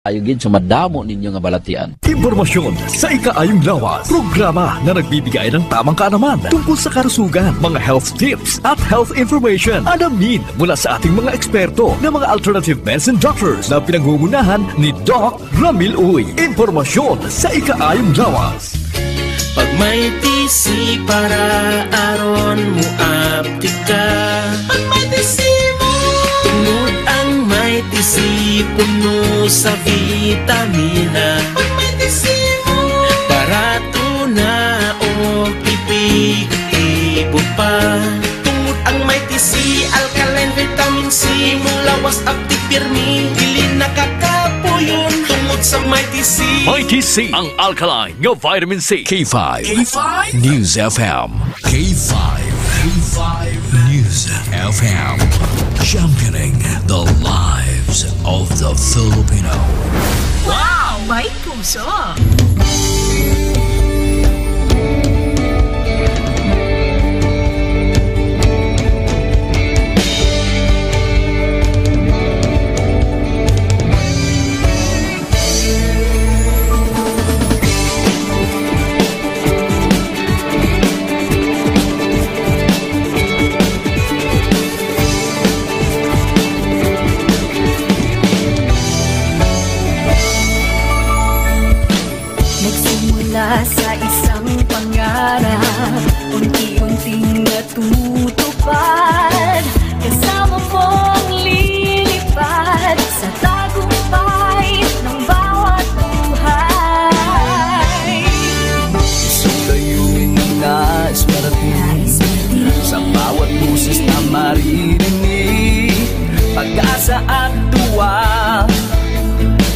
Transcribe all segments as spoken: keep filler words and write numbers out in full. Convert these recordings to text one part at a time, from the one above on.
Ayo gid sa madamo ninyo nga balatian. Impormasyon sa ikaayong lawas. Programa na nagbibigay ng tamang kaalaman tungkol sa kalusugan, mga health tips at health information. Alamin mula sa ating mga eksperto na mga alternative medicine doctors na pinangungunahan ni Doc Ramil Uy. Impormasyon sa ikaayong lawas. Pag may T C para aron mo aptik ka. Pag may T C mo. Tungod ang may T C puno sa vitamina. Pag may T C mo. Barato na o epektibo pa. Tungod ang may T C, alkaline vitamin C, mong lawas aptik pirmi, dili nakakapuyon tungod sa may T C. May T C, ang alkaline nga vitamin C. K five K five News F M. K five, K five News F M. Championing the lives of the Filipino. Wow! May puso! Nagsimula sa isang pangarap, unti-unting natutupad. Kasama mong lilipad sa tagumpay ng bawat buhay. Isang layunin na nais marating, sa bawat boses na maririnig, pag-asa at tuwa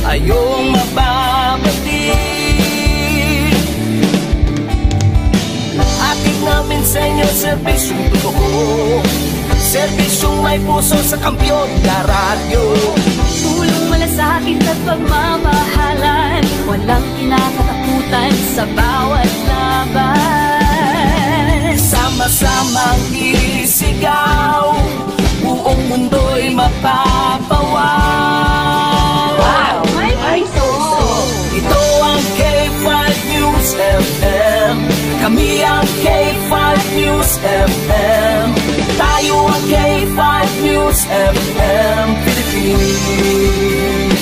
ay iyong mababati. Hatid namin sa inyo serbisyong totoo, serbisyong may puso sa kampiyon na radyo. Tulong, malasakit at pagmamahalan, walang kinakatakutan sa bawat laban. Sama-samang isigaw, buong mundo'y mapapawaw. Wow! May puso! Ito ang K five News F M. Kami ang K five News F M. Tayo ang K five News F M Philippines.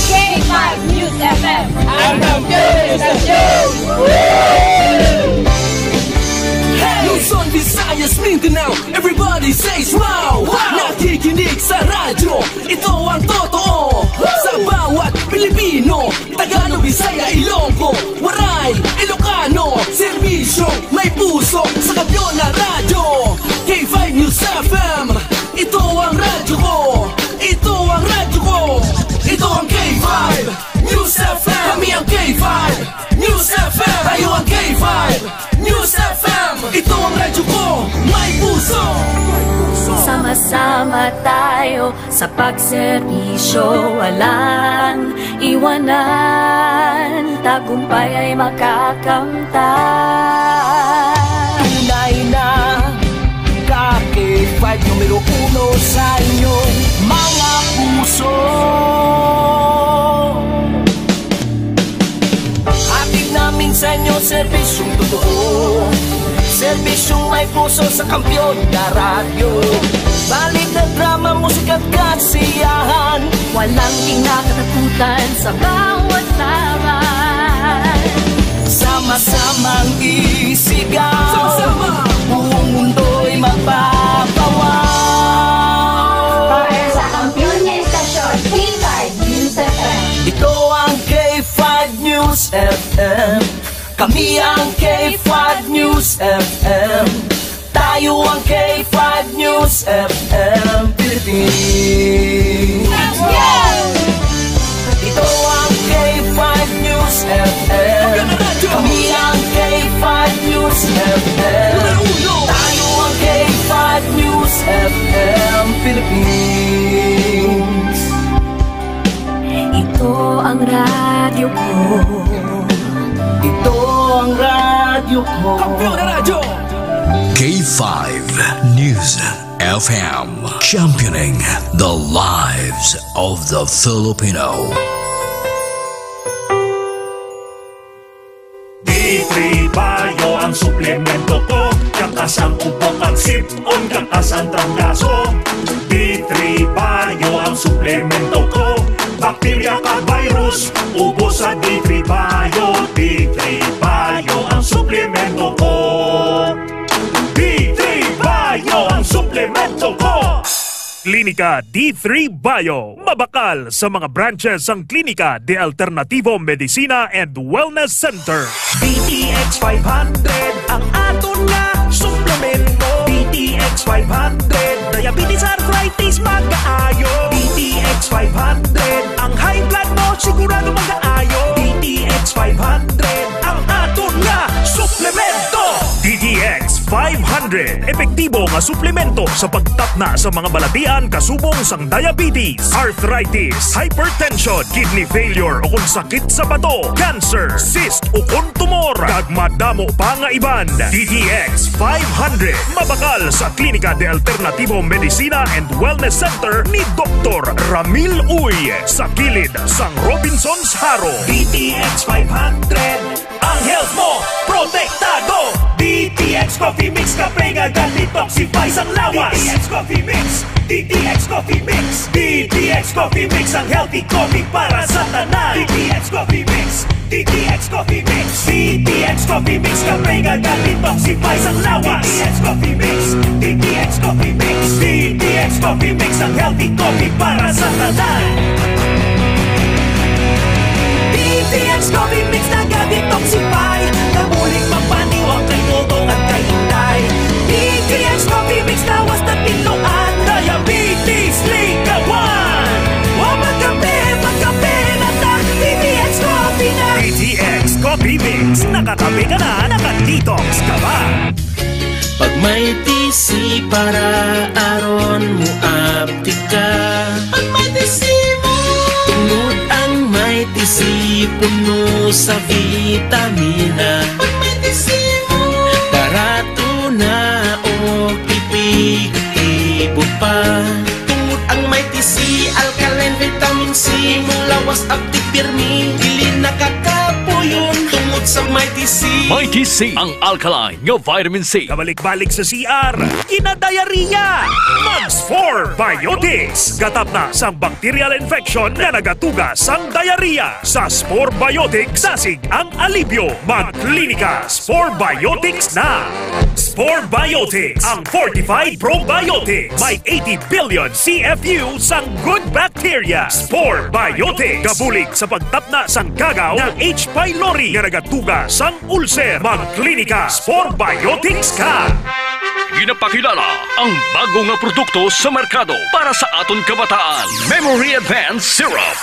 K five News F M, ang kampiyon sa show! Hey! Luzon, Visayas, Mindanao, everybody say wow! Wow! Nakikinig sa radyo, ito ang totoo. Sa bawat Pilipino, Tagalog, Bisaya, Ilonggo, Waray, Ilocano, serbisyo, may puso, sa kampiyon na radyo. K five News F M, ito ang radyo ko. Ito ang radyo ko. Ito ang K five News F M. Kami ang K five News F M. Tayo ang K five News F M. Ito ang radyo ko. May puso. Sama-sama tayo sa pagserbisyo, walang iwanan, tagumpay ay makakamtan. Tunay na ka K five numero uno sa inyong mga puso. Hatid namin sa inyo serbisyong totoo, serbisyong may puso sa kampiyon na radyo. Balita, drama, musika at kasiyahan, walang kinakatakutan sa bawat laban. Sama-samang isigaw, sama-sama, buong mundo'y mapapawaw. Para sa kampiyon nga istasyon, K five News F M. Ito ang K five News F M. Kami ang K five News F M. Tayo ang K five News F M Philippines. Ito ang K five News F M. Kami ang K five News F M. Tayo ang K five News F M Philippines. Ito ang radyo ko. Ito ang radyo ko. Kampiyon na radyo. K five News. F M, championing the lives of the Filipino. D three Bio ang suplemento ko. Kakas ang ubo kag sip-on, kakas ang trangkaso. D three Bio ang suplemento ko. Bakterya kag virus, ubos sa D three Bio. D three Bio ang suplemento ko. D three Bio ang suplemento ko. Klinika D three Bio. Mabakal sa mga branches sang Klinika de Alternativo Medicina and Wellness Center. D T X five hundred ang aton nga suplemento. D T X five hundred, diabetes, arthritis, magaayo. D T X five hundred, ang high blood mo sigurado magaayo. D T X five hundred ang aton nga suplemento. D T X five hundred, epektibo nga suplemento sa pagtapna sa mga balatian kasubong sang diabetes, arthritis, hypertension, kidney failure, o kon sakit sa bato, cancer, cyst, o kon tumor, kag madamo pa nga iban. D T X five hundred, mabakal sa Klinika de Alternativo Medicina and Wellness Center ni Doktor Ramil Uy, sa kilid sang Robinsons Jaro. D T X five hundred, ang health mo protektado. D T X Coffee Mix, kape nga ga-detoxify sang lawas. D T X Coffee Mix, D T X Coffee Mix, D T X Coffee Mix, ang healthy coffee para sa tanan. D T X Coffee Mix, D T X Coffee Mix, D T X Coffee Mix, kape nga ga-detoxify sang lawas. D T X Coffee Mix, D T X Coffee Mix, D T X Coffee Mix, ang healthy coffee para sa tanan. D T X Coffee Mix naga-detoxify, nabulig magpaniwang kay Toto kag kay Inday. D T X Coffee Mix lawas na tinluan, diabetes likawan. Wa magkape, magkape na ta, D T X Coffee na. D T X Coffee Mix, nakakape ka na, naka-detox ka pa. Pag may T C para aron mo apti ka. Pag may T C mo. Tungod ang may T C puno sa vitamina. Pag may T C mo. Barato na o epektibo pa. Tungod ang may T C, alkaline vitamin C, imong lawas apti pirmi, dili nakakapuyon tungod sa may T C. May T C, ang alkaline nga vitamin C. Kabalik-balik sa C R, kinadayariya. Mag Spore Biotics. Gatapna sang bacterial infection nga nagatuga sang diarrhea. Sa Spore Biotics, dasig ang alibyo. Mag Klinika Spore Biotics na. Spore Biotics, ang fortified probiotics. May eighty billion C F U sang good bacteria. Spore Biotics. Gabulig sa pagtapna sang kagaw nga H. pylori nga nagatuga sang ulcer. Mag Klinika Spore Biotics ka. Ginapakilala ang bago nga produkto sa merkado para sa aton kabataan, Memory Advance Syrup.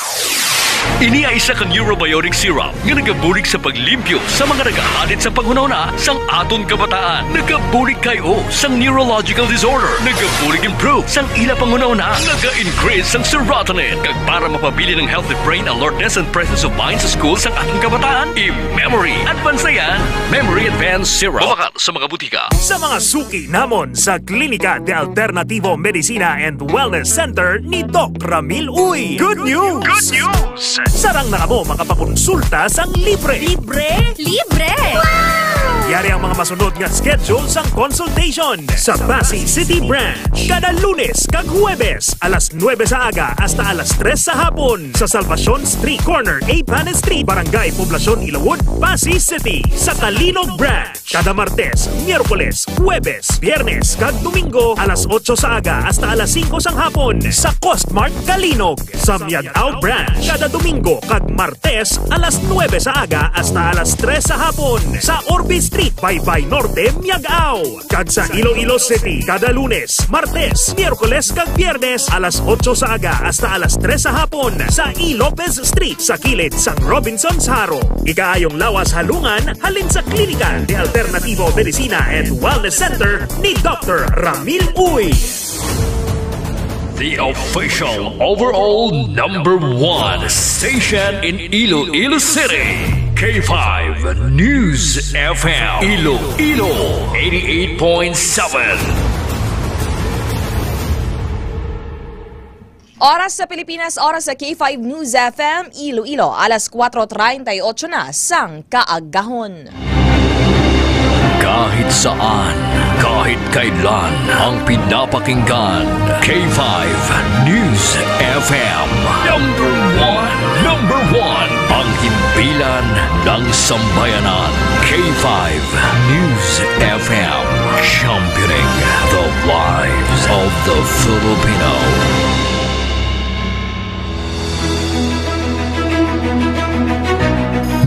Ini ay isa ka neurobiotic syrup nga nagabulig sa paglimpyo sa mga nagahalit sa panghunahuna sang aton kabataan. Nagabulig kay o sang neurological disorder. Nagabulig improve sang ila panghunahuna. Naga-increase sang serotonin. Kag para mapabilin ang healthy brain alertness and presence of mind sa school sang aton kabataan, i-memory advance na yan. Memory Advance Syrup. Mabakal sa mga butika. Sa mga suki namon sa Klinika de Alternativo Medicina and Wellness Center ni Doc Ramil Uy. Good news! Good news! Sarang na kamo makapakonsulta sang libre. Libre? Libre! Wow! Yari ang mga masunod nga schedule sang consultation. Sa Passi City Branch, kada Lunes kag Huwebes, alas nuebe sa aga hasta alas tres sa hapon, sa Salvacion Street, corner A Panes Street, Barangay Poblacion, Ilawod, Passi City. Sa Calinog Branch, kada Martes, Miyerkules, Huwebes, Biyernes, kag Domingo, alas otso sa aga hasta alas singko sang hapon, sa Costmart Calinog. Sa Miag-ao Branch, kada Domingo kag Martes, alas nuebe sa aga hasta alas tres sa hapon, sa Orbe Street, Baybay Norte, Miag-ao. Kag sa Iloilo City, kada Lunes, Martes, Miyerkules, kag Biyernes, alas otso sa aga hasta alas tres sa hapon, sa E. Lopez Street, sa kilid sang Robinsons Jaro. Ikaayong lawas halungan halin sa Klinika de Alternativo Medicina and Wellness Center ni Doctor Ramil Uy. The official overall number one station in Iloilo City, K five News F M, Iloilo, eighty-eight point seven. Oras sa Pilipinas, oras sa K five News F M Iloilo, alas kuwatro treinta y ocho na sang kaagahon. Kahit saan, kahit kailan, ang pinapakinggan, K five News F M. Number one, number one, ang himpilan ng sambayanan, K five News F M, championing the lives of the Filipino.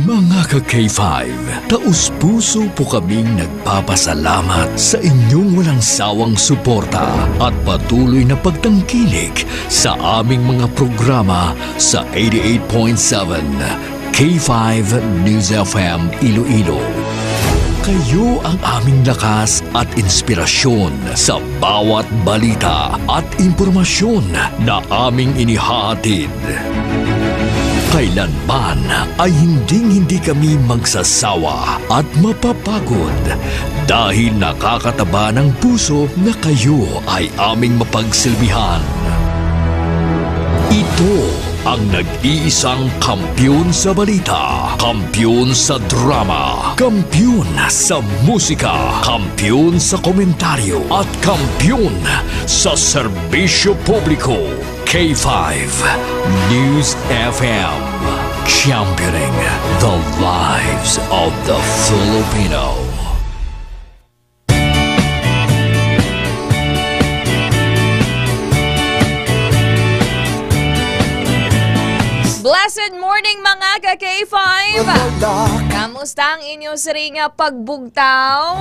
Mga ka K five, taus-puso po kaming nagpapasalamat sa inyong walang sawang suporta at patuloy na pagtangkilik sa aming mga programa sa eighty-eight point seven K five News F M Iloilo. Kayo ang aming lakas at inspirasyon sa bawat balita at impormasyon na aming inihahatid. Kailanman ay hinding-hindi kami magsasawa at mapapagod dahil nakakataba ng puso na kayo ay aming mapagsilbihan. Ito ang nag-iisang kampiyon sa balita, kampiyon sa drama, kampiyon sa musika, kampiyon sa komentaryo, at kampiyon sa serbisyo publiko. K five News F M, championing the lives of the Filipino. Blessed morning, mga ka K five. Kamusta ang inyo siring nga pagbugtaw?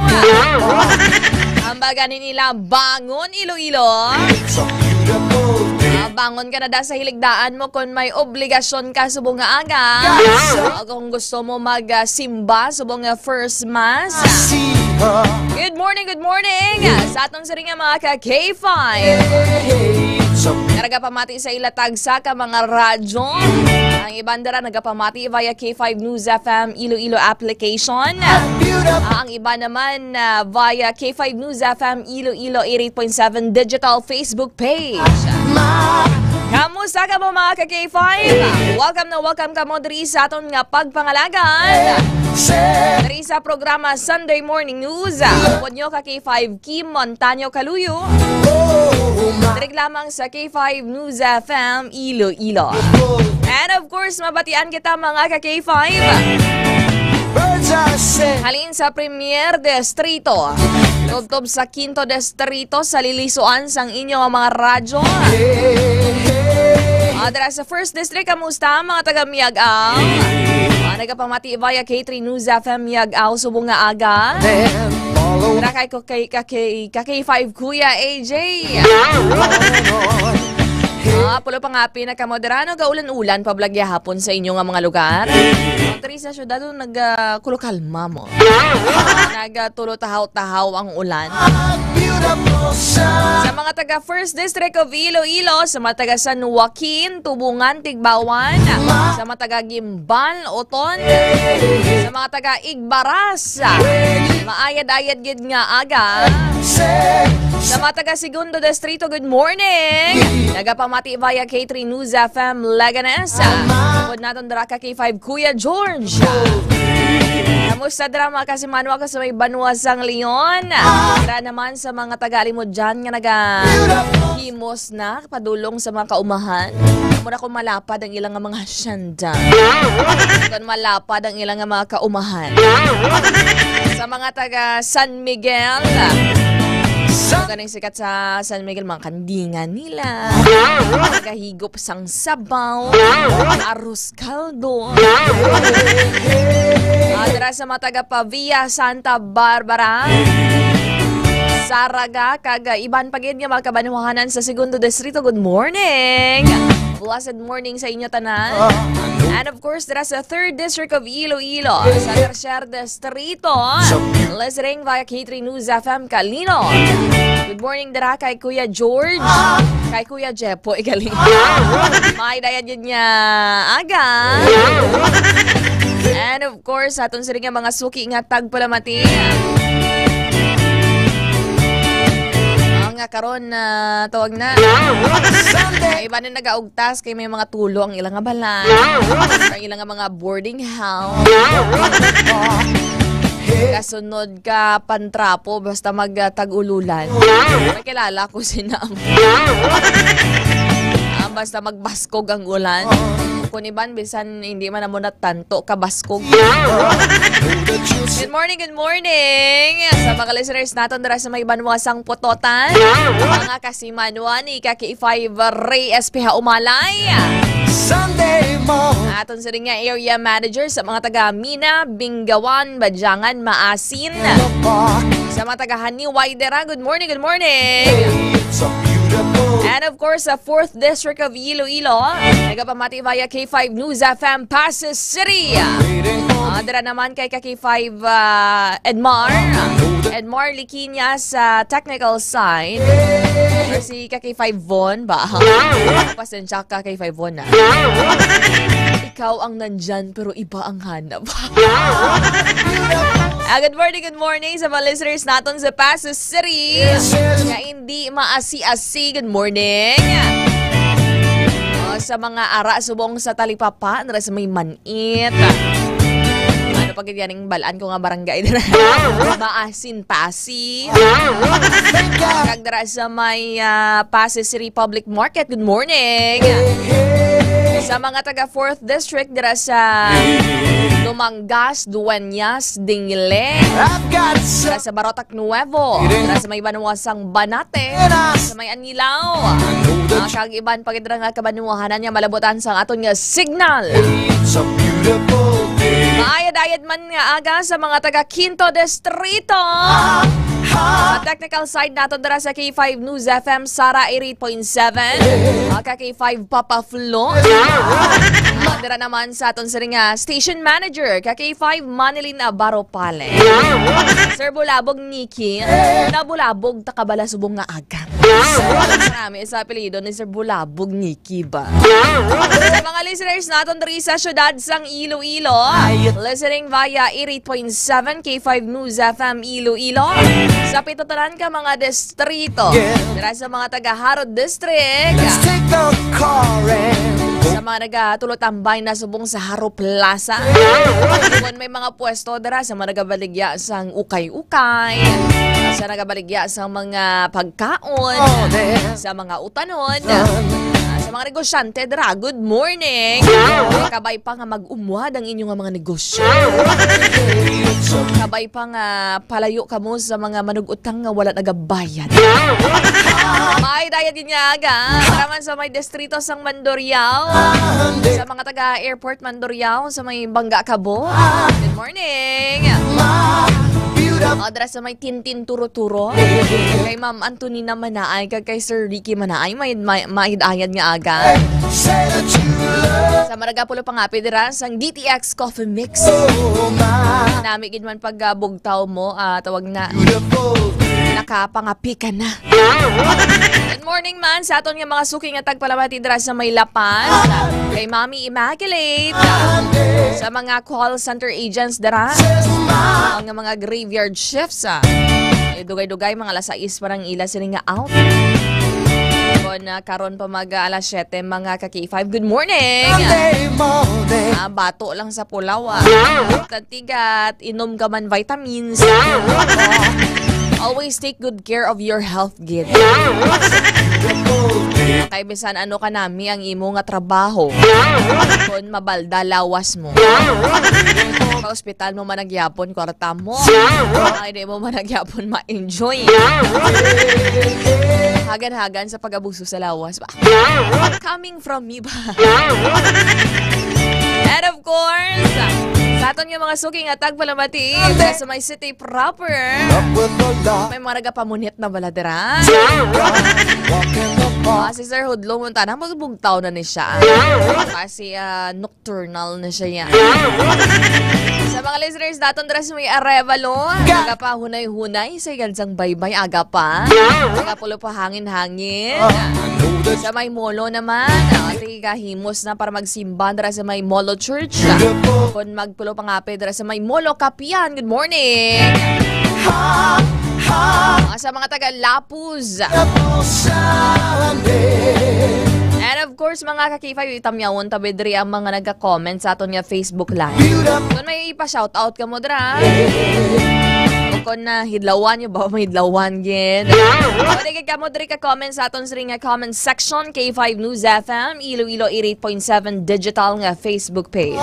Ang baga ni nila, bangon Iloilo. Ah, bangon ka na da sa hiligdaan mo kung may obligasyon ka subong nga aga. O kung gusto mo mag, ah, simba subong nga first mass. Good morning, good morning. Sa atong siring nga mga ka K five. Nagapamati sa ila tagsa ka mga radyo. Ang iban dira nagapamati via K five News F M Iloilo application. Ang iba naman, ah, via K five News F M Iloilo eighty-eight point seven digital Facebook page. Kamusta kamo, mga ka K five? Welcome na welcome kamo diri sa aton nga pagpangalagad. Diri sa programa Sunday Morning News. Upod nyo ka K five Kim Montaño Caluyo. Diri lamang sa K five News F M Iloilo. And of course, mabatian kita, mga ka K five. Halin sa Premier Distrito, tubtob sa Quinto Distrito, sa lilisuan sang inyo nga mga radyo. Ah, dira sa First District, kamusta, mga taga Miag-ao? Ah, nagapamati via K three News F M Miag-ao subong nga aga. Dira kay ko kay, kay, kay, ka K five Kuya A J. Ah, pulo pa nga pinakamoderano, gaulan-ulan pa bala gihapon sa inyo nga mga lugar. Ang diri sa syudad, nag, ah, kulo kalma mo. Nagatulo tahaw-tahaw ang ulan. Sa mga taga First District of Iloilo, sa mga taga San Joaquin, Tubungan, Tigbauan, sa mga taga Guimbal, Oton, sa mga taga Igbaras, maayad-ayad gid nga aga. Sa mga taga Segundo Distrito, good morning. Nagapamati via K three News F M Leganes. Upod naton dira ka K five Kuya George. Kamusta dira, mga kasimanwa ko sa may banwa sang Leon? Dira naman sa mga taga-Alimodian nga nagahimos na padulong sa mga kaumahan. Amo na kung malapad ang ilang nga mga hacienda. Kung malapad ang ilang nga mga kaumahan. Sa mga taga San Miguel, ang ganing sikat sa San Miguel, mga kandingan nila. Nagahigop sang sabaw, arroz caldo. Ah, dira sa mga taga Pavia, Santa Barbara, Zarraga, kag, ah, iban pa gid nga mga kabanwahanan sa Segundo Distrito. Good morning! Blessed morning sa inyo tanan. And of course, dira sa Third District of Iloilo, sa Tercer Distrito, listening via K three News F M Kalino. Good morning dira kay Kuya George, kay Kuya Jepoy Kalino. May dayan yun niya aga. And of course, aton sila nga mga suki nga tagpalamati. Ang Nga karon na tawag na. May iba na nagaugtas kay may mga tulo ang ilang nga balay. Ang ilang nga mga boarding house. Kasunod ka pantrapo basta mag ah, tag-ululan. May kilala ko sina. Ah, basta magbaskog ang ulan. Kung iban bisan hindi man namo natanto kabaskog. Good morning, good morning sa mga listeners naton dira sa may banwa sang Pototan. Mga kasimanwa ni ka K five Ray S P ha Umalay. Sunday mo. Aton sa ring nga area manager sa mga taga Mina, Bingawan, Badyangan, Maasin. Sa mga taga Haniway dira, good morning, good morning. It's a beautiful And of course, sa fourth District of Iloilo, nagapamati via K five News F M Passi City. Ah, dira naman kay ka K five ah, Edmar. Edmar Liquiña sa technical side. Or si ka K five Von ba? Pasensya ka kay five Von na. Ikaw ang nandyan pero iba ang hanap. Ah, good morning, good morning sa mga listeners naton sa Passi City. Nga hindi maasi-asi, good morning. Oh, sa mga ara subong sa Talipapa, nara sa may Manit. Ano pa gid yaning balaan ko nga barangay dira? Maasin Pasi. Kag dira sa may ah, Passi City Public Market, good morning. Sa mga taga fourth District, dira sa Dumangas, Dueñas, Dingle, I've got dira some sa Barotac Nuevo, dira sa may banwa sang Banate, sa may Anilao, ah, kag iban pa gid nga kabanwahanan nga malabutan sang aton nga signal. It's a beautiful day. Maayad-ayad man nga aga sa mga taga Quinto Distrito. Sa technical side nato dira sa K five News F M, Sara eighty-eight point seven. Ah, ka K five Papa Flo. Ah, dira naman sa aton siring nga station manager, ka K five Manilyn Navarro Pale. Sir Bulabog Nikki, nabulabog ta ka bala subong nga aga. Marami sa apelyido ni Sir Bulabog Nikki ba? Sa mga listeners naton diri sa siyudad sang Iloilo, listening via eighty-eight point seven K five News F M Iloilo. Sa pito tanan ka mga distrito, dira sa mga taga Jaro District, Let's take the car and sa mga nagatulotambay na subong sa Jaro Plaza, kung may mga pwesto dira sa mga nagabaligya sang ukay-ukay, sa nagabaligya sang mga pagkaon, sa mga utanon, sa mga negosyante dira, good morning. Kabay pa nga mag-umwad ang inyo nga mga negosyo. Kabay pa nga palayo kamo sa mga manug-utang nga wala nagabayad. May dayat gid nga aga para man sa may distrito sang Mandurriao, sa mga taga Airport Mandurriao, sa may Bangga Kabo. Good morning. O, dira sa may Tintin Turo-Turo. Kay Ma'am Antonina Manaay, kag kay Sir Ricky Manaay, may, may, maayad-ayad nga aga. Sa Maragapulo Pangapi dira sang D T X Coffee Mix. Nami gid man pag ah, bugtaw mo, ah, tawag na. Nakapangapi ka na. Good morning man sa aton nga mga suki nga tagpalamati dira sa may La Paz. Kay Mami Immaculate. Sa mga call center agents dira. Ang mga graveyard shifts, ah. Eh, dugay-dugay, mga alas sais pa nang ila sini nga out. Kon ah, karon pa mag ah, alas siyete, mga ka K five. Good morning! Sunday morning. Ah, bato lang sa pulaw, ah. Tatigat, inom ka man vitamins. Always take good care of your health, gid. Kay bisan ano ka nami ang imo nga trabaho. Kon mabalda lawas mo. Pa ospital mo man nagyapon kwarta mo. Ay, di mo man nagyapon ma-enjoy. Hagan-hagan sa pag-abuso sa lawas ba? Coming from me ba? And of course, sa aton nga mga suki nga tagpalamati, sa may city proper. May mga nagapamunit na bala dira. Ah, si Sir Hudlo, munta na, magbugtaw na ni siya. Kasi ah, nocturnal na siya yan. Sa mga listeners naton dira sa may Arevalo, nagapahunay-hunay sa igan sang baybay, aga pa. Nagapulo pa hangin-hangin. Sa may Molo naman, ah, sige, kahimos na para magsimba dira sa may Molo Church. Kung magpulo pa nga dira sa may Molo Kapian. Good morning. Ah, sa mga taga Lapuz. And of course, mga ka-K five, itamyawon ta bidri ang mga nagka-comment sa aton nga Facebook Live. Kung may ipa-shoutout ka mo dira, o kung na hidlawan nyo ba, may hidlawan gid. Pwede ka mo diri ka comment sa aton sa ring nga comment section, K five News F M, Iloilo eighty-eight point seven digital nga Facebook page.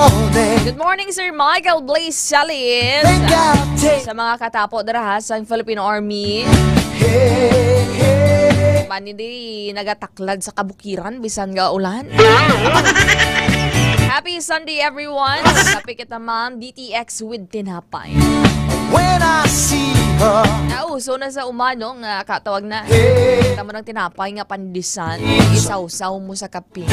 Good morning, Sir Michael Blaze Salis. Sa mga katapo dira ha, sa Philippine Army. Mani di nagataklad sa kabukiran, bisan nga ulan. Happy Sunday, everyone. Kapikit naman, D T X with tinapay. When I see her. Nauso na sa umano nga katawag na. Tamo ng tinapay nga pandisan, isawsaw mo sa kape.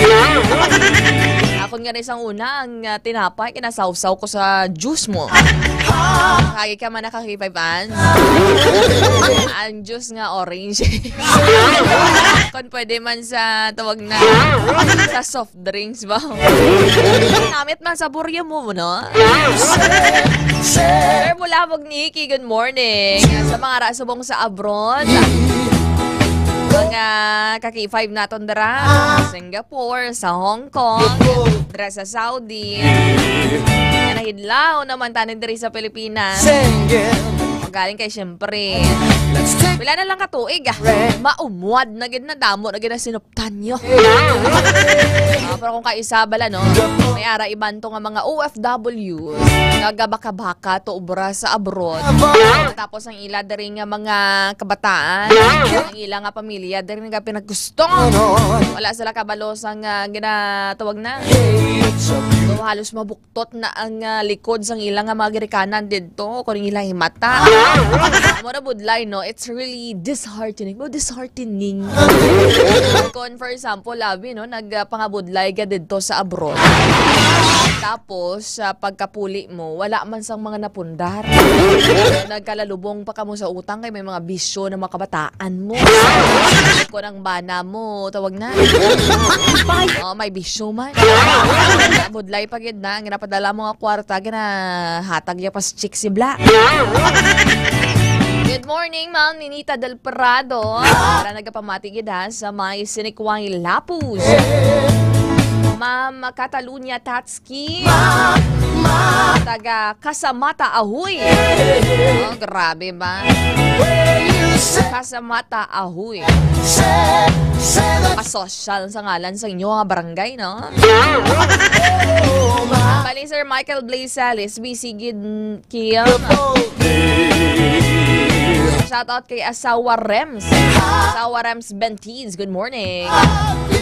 Akon nga na isang una, ang ah, tinapay, kinasawsaw ko sa juice mo. Kaya ka man naka-K five an. Ang juice nga orange. Kung pwede man sa tawag na sa soft drinks ba? Namit man sa buryo mo, no? Sir Bulabog Nikki, good morning. Sa mga ra subong sa abroad, mga ka-K five naton dira, Singapore, sa Hong Kong, dira sa Saudi. Nga nahidlaw naman tanin diri sa Pilipinas. Galing kay siyempre. Pila na lang ka tuig, ah. Maumwad na gid na, damo na gid na sinuptan nyo. Ah, pero kung kaisa bala, no, may ara iban to nga mga O F W nga gabaka-baka to obra sa abroad. Tapos ang ila diri nga mga kabataan, ang ila nga pamilya diri nga pinaggusto. Wala sila kabalo sa nga ginatawag na. So, halos mabuktot na ang ah, likod sang ila nga mga ginikanan didto, kung ila himata. Amo ra budlay, no? It's really disheartening. Mo disheartening. Kung, for example, labi, no, nagpangabudlay ka didto sa abroad. Tapos, sa pagkapuli mo, wala man sang mga napundar. Nagkalalubong pa kamo sa utang kay may mga bisyo ng mga kabataan mo. Kung ang bana mo, tawag na. Oh, may bisyo man. Budlay pa gid na. Ang ginapadala mo nga kwarta, ginahatag niya pa sa chick si Bla. Good morning, Ma'am Ninita Del Prado. Para nagapamati gid ha, sa may Sinikway Lapuz. Ma'am Catalunya Tatski. Taga Casamata Ahoy. Oh, grabe ba? Casamata Ahoy. Pasosyal sa ngalan sa inyo nga barangay, no? Bali, Sir Michael Blaze Salis, B C Gid Kim. Shout out kay Asawa Rems. Asawa Rems Bentiz, good morning.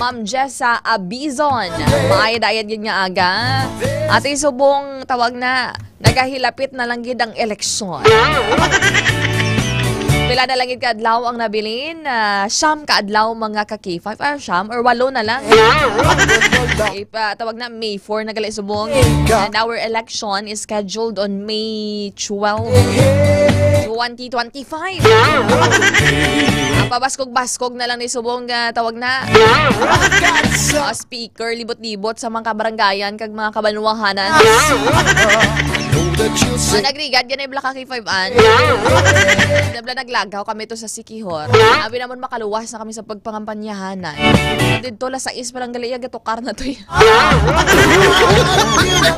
Ma'am Jessa Abizon, maayad-ayad gid nga aga. Ate Subong, tawag na, nagahilapit na lang gid ang eleksyon. Pila na lang gid ka adlaw ang nabilin? Ah, siyam ka adlaw, mga ka K five. Ah, siyam or walo na lang. Ipa, tawag na May four na gali subong. And our election is scheduled on May twelve, twenty twenty-five. Ang pabaskog-baskog na lang ni subong nga tawag na. Ah, speaker, libot-libot sa mga kabarangayan kag mga kabanwahanan. Mga nagrigad, yan ay Black K five an. Nabla naglagaw kami to sa Sikihor. Abi naman makaluwas na kami sa pagpangampanyahanan. Dito, las sais pa lang gali, gatukar na to, eh.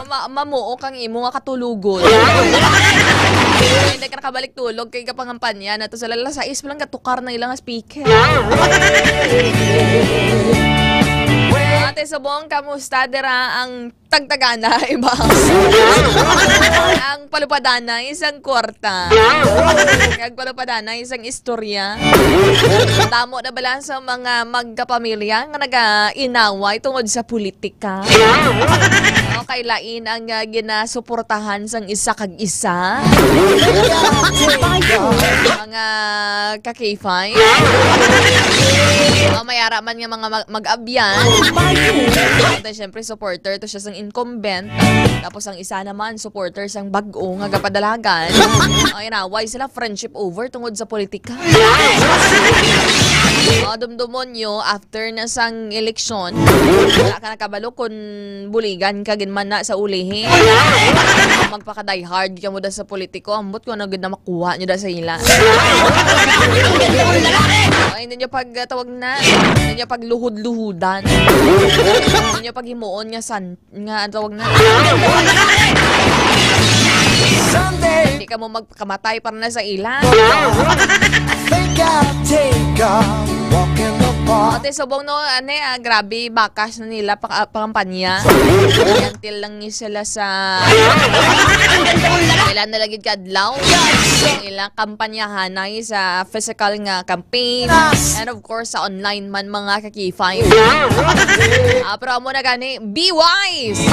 Ma-, mamuo kang imo nga katulugon. Hindi ka nakabalik tulog kay kapangampanya na to. Sa las sais pa lang gatukar na ilang speaker. Ate Subong, kamusta dira ang tagtagana, iba? Ang palupadanay sang kwarta. Ang palupadanay sang istorya. Damo na bala sa mga magkapamilya nga nagainaway tungod sa politika? O kay lain ang, ah, ginasuportahan sang isa kag isa? Mga ka K five? O may ara man nga mga mag- mag-abyan. Ito, syempre, supporter to siya sang incumbent. Tapos ang isa naman, supporter sang bag-o nga gapadalagan. Ang inaway sila, friendship over tungod sa politika. Oh, dumdumon nyo, after na sang eleksyon, wala ka nakabalo kung buligan ka gid man na sa ulihi. Magpaka-diehard ka mo da sa politiko, ambot ko ano gid na makuha nyo da sa ila. Ay, hindi nyo pag, ah, tawag na, hindi nyo pagluhod-luhudan. Hindi nyo paghimuon nga san, nga, ang tawag na. Sunday. Hindi ka mo magkamatay para na sa ila. Think I'll take a walk in the park. Ate, subong no, ane, ah, grabe, bakas na nila paka-, pakampanya. Until lang ni sila sa, kailan na lagi kadlaw. Ang ilang kampanyahanay sa physical nga campaign. And of course, sa online man, mga ka-K five. Ah, pero amo na gani, be wise!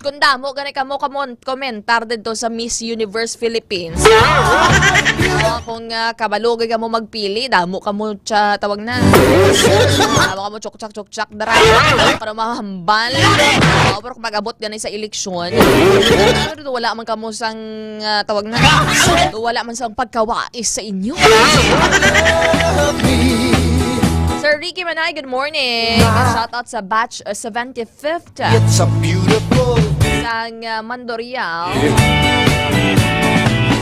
Kung damo gani kamo kamon-, komentar dito sa Miss Universe Philippines. Ah, kung, ah, kabalo gid kamo magpili, damo kamo siya tawag na. Damo kamo chukchak-chukchak dara. Para mahambal. Ah, pero kung mag-abot gani sa eleksyon, pero wala man kamo sang, ah, tawag na. Wala man sang pagkawais sa inyo. Sir Ricky Manay, good morning. Shout out sa batch, uh, seventy-fifth. It's a beautiful day. Sang, uh, Mandoriao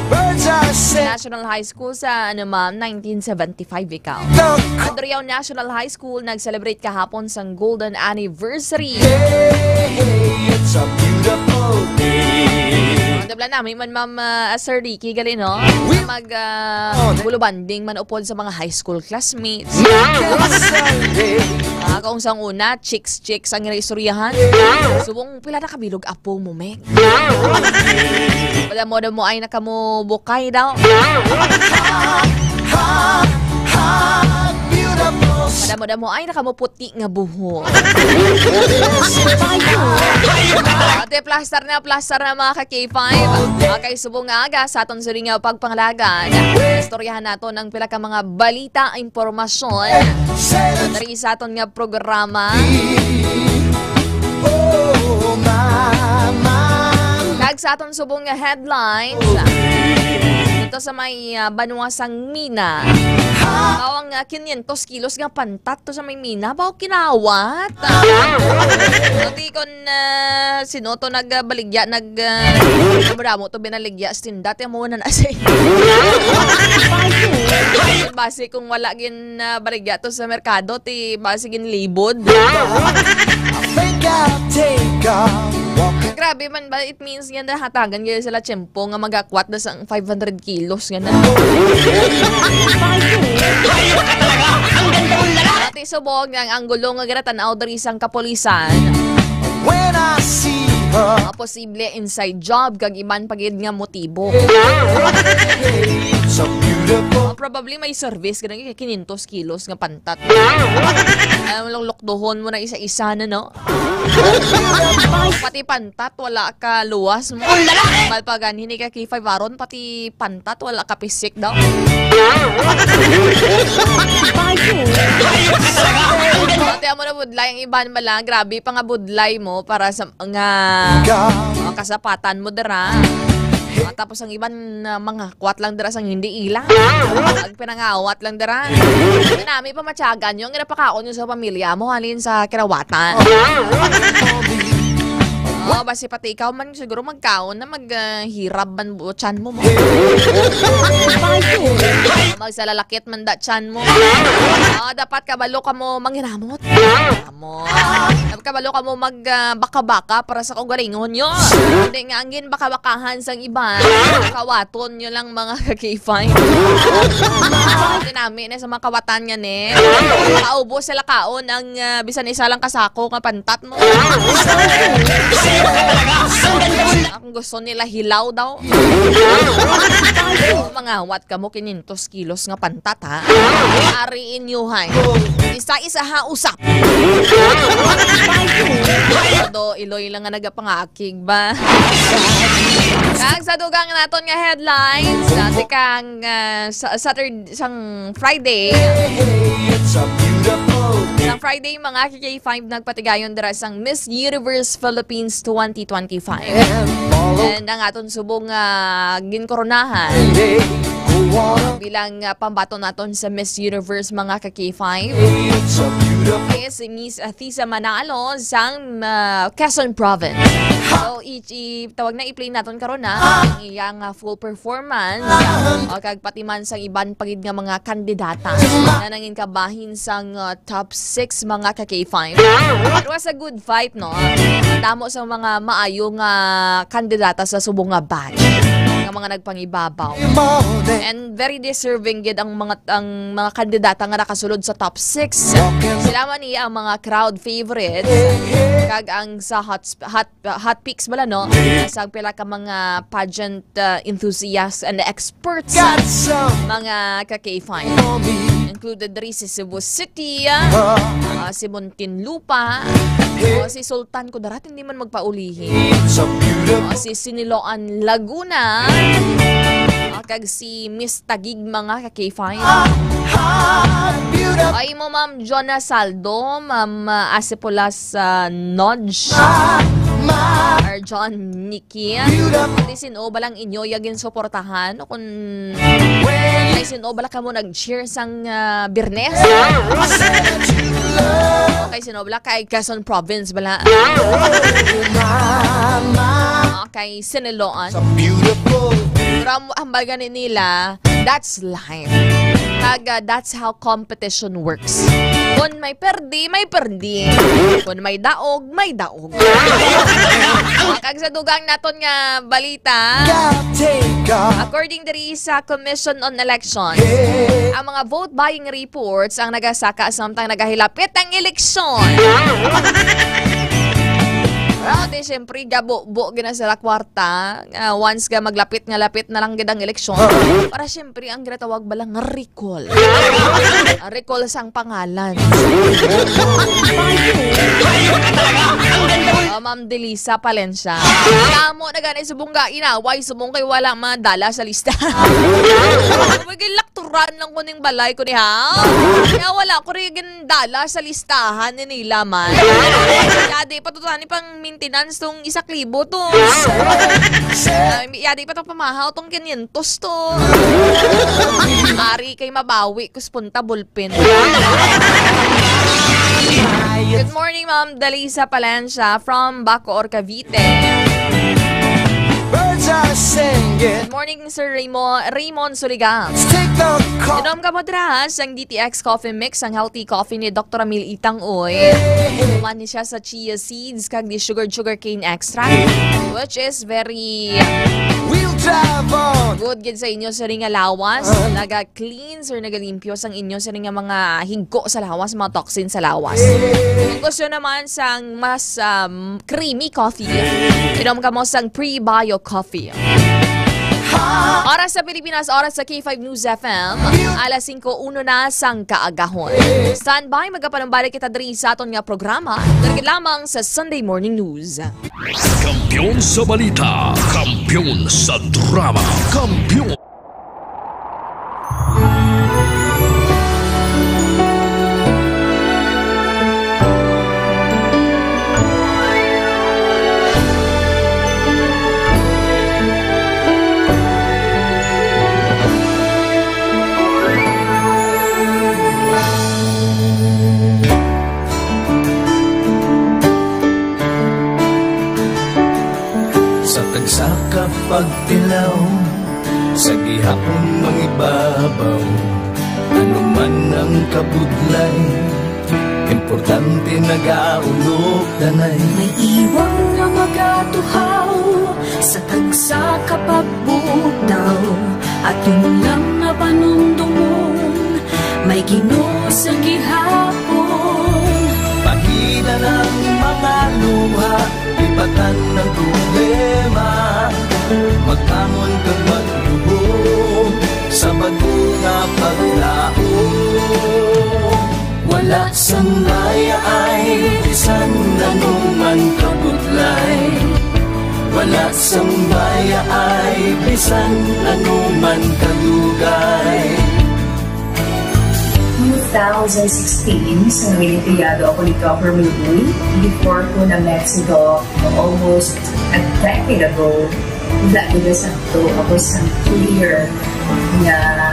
Birds are set. National High School sa, ano, ma'am, nineteen seventy-five ikaw. The Mandoriao National High School nag-celebrate kahapon sang golden anniversary. Hey, hey, it's a beautiful day. Ang tabla namin man, ma'am, uh, Sir Ricky, gali, no? We mag, uh, on it. Gulo banding man upod sa mga high school classmates. Sunday. Ah, kung sang una, chicks-chicks ang ila istoryahan. Subong, pila na kabilog apo mo, Meg? Wala mo, wala mo ay nakamubukay daw. Hot, hot, beautiful. Wala mo, wala mo ay nakamuputi nga buho. Ate, plaster na, plaster na, mga ka-K five. Okay, subong nga aga sa aton sini nga pagpangalagan. Istoryahan nato ng pila ka mga balita, impormasyon. Dari sa aton nga programa. Oh, mama. Kag sa aton subong nga headlines. Ito sa may, ah, banwa sang Mina. Bawang, ah, quinientos kilos nga pantat to sa may Mina. Baw kinawat. Pati kon, ah, sino to nagbaligya, nag, ah, damo-damo to binaligya sa tinda. Ti amo na na si. Basi kung wala gin, ah, baligya to sa merkado, ti basi gin libod. I think I'll take a walk. Grabe man ba? It means nga nahatagan gyud sila tiyempo nga magakwat na sang five hundred kilos nga na. Ati subong nga ang anggulo nga ginatanaw diri sang kapulisan. When I see her. Mga posible inside job kag iban pa gid nga motibo. It's a beautiful. Oh, probably may service, ganun, kay quinientos kilos nga pantat. Ay, lukduhon mo na isa-isa na, no? Pati pantat, wala ka luwas mo. Malpagan, hini ka K five aron, pati pantat, wala ka pisik daw. Pati amo na budlay ang iban bala, grabe pa nga budlay mo para sa nga, oh, kasapatan mo dira. Ah, tapos ang iban, ah, mga kwat lang dira sang hindi ila. Ang pinangawat lang dira. Nami pa matyagan yung ginapakaon nyo sa pamilya mo, halin sa kinawatan. Oh, basi pati ikaw man siguro magkaon na mag, ah, hirab man bu-, tiyan mo mo. Magsalalakit man da tiyan mo. Oh, dapat kabalo ka mo manginamot. Mo. Kabalo ka mo mag, ah, baka-baka para sa kaugalingon nyo. Hindi nga ang ginbaka-bakahan sang iban. Kawaton nyo lang mga ka-K five. Tinami na sa mga kawatan nga ni. Kaubos sila kaon ang, ah, bisan isa lang kasako nga pantat mo. Ang gusto nila hilaw daw. Mga wat ka mo, quinientos kilos nga pantat, ha? Ari inyo, hay. Isa-isa, ha, usap. Do, iloy lang nga nagapangakig ba? Kag sa dugang naton nga headlines, sa tikang, ah, sa Saturday, sang Friday. It's a beautiful day. Sang Friday, mga K K five, nagpatigayon dira sang Miss Universe Philippines twenty twenty-five. And ang aton subong nga ginkoronahan, Sunday, oh, bilang, ah, pambaton naton sa Miss Universe, mga ka-K five. Yes, si Miss Athisa Manalo sang, ah, Quezon Province. So, i-, i-, tawag na, i-play naton karon na ang iyang, ah, full performance, o kag pati man sang iban pa gid nga mga kandidata na nangin kabahin sang, ah, top six, mga ka-K five. It was a good fight, no? Damo sa mga maayo nga kandidata sa subong nga batch nga mga nagpangibabaw. And very deserving gid ang mga, ang mga kandidata nga nakasulod sa top six. Sila man ni ang mga crowd favorites kag ang sa hot, hot, hot picks bala, no? Sa pila ka mga pageant, uh, enthusiasts and experts, mga ka-K five. Included diri si Cebu City, uh, si Muntinlupa, o si Sultan Kudarat, hindi man magpaulihi. O si Siniloan Laguna, o kag si Miss Taguig, mga ka-K five. Ay mo, Ma'am Jonah Saldo, Ma'am, uh, Asipulas, uh, Nodge, or John Nick Kim, pati sin-o bala ang inyo ya ginsuportahan? O kung may sin-o bala kamo nag-cheer sang, ah, Biyernes? Okay, sin-o bala kay Quezon Province bala? Okay, Siniloan. Pero ang, ang baga ni nila, that's life. Kag, ah, that's how competition works. Kung may perdi, may perdi. Kung may daog, may daog. Kag sa dugang naton nga balita, according diri sa Commission on Election, ang mga vote buying reports ang nagasaka samtang nagahilapit ang eleksyon. Ate, siyempre, gabubo gina sila kwarta. Ah, once nga maglapit nga lapit na lang gid ang eleksyon, para siyempre ang ginatawag bala nga recall. Ah, recall sang pangalan. Oh, Ma'am Delisa Palencia. Kamo na gani subong ga inaway, subong kay wala madala sa lista. Magilakturan lang ko ning balay ko ni ha. Kaya wala ko rin dala sa listahan ni nila man. Yadi pa to tani pang maintenance tong isa ka libo to. Ay, yadi pa to pamahaw tong kinyentos to. Ari kay mabawi ko sa punta ballpen. Good morning, Ma'am Dalisa Palencia from Bacoor, Cavite. Birds are singing. Good morning, Sir Raymond, Raymond Suliga. Let's take the call. Inom ka mo dira sang D T X Coffee Mix, ang healthy coffee ni Doktor Emil Itang Uy. Human ni siya sa chia seeds kag di sugar, sugar cane extract, which is very We'll drive on. Good gid sa inyo sa ring nga lawas. Naga-cleanse or nagalimpyo sang inyo sa ring nga mga higko sa lawas, mga toxin sa lawas. Kung gusto naman sang mas, um, creamy coffee, inom ka mo sang Prebio Coffee. Oras sa Pilipinas, oras sa K five News F M, alas singko uno na sang kaagahon. Standby, magapanumbalik kita diri sa aton nga programa, diri lamang sa Sunday Morning News. Kampiyon sa balita, kampiyon sa drama, kampiyon. Sa tagsa ka pagtilaw, sa gihapon mangibabaw, ano man ang kabudlay, importante nagaulog danay. May iwang nga magatuhaw sa tagsa ka pagbutaw, aton lang nga panumdomon, may Ginoo sa gihapon. Pahina ang mga luha, ibatan ang problema, magkamon kag magluhod sa bag-o nga paglaom. Wala sang mayaay bisan ano man kabudlay, wala sang mayaay bisan ano man kadugay. Move two thousand sixteen, sa nangin-empleyado ako ni Doc Ramil Uy, before ko na-met si Doc almost a decade ago, wala ko na sakto ako sa clear nga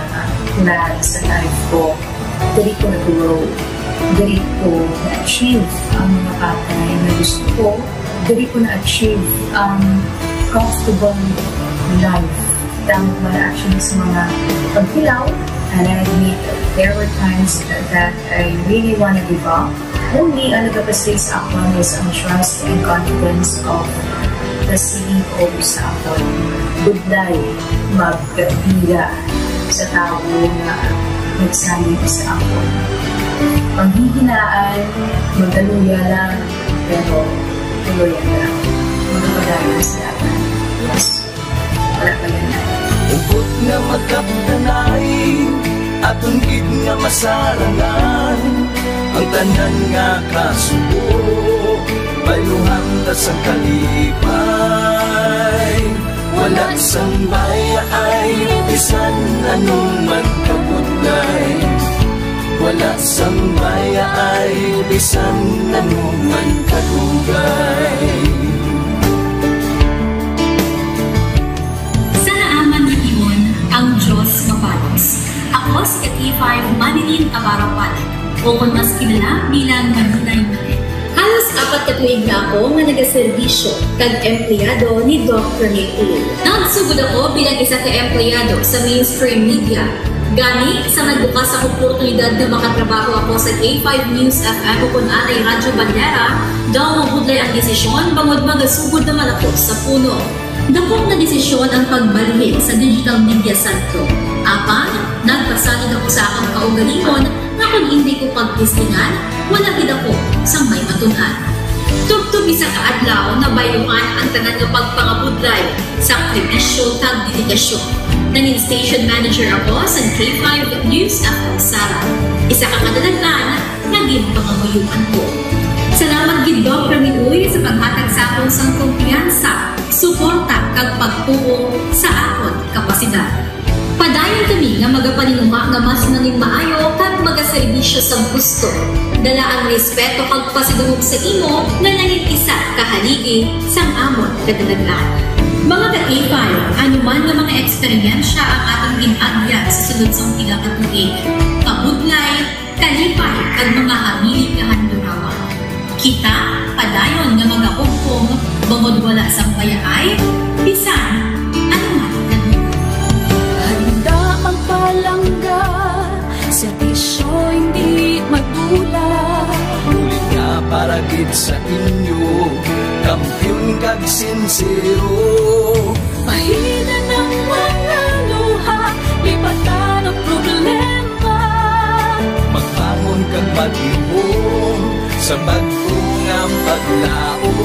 plan sa life ko. Diri ko na-grow. Diri ko na-achieve ang mga bagay na gusto ko. Diri ko na-achieve ang comfortable life. Damo man actually sa mga paghilaw, and I admit there were times that I really wanna give up. Only ang nagapastig sa akon is ang trust and confidence of the C E O sa akon. Budlay magpila sa tawo nga nagsalig sa akon. Panghihinaan, magaluya lang, pero tuloy lang. Magpadayon sa akon. Yes. Wala pa yan. Hugot nga magkapdanay, aton gid nga masarangan. Ang tanan nga kasubo, bayluhan ta sang kalipay. Wala sang bayaay, bisan anong magkabudlay. Wala sang bayaay, bisan anong magkadugay. Sa naaman nga timon, ang Dios mabalos. Ako si ka K five Manilyn Abarapan, o kon mas kilala bilang Manilay Manilyn. Halos apat ka tuig na ako nga nagaserbisyo kag empleyado ni Doc Ramil Uy. Nagsugod ako bilang isa ka empleyado sa mainstream media. Gani, sa nagbukas ang oportunidad nga makatrabaho ako sa K five News F M o kon anay Radyo Bandera, daw mabudlay ang desisyon bangod magasugod naman ako sa puno. Dako nga desisyon ang pagbalhin sa digital media sector. Apan, nagpasalig ako sa akong kaugalingon nga kon indi ko pagtistingan, wala gid ako sang may matun-an. Tubtob isa ka adlaw, nabayluhan ang tanan nga pagpangabudlay, sakripisyo, kag dedikasyon. Nangin station manager ako sa K five News F M Sara, isa ka kadalaghan nga ginpangamuyoan ko. Salamat gid, Doc Ramil Uy, sa paghatag sa akon sang kumpiyansa, suporta, kag pagtuo sa akon kapasidad. Padayon kami nga magapaninguha nga mas nangin maayo kag magaserbisyo sa gusto. Dala ang respeto kag pasidungog sa imo nga nangin isa ka haligi sang amon kadalagan. Mga ka-K five, ano man nga mga eksperyensya ang atong gin-agyan sa sulod sang pila ka tuig, kabudlay, kalipay, kag mga hamili nga handurawan. Kita padayon nga magahugpong bangod wala sang bayaay, bisan ano man nga. Handa magpalangga, serbisyo hindi madula. Bulig nga para gid sa inyo, kampiyon kag sinsero. Pahina ng mga luha, lipatan ang problema. Magbangon kag maglihom sa bag-o nga paglaom.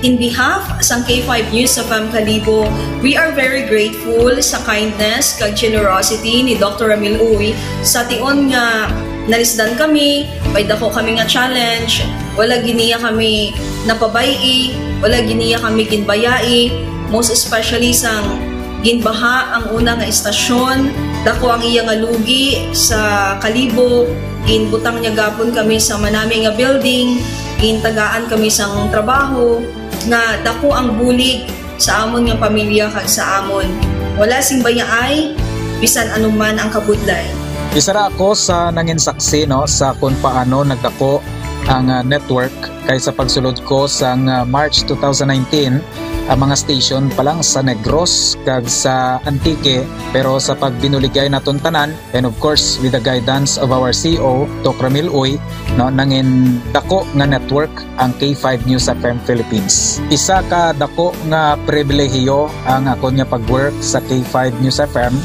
In behalf sang K five News F M Kalibo, we are very grateful sa kindness kag generosity ni Doctor Ramil Uy sa tion nga nalisdan kami, may dako kami nga challenge, wala gid niya kami napabay-i, wala gid niya kami ginbayai, most especially sang ginbaha ang una nga estasyon, dako ang iya nga lugi sa Kalibo, ginbutang niya gapon kami sa manami nga building, gintagaan kami sang trabaho, nga dako ang bulig sa amon nga pamilya kag sa amon. Wala sing bayaay, bisan anuman ang kabudlay. Isa ra ako sa nangin saksi, no, sa kung paano nagdako ang, ah, network, kay sa pagsulod ko sang, ah, March two thousand nineteen, ang mga station pa lang sa Negros kag sa Antique, pero sa pagbinuligay naton tanan, and of course, with the guidance of our C E O, Doc Ramil Uy, no, nangin dako nga network ang K five News F M Philippines. Isa ka dako nga pribilehiyo ang akon nga pag-work sa K five News F M,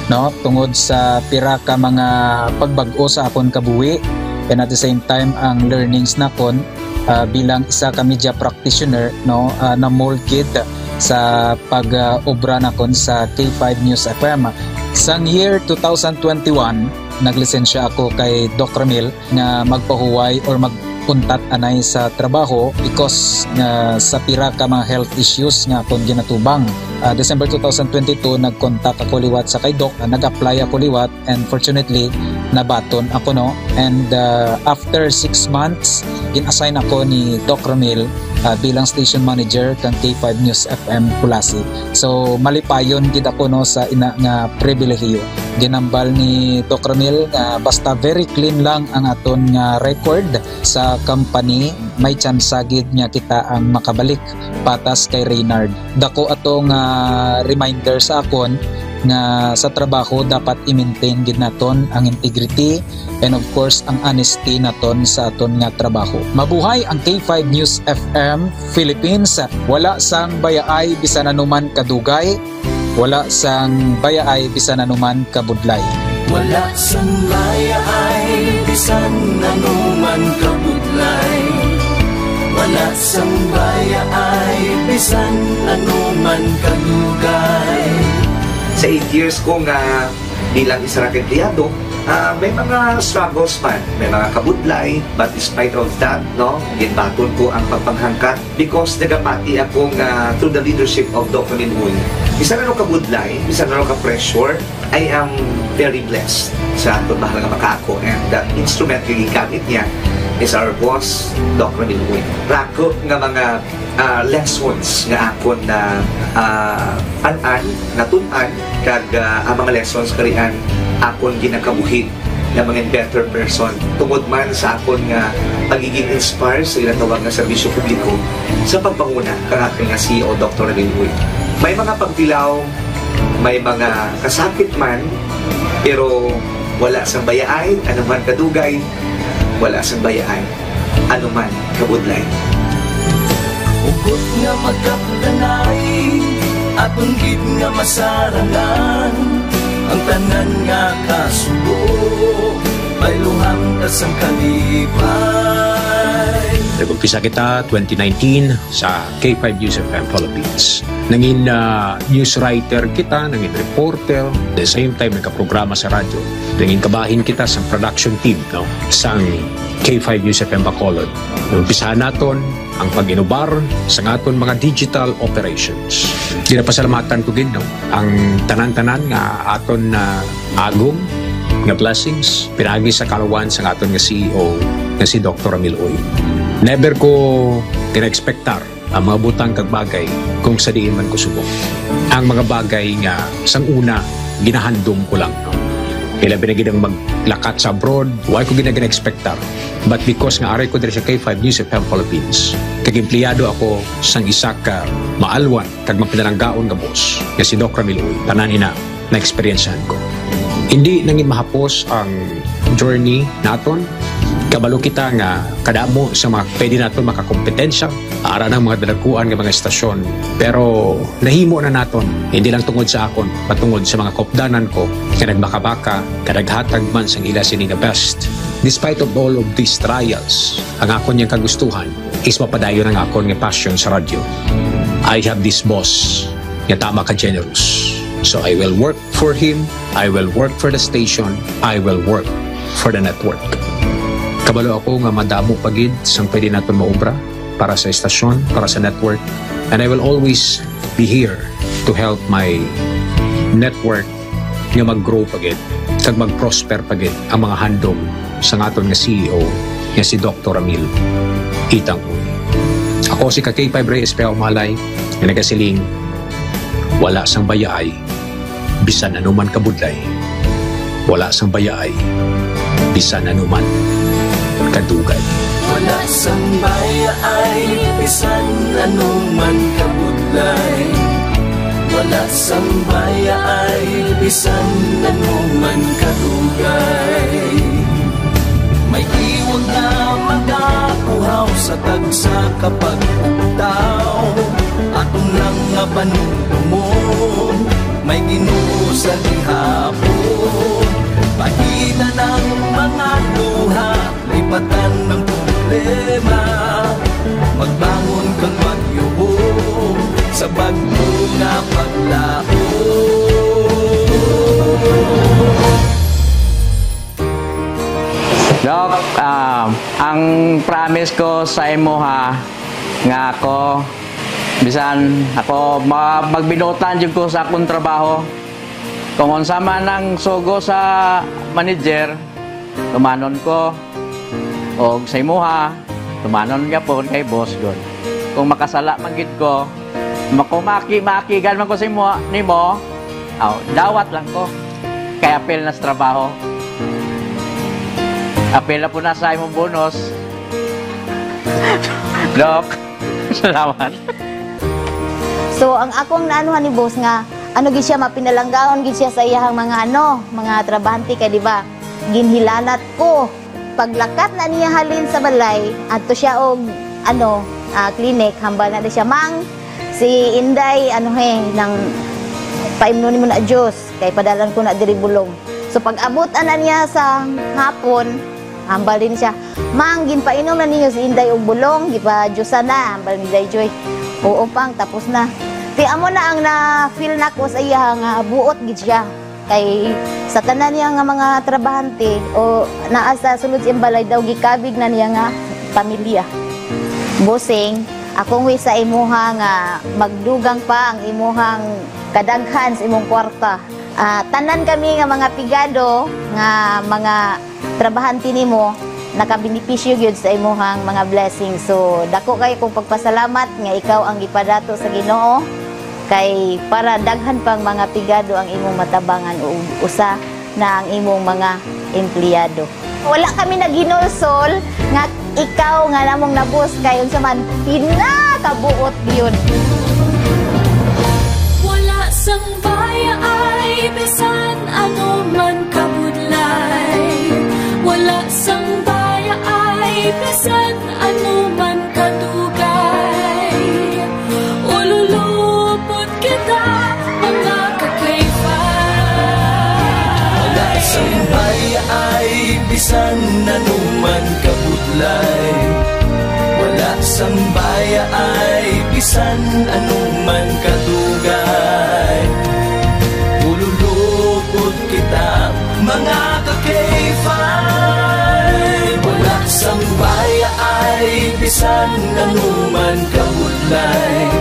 no, tungod sa pira ka mga pagbag-o sa akon kabuhi, and at the same time ang learnings nakon, ah, bilang isa ka media practitioner, no, ah, na-mold gid sa pag-obra nakon sa K five News F M. Sang year two thousand twenty-one, naglisensya ako kay Doc Ramil nga magpahuway or mag untat anay sa trabaho because nga sa pira ka mga health issues nga akon ginatubang. Ah, December two thousand twenty-two, nag-contact ako liwat sa kay Doc, ah, nag-apply ako liwat, and fortunately, nabaton ako, no? And, ah, after six months, gin-assign ako ni Doc Ramil, ah, bilang station manager kang K five News F M Culasi. So, malipayon gid ako, no, sa ina nga pribilehiyo. Ginambal ni Doc Ramil nga basta very clean lang ang aton nga record sa company, may tsansa gid nga kita ang makabalik patas kay Reynard. Dako ato nga reminder sa akon nga sa trabaho dapat i-maintain gid naton ang integrity and, of course, ang honesty naton sa aton nga trabaho. Mabuhay ang K five News F M Philippines. Wala sang bayaay bisan anuman kadugay, wala sang bayaay bisan anuman kabudlay. Wala sang bayaay bisan anuman kabudlay. Wala sang bayaay bisan anuman kadugay. Sa eight years ko nga bilang isa ra ka empleyado, ah, may mga struggles man, may mga kabudlay, but despite of that, no, ginbaton ko ang pagpanghangkat because nagapati ako nga through the leadership of Doc Ramil Uy, bisan ano kabudlay, bisan ano ka pressure, I am very blessed sa aton mahal nga makaako, and the instrument nga gigamit niya is our boss, Doc Ramil Uy. Rako nga mga, ah, lessons nga akon na, ah, an-an, natun-an, kag, ah, ang mga lessons karian akon ginakabuhi nga mangin better person tungod man sa akon nga pagiging inspire sa ginatawag nga serbisyo publiko sa pagpanguna kang aton nga C E O, Doctor Ramil Uy. May mga pagtilaw, may mga kasakit man, pero wala sang bayaay, anuman kadugay, wala sang bayaay, anuman kabudlay. Hugot nga magkapdanay, aton gid nga masarangan, ang tanan nga kasubo, bayluhan ta sang kalipay. Nag-umpisa kita twenty nineteen sa K five News F M Philippines. Nangin, ah, news writer kita, nangin reporter, the same time nagkaprograma sa radyo. Nangin kabahin kita sa production team, no, sang K five News F M Bacolod. Umpisahan naton ang pag-inubar sa aton mga digital operations. Ginapasalamatan ko gid, no, ang tanan-tanan nga aton na agom nga blessings pinaagi sa kalawan sa aton nga C E O nga si Doctor Ramil Uy. Never ko gina-expectar ang mga butang kag bagay kung sa diin man ko subong. Ang mga bagay nga sang una ginahandom ko lang, no? Ilabi na gid ang maglakat sa abroad, wa ko gid na gina-expectar. But because nga ari ko diri sa K five News F M Philippines, kag empleyado ako sang isa ka maalwan kag mapinalanggaon nga boss nga si Doc Ramil Uy, tanan ina na-eksperyensyahan ko. Hindi nangin mahapos ang journey naton. Kabalo kita nga kadamo sa mga pwede naton makakompetensya ara ng mga dalakuan nga mga estasyon. Pero nahimo na naton, hindi lang tungod sa akon, patungod sa mga kopdanan ko nga nagmakabaka, nga naghatag man sang ila sini nga best. Despite of all of these trials, ang akon yang kagustuhan is mapadayon ang akon nga passion sa radyo. I have this boss nga tama ka generous. So I will work for him, I will work for the station, I will work for the network. Kabalo ako nga madamo pa gid sang pwede naton maobra para sa estasyon, para sa network, and I will always be here to help my network nga mag-grow pa gid kag mag-prosper pa gid ang mga handom sang aton nga C E O nga si Doctor Ramil Itang Uy. Ako si ka K five Rey Espejo Malay nga nagasiling, wala sang bayaay bisan anuman kabudlay, wala sang bayaay bisan anuman kadugay. Wala sang bayaay bisan anuman kabudlay, wala sang bayaay bisan anuman kadugay. May iwag nga magakuhaw sa tagsa ka pagpugtaw. Aton lang nga panumdumon, may Ginoo sa gihapon. Pahina ng mga luha, lipatan ng problema. Magbangon kang magyubo sa bagyo nga paglaom. Doc, ah, ang promise ko sa imuha nga ako, bisan ako ma-, magbinuotan jud ko sa akong trabaho. Kung unsa man ang sugo sa manager, tumanon ko. Og sa imuha, tumanon gyapon kay boss gud. Kung makasala man gid ko, makumaki-makigan man ko sa imo, nimo, aw, dawat lang ko. Kay apil na sa trabaho. Apil na po na sa imong bonus. Doc, salamat. So, ang akong naanuhan ni boss nga, ano gid siya, mapinalanggaon gid siya sa iyahang mga ano, mga trabahante kay, di ba, ginhilanat ko. Paglakat na niya halin sa balay, adto siya og, ano, ah, clinic, hambal na di siya, "Mang, si Inday, ano he, nang paimnon nimo na juice, kay padalan ko na diri bulong." So, pag-abot ana niya sa hapon, hambal din siya, "Mang, ginpainom na ninyo si Inday og bulong, gipa-juice na," hambal ni Day Joy. "Oo, Pang, tapos na." Ti amo na ang na-feel nako sa iya nga buot gid siya. Kay sa tanan niya nga mga trabahante o naa sa sulod sa iyang balay daw, gikabig na niya nga pamilya. Bossing, akong wish sa imuha nga magdugang pa ang imuhang kadaghan sa imong kwarta. Ah, tanan kami nga mga pigado nga mga trabahante nimo, nakabenepisyo gyud sa imuhang mga blessings. So, dako kayo kong pagpasalamat nga ikaw ang gipadato sa Ginoo, kay para daghan pang mga pigado ang imong matabangan ug usa na ang imong mga empleyado. Wala kami naghinulsol nga ikaw nga namong nabus kay unsa man pinakabuot gyud. Wala sang baya ay bisan ano man kabudlay. Wala sang baya ay bisan ano man kadugay. Ululupot kita, mga kakayfa. Wala sang baya ay bisan ano man kabudlay. Wala sang baya ay bisan ano man kadugay. Ululupot kita, mga kakayfa. Wala sang baya ay bisan ano man kabudlay.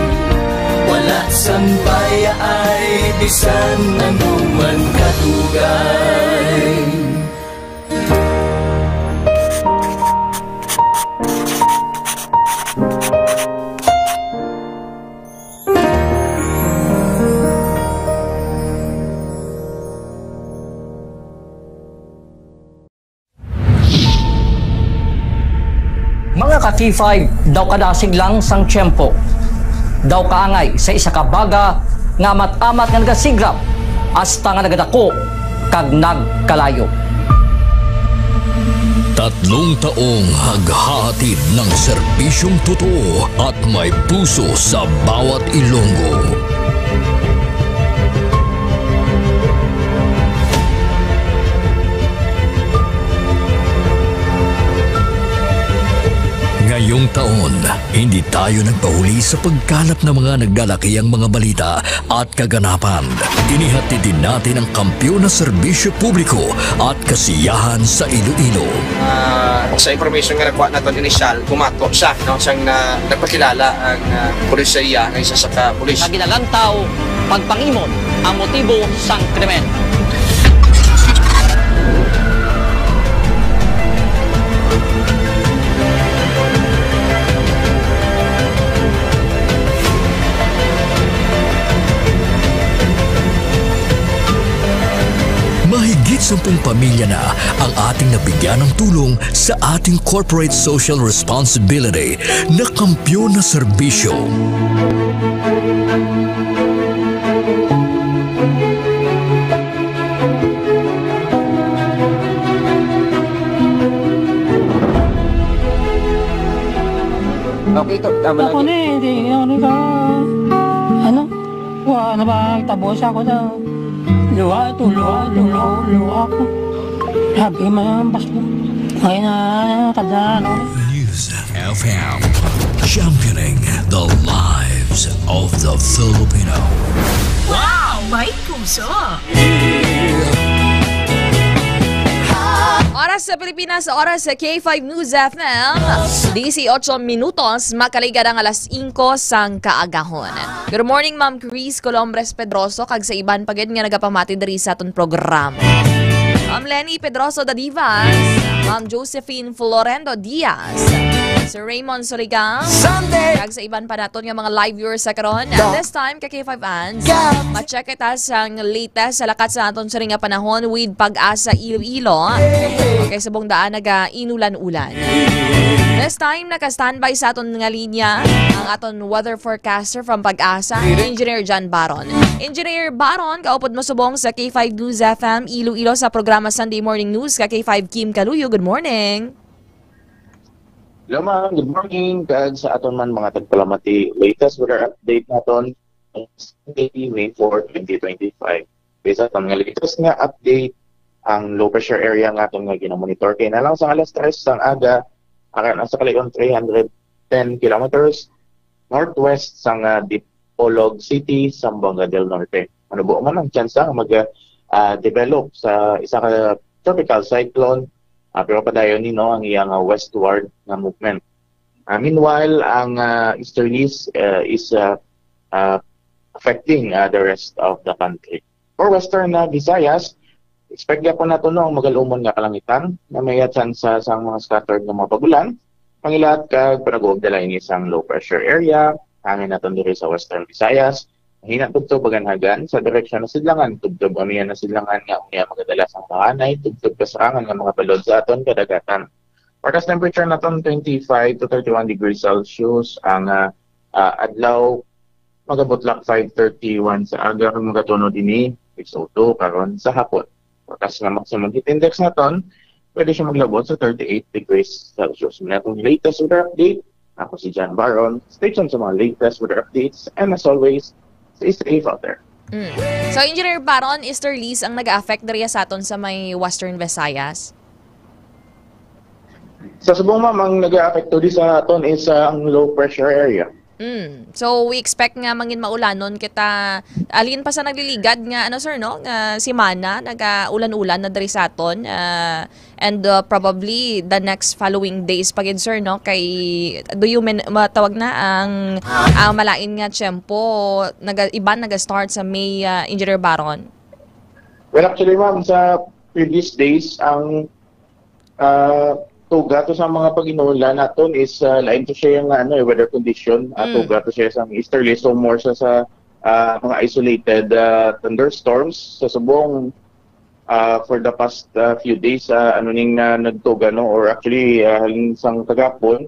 Wala sang baya ay bisan ano man kadugay. Mga ka-K five, daw kadasig lang sang tiyempo. Daw kaangay sa isa ka baga nga amat-amat nga nagasigrap hasta nga nagadako kag nagkalayo. Tatlong taong naghahatid ng serbisyong totoo at may puso sa bawat Ilonggo. Ngayong taon, hindi tayo nagpahuli sa pagkalap ng mga naglalakihang mga balita at kaganapan. Inihatid din natin ang kampiyon na serbisyo publiko at kasiyahan sa Iloilo. Ah, sa information nga nakuha naton initial, bumato siya, no, siyang na, nagpakilala ang, ah, pulis sa iya, ang isa sa ka pulis. Nga ginalantaw, pagpangimon ang motibo sang krimen. Mahigit sampung pamilya na ang ating nabigyan ng tulong sa ating corporate social responsibility na kampiyon na serbisyo. Okay, to, tama. Ako lang. Ni, hindi, hindi ka, ano? Wa na ba, tabo siya ko daw. Luha to, luha to, luha, luha ko. Sabi man ang Pasko. Ay na, kada ano. News F M, championing the lives of the Filipino. Wow! May puso! Oras Sa Pilipinas, oras sa K five News F M, dieciocho minutos, makaligad ang alas singko sang kaagahon. Good morning, Ma'am Chris Colombres Pedroso, kag sa iban pa gid nga nagapamati diri sa aton programa. Ma'am Lenny Pedroso Dadivas, Ma'am Josephine Florendo Diaz, Sir Raymond Surigao, kag sa iban pa naton nga mga live viewers sa karon. This time, ka K five Ans, ma-check kita sang latest sa lakat sa aton siring nga panahon with Pag-asa Iloilo. Okay, subong daan naga-inulan-ulan. This time, naka-standby sa aton nga linya ang aton weather forecaster from Pag-asa, Engineer John Baron. Engineer Baron, kaupod mo subong sa K five News F M Iloilo sa programa Sunday Morning News ka K five Kim Kaluyo. Good morning. Hello, ma'am. Good morning. Kag sa aton man mga tagpalamati, latest weather update naton, Sunday, May four, twenty twenty-five. Based sa aton nga latest nga update, ang low pressure area nga aton nga ginamonitor kay na lang sa alas tres sang aga, ara na sa kalayon three hundred ten kilometers northwest sang, ah, Dipolog City, Zamboanga del Norte. Manubo man ang tsansa nga mag, ah, develop sa isa ka tropical cyclone, ah, pero padayon ni, no, ang iyang, ah, westward nga movement. Ah, meanwhile, ang, ah, easterlies, ah, is, ah, ah, affecting, ah, the rest of the country. For western, ah, Visayas, expect gyapon nato, no, ang magalumon nga kalangitan nga may tsansa sang mga scattered nga mga pagulan, pangilat kag panaguog dala ini sang low pressure area. Hangin naton diri sa Western Visayas, mahina tubtob aganhagan sa direksyon na sidlangan, tubtob amihan na sidlangan nga unya magadala sang bahanay, tubtob kasarangan nga mga balod sa aton kadagatan. Forecast temperature naton twenty-five to thirty-one degrees Celsius ang, ah, ah, adlaw, magabutlak five thirty-one sa aga kag magatunod ini six oh two karon sa hapon. Forecast nga maximum heat index naton, pwede siya maglabot sa thirty-eight degrees Celsius. Muna itong latest weather update. Ako si John Baron. Stay tuned sa mga latest weather updates. And as always, stay safe out there. Mm. So, Engineer Baron, easterlies ang nag-affect diri sa aton sa may Western Visayas? Sa subong, ma'am, ang nag-aapekto di sa aton is, ah, ang low pressure area. Mm. So, we expect nga mangin maulanon kita, alin pa sa nagliligad nga, ano, sir, no, nga semana, naga-ulan-ulan na diri sa aton, ah, and, uh, probably the next following days pa gid, sir, no, kay do you men-, matawag na ang, ah, malain nga tiyempo, naga-, iban naga-start sa May, ah, Engineer Baron? Well, actually, ma'am, sa previous days, ang, ah, tuga to sa mga pag-inulan naton is, ah, lain to siya yung, ano, eh, weather condition. Ah, Mm. tuga to siya sa easterly, so more sa, sa, ah, mga isolated, ah, thunderstorms. Sa subong, ah, for the past, ah, few days, ah, ano ning, ah, nagtuga, no? Or actually, ah, halin sang kagapon,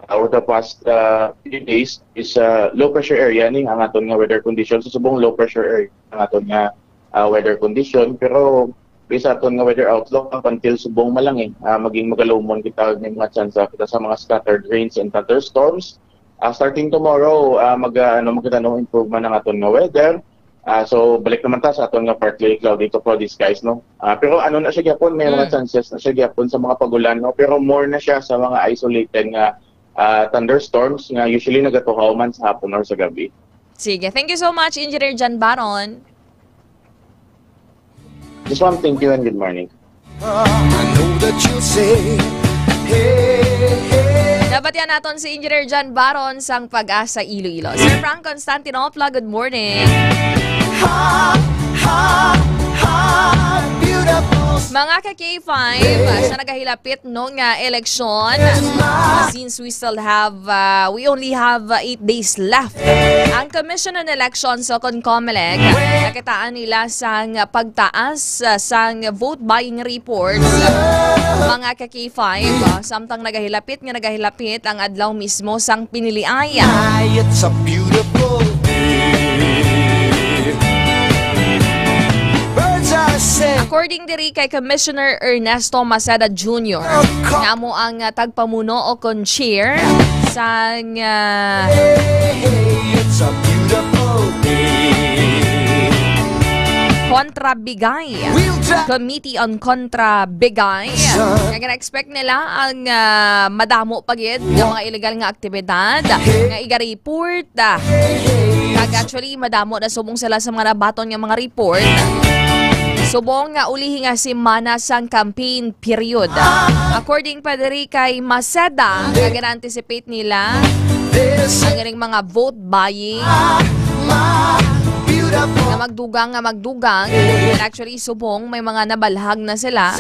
ah, over the past, ah, few days is, ah, low pressure area ni ang aton nga weather condition. Sa subong low pressure area ang aton nga, ah, weather condition. Pero based sa aton nga weather outlook, up until subong malangi, ah, maging magalumon kita, may mga tsansa kita sa mga scattered rains and thunderstorms. Ah, starting tomorrow, ah, mag, ah, ano, magkita ng improvement ang aton nga weather. Ah, so, balik naman ta sa aton nga partly cloudy to cloudy skies, no? Ah, pero ano na siya gyapon, may mga Mm. chances na siya gyapon sa mga pagulan, no? Pero more na siya sa mga isolated nga, ah, thunderstorms nga usually nagatuhaw man sa hapon or sa gabi. Sige. Thank you so much, Engineer John Baron. Just one, thank you and good morning. I know that you'll say, hey, hey. Nabatian naton si Engineer John Baron sang Pag-asa Iloilo. Sir Frank Constantinopla, good morning. Hot, hot, hot, beautiful. Mga ka K five, sa nagahilapit, no, nga eleksyon, since we still have, uh, we only have, uh, eight days left. Ang Commission on Elections o kon Comelec, nakitaan nila sang pagtaas, uh, sang vote buying reports, mga ka K five, uh, samtang nagahilapit nga nagahilapit ang adlaw mismo sang piniliay. Ay, it's a beautiful day. Birds are saying According diri kay Commissioner Ernesto Maceda Junior, nga amo ang, ah, tagpamuno o kon chair sang, ah, Hey, it's a beautiful day. Kontra Bigay. We'll drive Committee on Kontra Bigay. Nga gina-expect nila ang, ah, madamo pa gid nga mga illegal nga aktibidad nga iga-report. Kag actually, madamo na subong sila sa mga nabaton nga mga report. subong nga ulihi nga semana sang campaign period. According pa diri kay Maceda, nga gina-anticipate nila ang ining mga vote buying nga magdugang, nga magdugang. And actually, subong may mga nabalhag na sila.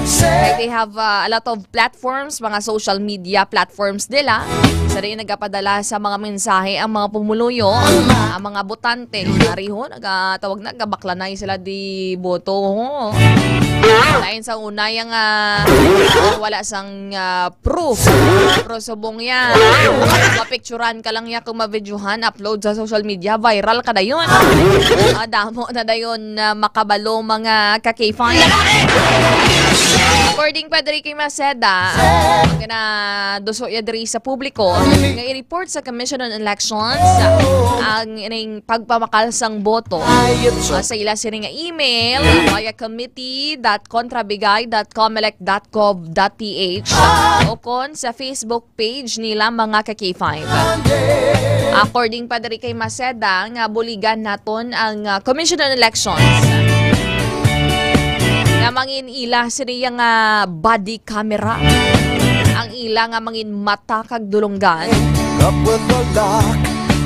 Like, they have, uh, a lot of platforms, mga social media platforms nila. Sa diin nagapadala sa mga mensahe ang mga pumuluyo, ang mga botante. Ariho, nagatawag na, gabaklanay sila di boto. Ho. Lain sa una, yang, ah, wala sang, ah, proof. Pero subong yan. Mapicturan ka lang niya kung mavideohan, upload sa social media, viral ka dayon. Ah, damo na dayon na makabalo, mga ka-K five. According pa diri kay Maceda, ang ginaduso ya diri sa publiko nga i-report sa Commission on Elections ang ining pagpamakal sang boto, ah, sa ila sini nga email via committee dot contrabigay dot comelec dot gov dot P H o kon sa Facebook page nila, mga ka-K five. According pa diri kay Maceda, nga buligan naton ang, ah, Commission on Elections nga mangin ila sini nga body camera, ang ila nga mangin mata kag dulonggan. Up with the luck.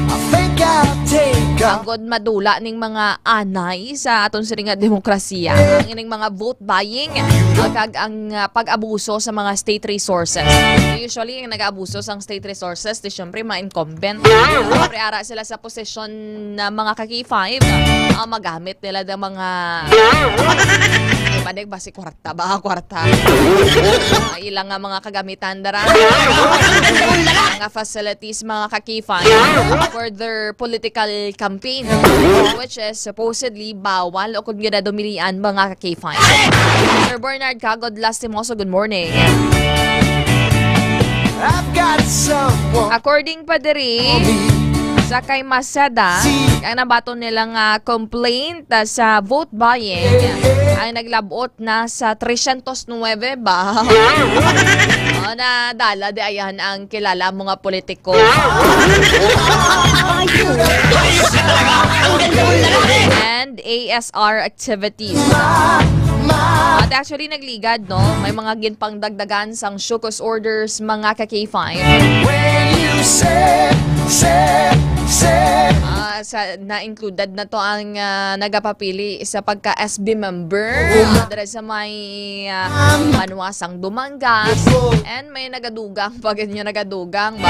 I think I'll take a Agod madula ning mga anay sa aton sini nga demokrasiya, ang ining mga vote buying, ah, kag ang, ah, pag-abuso sa mga state resources. Usually, ang nag-aabuso sang state resources, di syempre, mga incumbent. Syempre, ara sila sa posisyon na mga ka-K five, ah, magamit nila ng mga, eh, manig ba si kwarta ba? Kwarta. Ah, ilang nga mga kagamitan dara. Mga facilities, mga ka-K five, for their political campaign, which is supposedly bawal o kung ginadumilian, mga ka-K five. Sir Bernard Kagod Lastimoso, good morning. I've got someone According pa diri sa kay Maceda, ang nabaton nila nga complaint, ah, sa vote buying, ang naglabot na sa tresyentos nuebe ba? O, nadala di ayan ang kilala mo nga politiko. And A S R activities. At actually, nagligad, no? May mga ginpangdagdagan sang show cause orders, mga ka-K five. When you say, say, say. Ah, sa, na-included na to ang, ah, nagapapili sa pagka-S B member, ah, dira sa may, ah, banwa sang Dumangas. And may nagadugang pa gid nga nagadugang ba?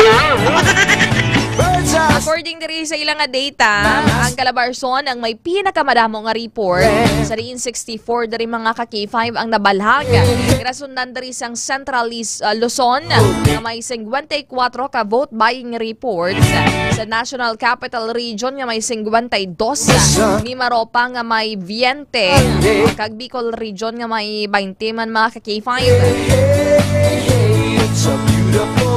According diri sa ila nga data, ang Calabarzon ang may pinakamadamo nga report. Sa diin sixty-four diri, mga ka-K five, ang nabalhag. Ginasundan diri sang Central Lis-, ah, Luzon nga may singkwenta y kuwatro ka vote buying reports. Sa National Capital Region nga may singkwenta y dos. Mimaropa nga may veinte. Kag Bicol Region nga may baynte man, mga ka-K five.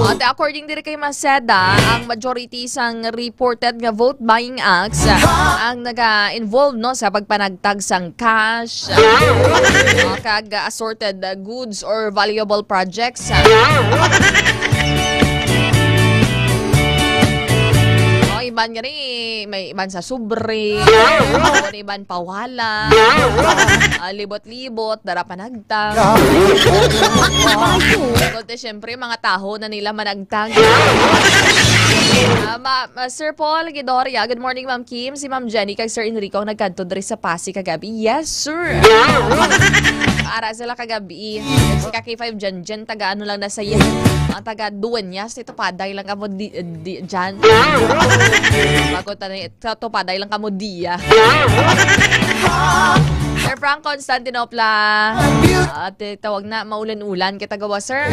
At according diri kay Maceda, ang majority sang reported nga vote buying acts ang naga-involve, no, sa pagpanagtag sang cash, uh, kag assorted, uh, goods or valuable projects. O, iban gani, may iban sa sobre, o, iban pawala, ah, libot-libot, dara panagtag. Kundi, syempre, mga taho na nila managtag. Ah, ma-, ma-, Sir Paul Gidoria, good morning, Ma'am Kim. Si Ma'am Jenny kag Sir Enrico ang nagkadto diri sa Pasig kagabi. Yes, sir. Ara sila kagabi. Si ka-K five Jen Jen, taga ano lang na sa iya. Ang taga Dueñas, ito paday lang kamo di, di, dyan. Bago tanay, ito, ito paday lang kamo diya. Sir Frank Constantinopla. At, eh, tawag na, maulan-ulan kita gawa, sir.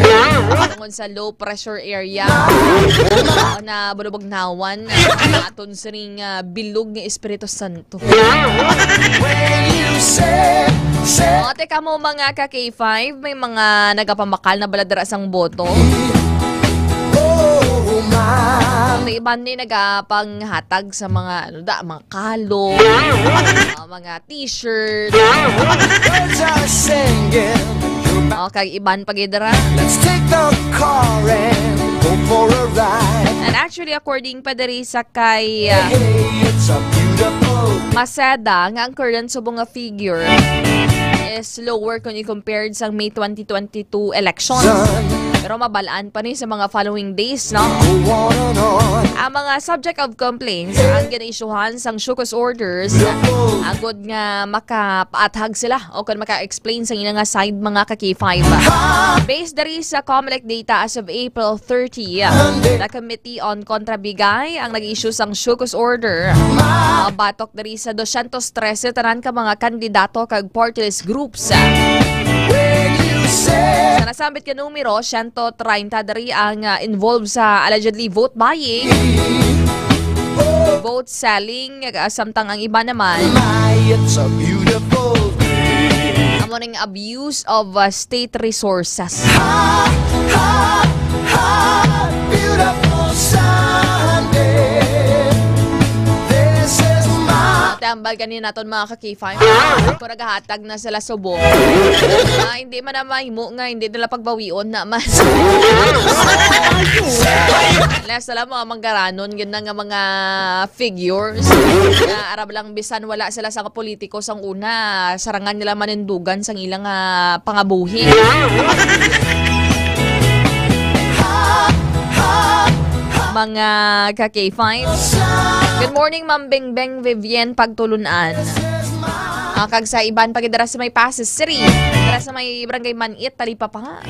Tungod sa low pressure area. Ah, na bulubog nawan. Aton sining, ah, bilog nga Espiritu Santo. When you say, say, O, teka mo, mga ka-K five, may mga nagapamakal na bala dira sang boto. Oh, my. Ang iban ni nagapanghatag sa mga, ano da, mga kalo, ah, mga t-shirt. Birds are singing. O, kag iban pa gid dira. Let's take the car and go for a ride. And actually, according pa diri sa kay, ah, Hey, it's a beautiful Maseda nga ang current subong nga figure is lower kung i-compared sa May twenty twenty-two election. Pero mabalaan pa ni sa mga following days, no? Ang mga subject of complaints ang gina-issuehan sang show cause orders, agod nga makapaathag sila o kung maka-explain sa ila nga side, mga ka-K five. Based diri sa Comelec data as of April thirty, the Committee on Contrabigay ang nag-issue sang show cause order, ah, batok diri sa dosyentos trese tanan ka mga kandidato kag party list groups. Sa nasambit nga numero, siyento treinta diri ang, ah, involved sa allegedly vote buying, vote selling, ah, samtang ang iba naman amo ning abuse of, ah, state resources. Tambal gani naton, mga ka-K five. Ako nagahatag na sila subong. Ah, hindi man na mahimo nga hindi nila pagbawion na mas. Last na lang mga manggaranon, yun na nga mga figures. Na arab lang bisan wala sila sa politiko sang una, sarangan nila manindugan sang ilang, ah, pangabuhi. Mga ka-K five. Good morning, Ma'am Bengbeng Vivian Pagtulunan. Ah, kag sa iban pa gid dira sa may Passi City, dira sa may Barangay Manit, Talipapa.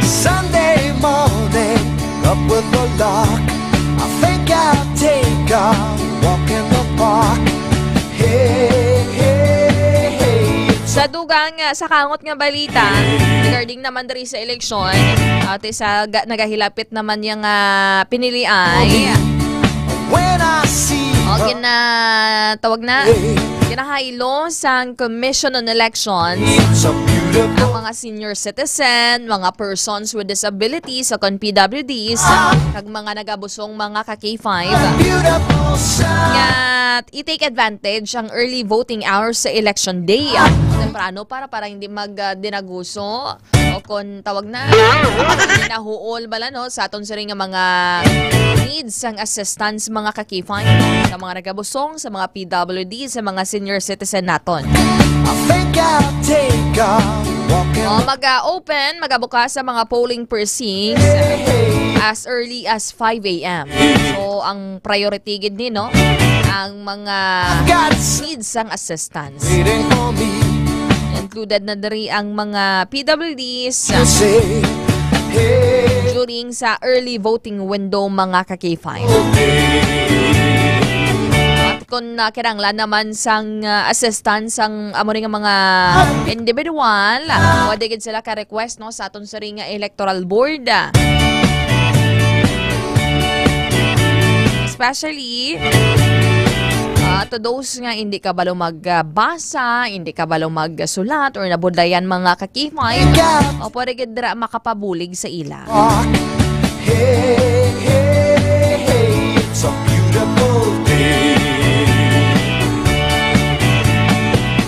Sunday morning, up with the lark. I think I'll take a walk in the park. Hey, hey, hey, it's Sa dugang, ah, sa kangot nga balita, regarding naman diri sa eleksyon, ate, sa ga-, nagahilapit naman yang, ah, pinilian. When I see O, her, gina-, tawag na, hey, ginahaylo sang Commission on Elections it's a beautiful ang mga senior citizen, mga persons with disabilities, o kon P W Ds, kag mga nagabusong mga ka-K five. Beautiful sun. Nga i-take advantage ang early voting hours sa election day. Temprano para, para hindi mag, ah, dinaguso. O kon tawag na, nahuol bala, no, sa aton siring nga mga needs sang assistance, mga ka-K five, sa mga nagabusong, sa mga P W D, sa mga senior citizen naton. I think I'll take a walk in O, mag-open, magabukas sa mga polling precincts as early as five a m. So, ang priority gid ni, no, ang mga I've got s- needs sang assistance. Waiting for me. Included na diri ang mga P W Ds You say, hey. during sa early voting window, mga ka-K five. At kung, ah, kinahanglan naman sang, ah, assistance ang amo ni nga mga individual, pwede gid sila ka-request, no, sa aton siring nga electoral board. Especially, ah, to those nga hindi kabalo magbasa, hindi kabalo magsulat, or nabudlayan mga ka-K five, o pwede gid dira makapabulig sa ila. Hey, hey, hey, it's a beautiful day.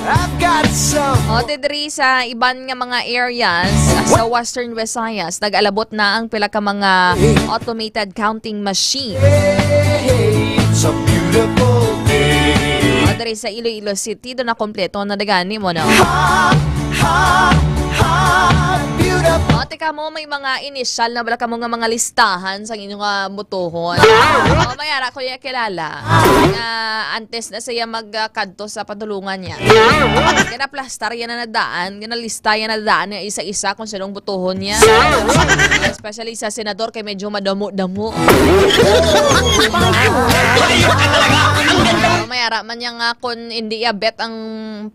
I've got some O, ti diri sa iban nga mga areas sa Western Visayas, nag-alabot na ang pila ka mga automated counting machine. Hey, it's a beautiful day. O, diri sa Iloilo City, doon na kompleto na dagani mo, no? Hot, hot, hot, beautiful. O, tika mo, may mga inisyal na bala kamo nga mga listahan sa inyong, ah, botohon. O, may ara ko niya kilala nga antes na siya magkadto sa padulungan niya. Kinaplastar yan na nadaan, kinalista yan na nadaan nga isa-isa kung sinong botohon niya. Especially sa senador kay medyo madamo-damo. May ara man niya nga kung hindi abet ang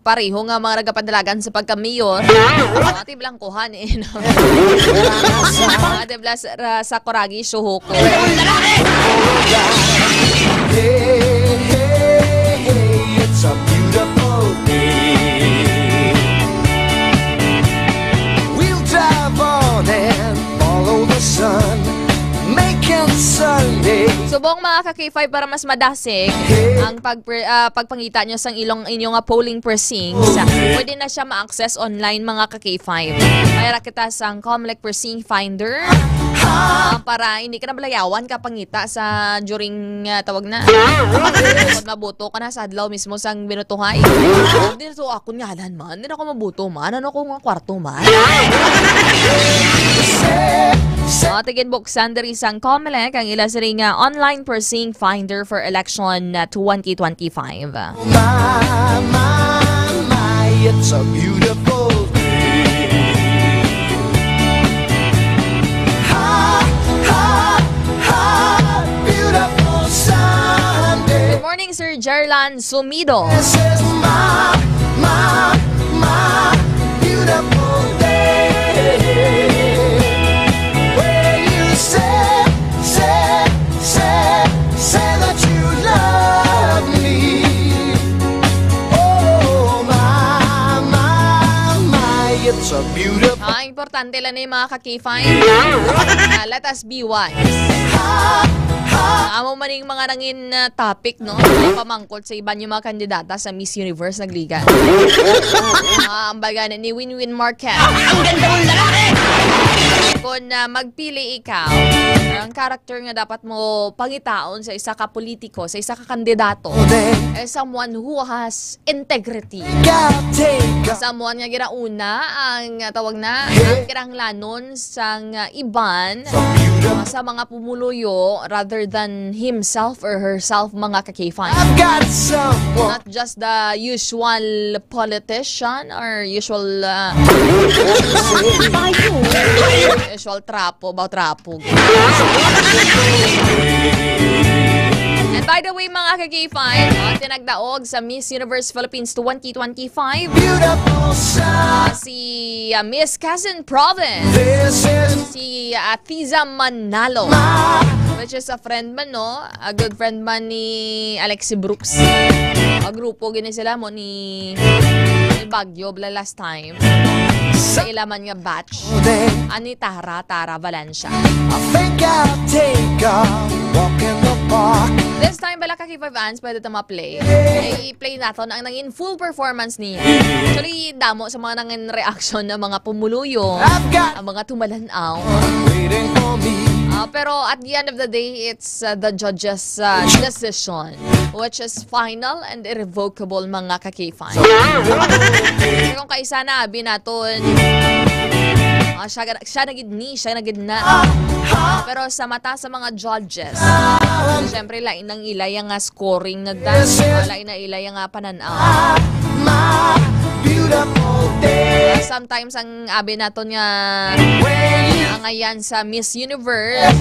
pareho nga mga nagapadalagan sa pagka-mayor. Ate Blancohan eh, no? Ate Blas ra-, sa Coragi, Suhuko. Hey, hey, hey, it's a beautiful day. We'll drive on and follow the sun, making Sunday. So, Bong, mga ka-K five, para mas madasig ang pag-, ah, pagpangita nyo sang ilong, inyo nga polling precincts, pwede na siya ma-access online, mga ka-K five. Mayra kita sang Comelec Precinct Finder, ah, para hindi ka na balayawan ka pangita sa during, ah, tawag na. Kung mabuto ka na sa adlaw mismo sang binutuhay. Hindi na to akon ngalan man. Hindi na ako mabuto man. Ano ko nga kwarto man? Ah, tigin buksan diri sang Comelec ang ila sini nga online precinct finder for election, uh, twenty twenty-five. My, my, my, it's a beautiful day. Ha, ha, ha, beautiful Sunday. Good morning, Sir Jerlan Sumido. This is my, my, my beautiful day. When you say, say, say, say that you love me. Oh, my, my, my, it's a beautiful Ah, importante lang na yung mga ka-K five. Ah, let us be wise. Amo man yung mga nangin, ah, topic, no? Pamangkot sa iban yung mga kandidata sa Miss Universe nagliga. Ah, ang baga ni Winwin Marquez. Ang ganda mong lalaki! Kung, ah, magpili ikaw, ang character nga dapat mo pangitaon sa isa ka politiko, sa isa ka kandidato, is someone who has integrity. Someone nga ginauna ang, ah, tawag na, ang kinahanglanon sang, ah, iban, ah, sa mga pumuluyo rather than himself or herself, mga ka-K five. Not just the usual politician or usual, ah, usual trapo, ba trapo. And by the way, mga ka-K five, ah, tinagdaog sa Miss Universe Philippines twenty twenty-five, ah, si, ah, Miss Quezon Province, si Athiza Manalo, which is a friend man, no? A good friend man ni Alexi Brooks. A grupo gini sila mo ni, ni Baguio, bla last time. Sa ila man nga batch. Ani Tara, Tara Valencia. I think I'll take a walk in the park. This time, bala ka K five Ans, pwede ta ma-play. I-play naton ang nangin full performance niya. Actually, damo sa mga nangin reaction ng mga pumuluyo, ang mga tumalanaw. Waiting for me. Ah, pero at the end of the day, it's, uh, the judge's, uh, decision, which is final and irrevocable, mga ka-K five. So, kung kaisa na, abi naton, ah, siya, siya na gid ni, siya na gid na. Pero sa mata sa mga judges, syempre, lain ang ila yang nga scoring na dance. Lain na ila yang nga panan-aw. Sometimes ang abi naton nga ang ayan sa Miss Universe,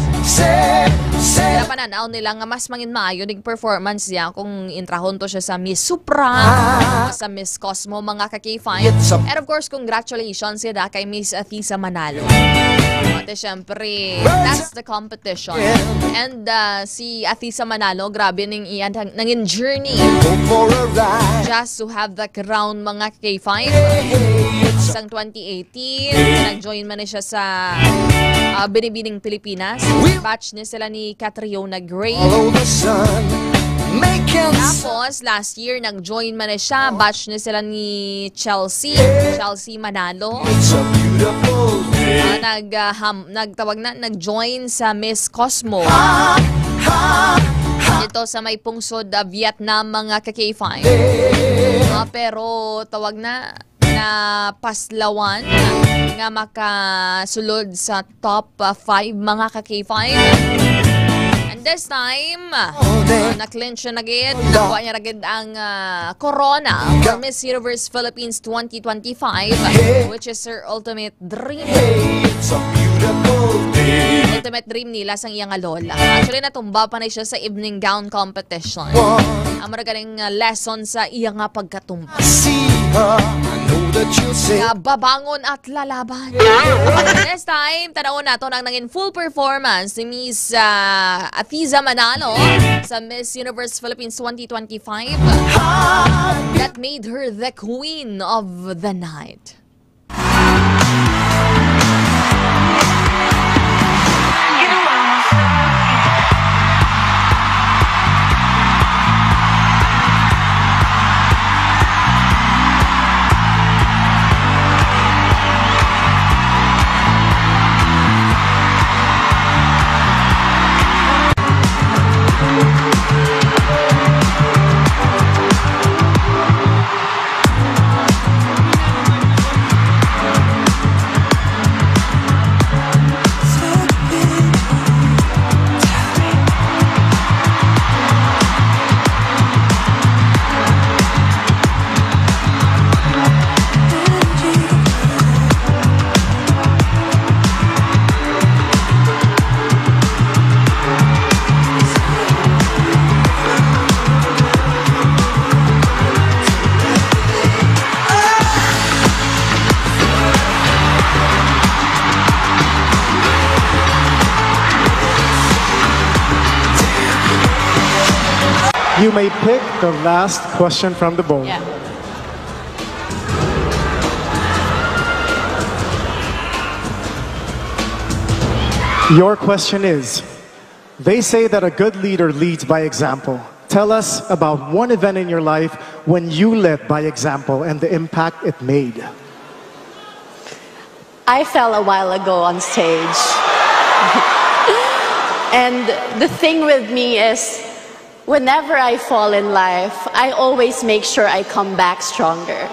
sila panan-aw nila nga mas mangin maayo ning performance niya kung intrahon to siya sa Miss Supra, sa Miss Cosmo, mga ka-K five. And of course, congratulations sila kay Miss Athisa Manalo. Ate, syempre, that's the competition. And, uh, si Athisa Manalo, grabe ning iya nang-, nangin journey just to have the crown, mga K five. Sang twenty eighteen, nag-join man na siya sa, ah, Binibining Pilipinas. Batch ni sila ni Catriona Gray. Tapos, last year, nag-join man na siya. Batch ni sila ni Chelsea. Chelsea Manalo. Ah, nag, ah, ham-, nagtawag na, nag-join sa Miss Cosmo. Dito sa may pungsod, ah, Vietnam, mga ka-K five. Ah, pero tawag na, na paslawan nga makasulod sa top, ah, five, mga ka-K five. And this time, ah, na-clinch siya na gid. Nakuha niya na gid ang, ah, corona for Miss Universe Philippines twenty twenty-five, which is her ultimate dream. Ultimate dream nila sang iya nga lola. Actually, natumba pa na siya sa evening gown competition. Amo ra ganing, ah, lesson sa iya nga pagkatumba. Nga babangon at lalaban. This time, tanawon naton ang nangin full performance ni Miss, ah, Afiza Manalo sa Miss Universe Philippines twenty twenty-five that made her the queen of the night. You may pick the last question from the bowl. Yeah. Your question is, they say that a good leader leads by example. Tell us about one event in your life when you led by example and the impact it made. I fell a while ago on stage. And the thing with me is, whenever I fall in life, I always make sure I come back stronger.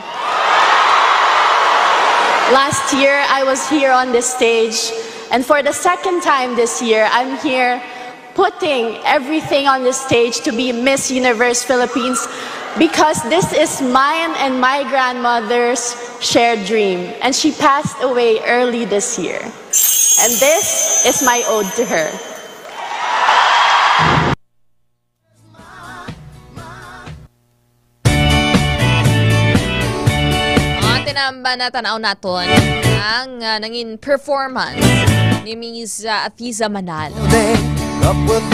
Last year, I was here on this stage, and for the second time this year, I'm here putting everything on the stage to be Miss Universe Philippines because this is mine and my grandmother's shared dream, and she passed away early this year. And this is my ode to her. Ang tinamba na tanaw naton ang ah, nangin performance ni Miss ah, Afiza Manalo.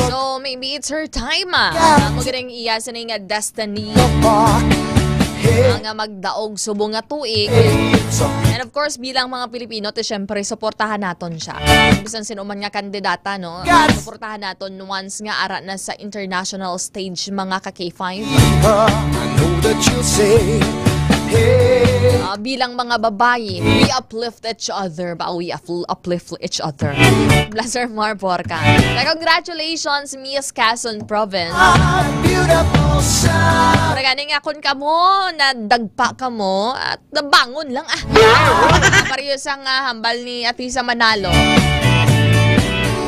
So maybe it's her time ah. Amo gid ang iya sining nga destiny. Ang ah, magdaog subong nga tuig. And of course, bilang mga Pilipino, ti syempre suportahan naton siya. Bisan sino man nga kandidata, no? Suportahan naton once nga ara na sa international stage, mga ka K five. I know that you'll say, hey. Ah, bilang mga babayi, we uplift each other ba? We upl- uplift each other. Blazer Marbor ka. Na congratulations, Miss Quezon Province. Beautiful sun. Para gani nga kung kamo, nadagpa kamo, at nabangon lang ah. Pareho sa nga hambal ni Athesa Manalo.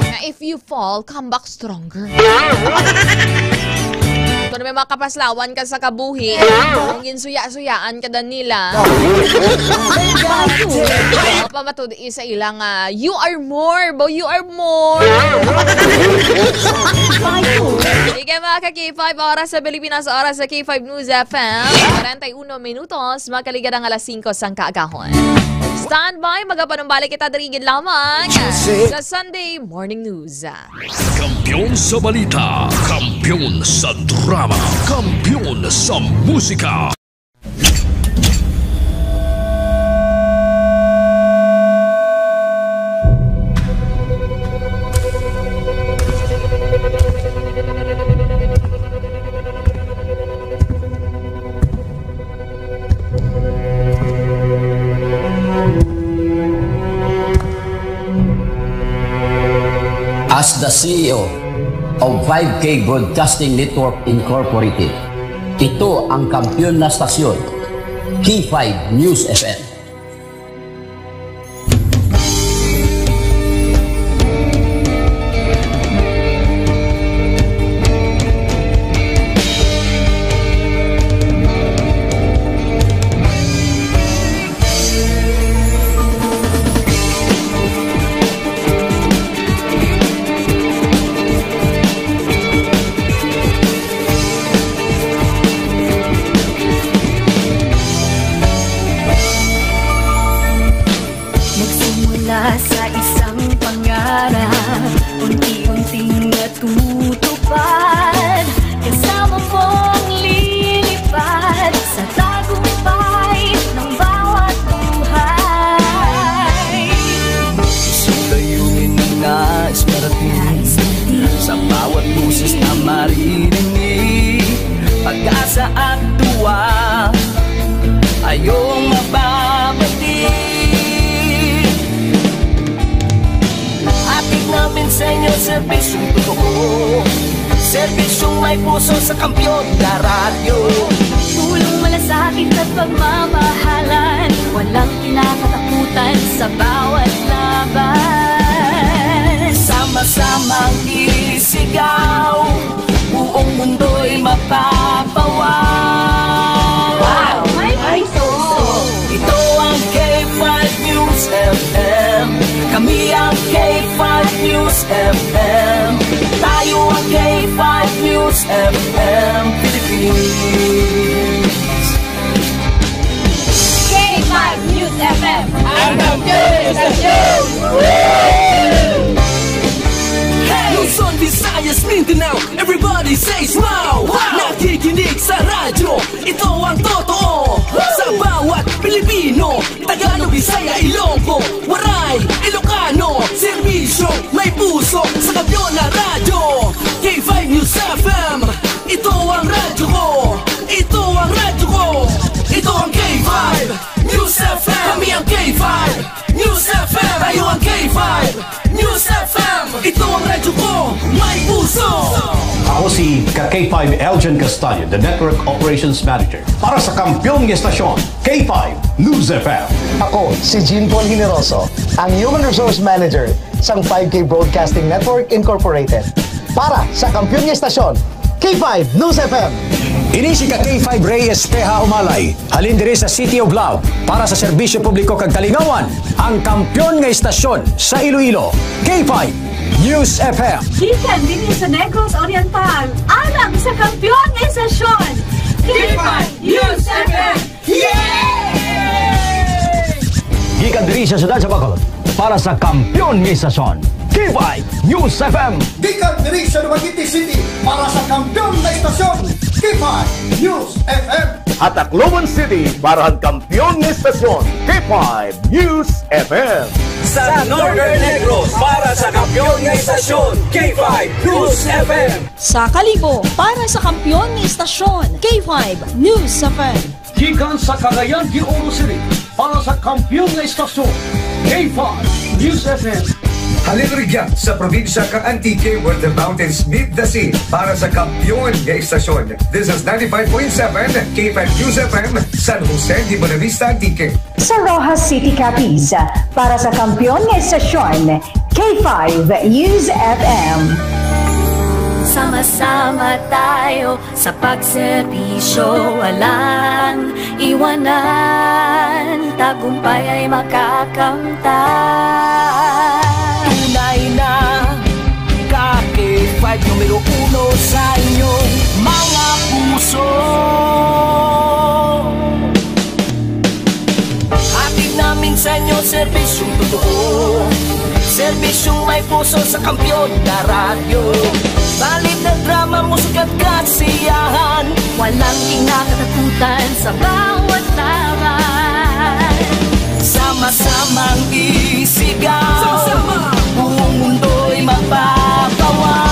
Na if you fall, come back stronger. Kung may mga kapaslawan ka sa kabuhi, kung ginsuya-suyaan ka na nila, o pa matud-i sa ilang, ah, you are more, bo, you are more. Sige, mga ka-K five, oras sa Pilipinas, oras sa K five News F M. Forty-one minutos, makaligad ang alas singko sang kaagahon. Standby, magapanumbalik kita diri gid lamang sa Sunday Morning News. Kampiyon sa balita, kampiyon sa drama, kampiyon sa musika. As the C E O of five K Broadcasting Network Incorporated, ito ang kampiyon na stasyon, K five News F M. Nagsimula sa isang pangarap, unti-unting natutupad. Kasama mong lilipad sa tagumpay ng bawat buhay. Isang layunin na nais marating. Sa bawat boses na maririnig, pag-asa at tuwa ay iyong mababati. Hatid namin sa inyo serbisyong totoo, serbisyong may puso sa Kampiyon na Radyo. Tulong, malasakit at pagmamahalan, walang kinakatakutan sa bawat laban. Sama-samang isigaw, buong mundo'y mapapawaw. Wow! May puso! Ito ang K five News F M. Kami ang K five News F M. Tayo ang K five News F M Philippines. K five News F M. Luzon, Visayas, Mindanao, everybody say smile. Wow! Ako si ka K five Elgin Castaño, the Network Operations Manager para sa kampiyon nga estasyon, K five News F M. Ako si Jean Paul Generoso, ang Human Resource Manager sang five K Broadcasting Network Incorporated. Para sa kampiyon nga estasyon, K five News F M. Ini si ka K five Rey Espeja Umalay, halin diri sa City of Love, para sa serbisyo publiko kag kalingawan, ang kampiyon nga estasyon sa Iloilo, K five News F M. Gikan dinhi sa Negros Oriental, alang sa kampiyon nga estasyon, K five News F M. Yay! Gikan diri sa siyudad sa Bacolod, para sa kampiyon nga estasyon, K five News F M. Gikan diri sa Dumaguete City, para sa kampiyon nga estasyon, K five News F M. Ha Tacloban City, para sa kampiyon nga estasyon, K five News F M. Sa Northern Negros, para sa kampiyon nga estasyon, K five News F M. Sa Kalibo, para sa kampiyon nga estasyon, K five News F M. Gikan sa Cagayan de Oro City, para sa kampiyon nga estasyon, K five News F M. Halin rugya sa probinsya kang Antique, where the mountains meet the sea, para sa kampiyon nga estasyon. This is ninety-five point seven K five News F M, San Jose de Buenavista, Antique. Sa Roxas City, Capiz, para sa kampiyon nga estasyon, K five News F M. Sama-sama tayo sa pagserbisyo, walang iwanan, tagumpay ay makakamtan. Tunay na ka K five, numero uno sa inyong mga puso. Hatid namin sa inyo serbisyong totoo, serbisyong may puso sa kampiyon na radyo. Balita at drama, musika at kasiyahan, walang kinakatakutan sa bawat laban. Sama-samang isigaw, sama-sama, buong mundo'y magpapawal.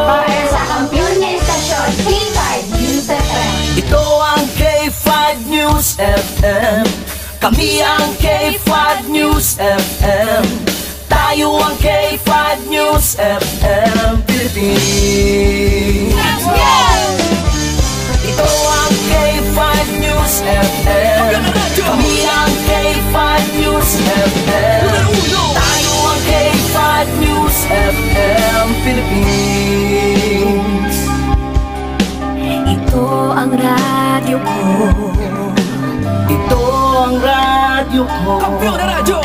Para sa kampiyon nga estasyon, K five News F M. Ito ang K five News F M. Kami ang K five News F M. Tayo ang K five News F M Philippines. Ito ang K five News F M. Kami ang K five News F M. Tayo ang K five News F M Philippines. Ito ang radyo ko. Ito ang radyo ko. Kampiyon na radyo!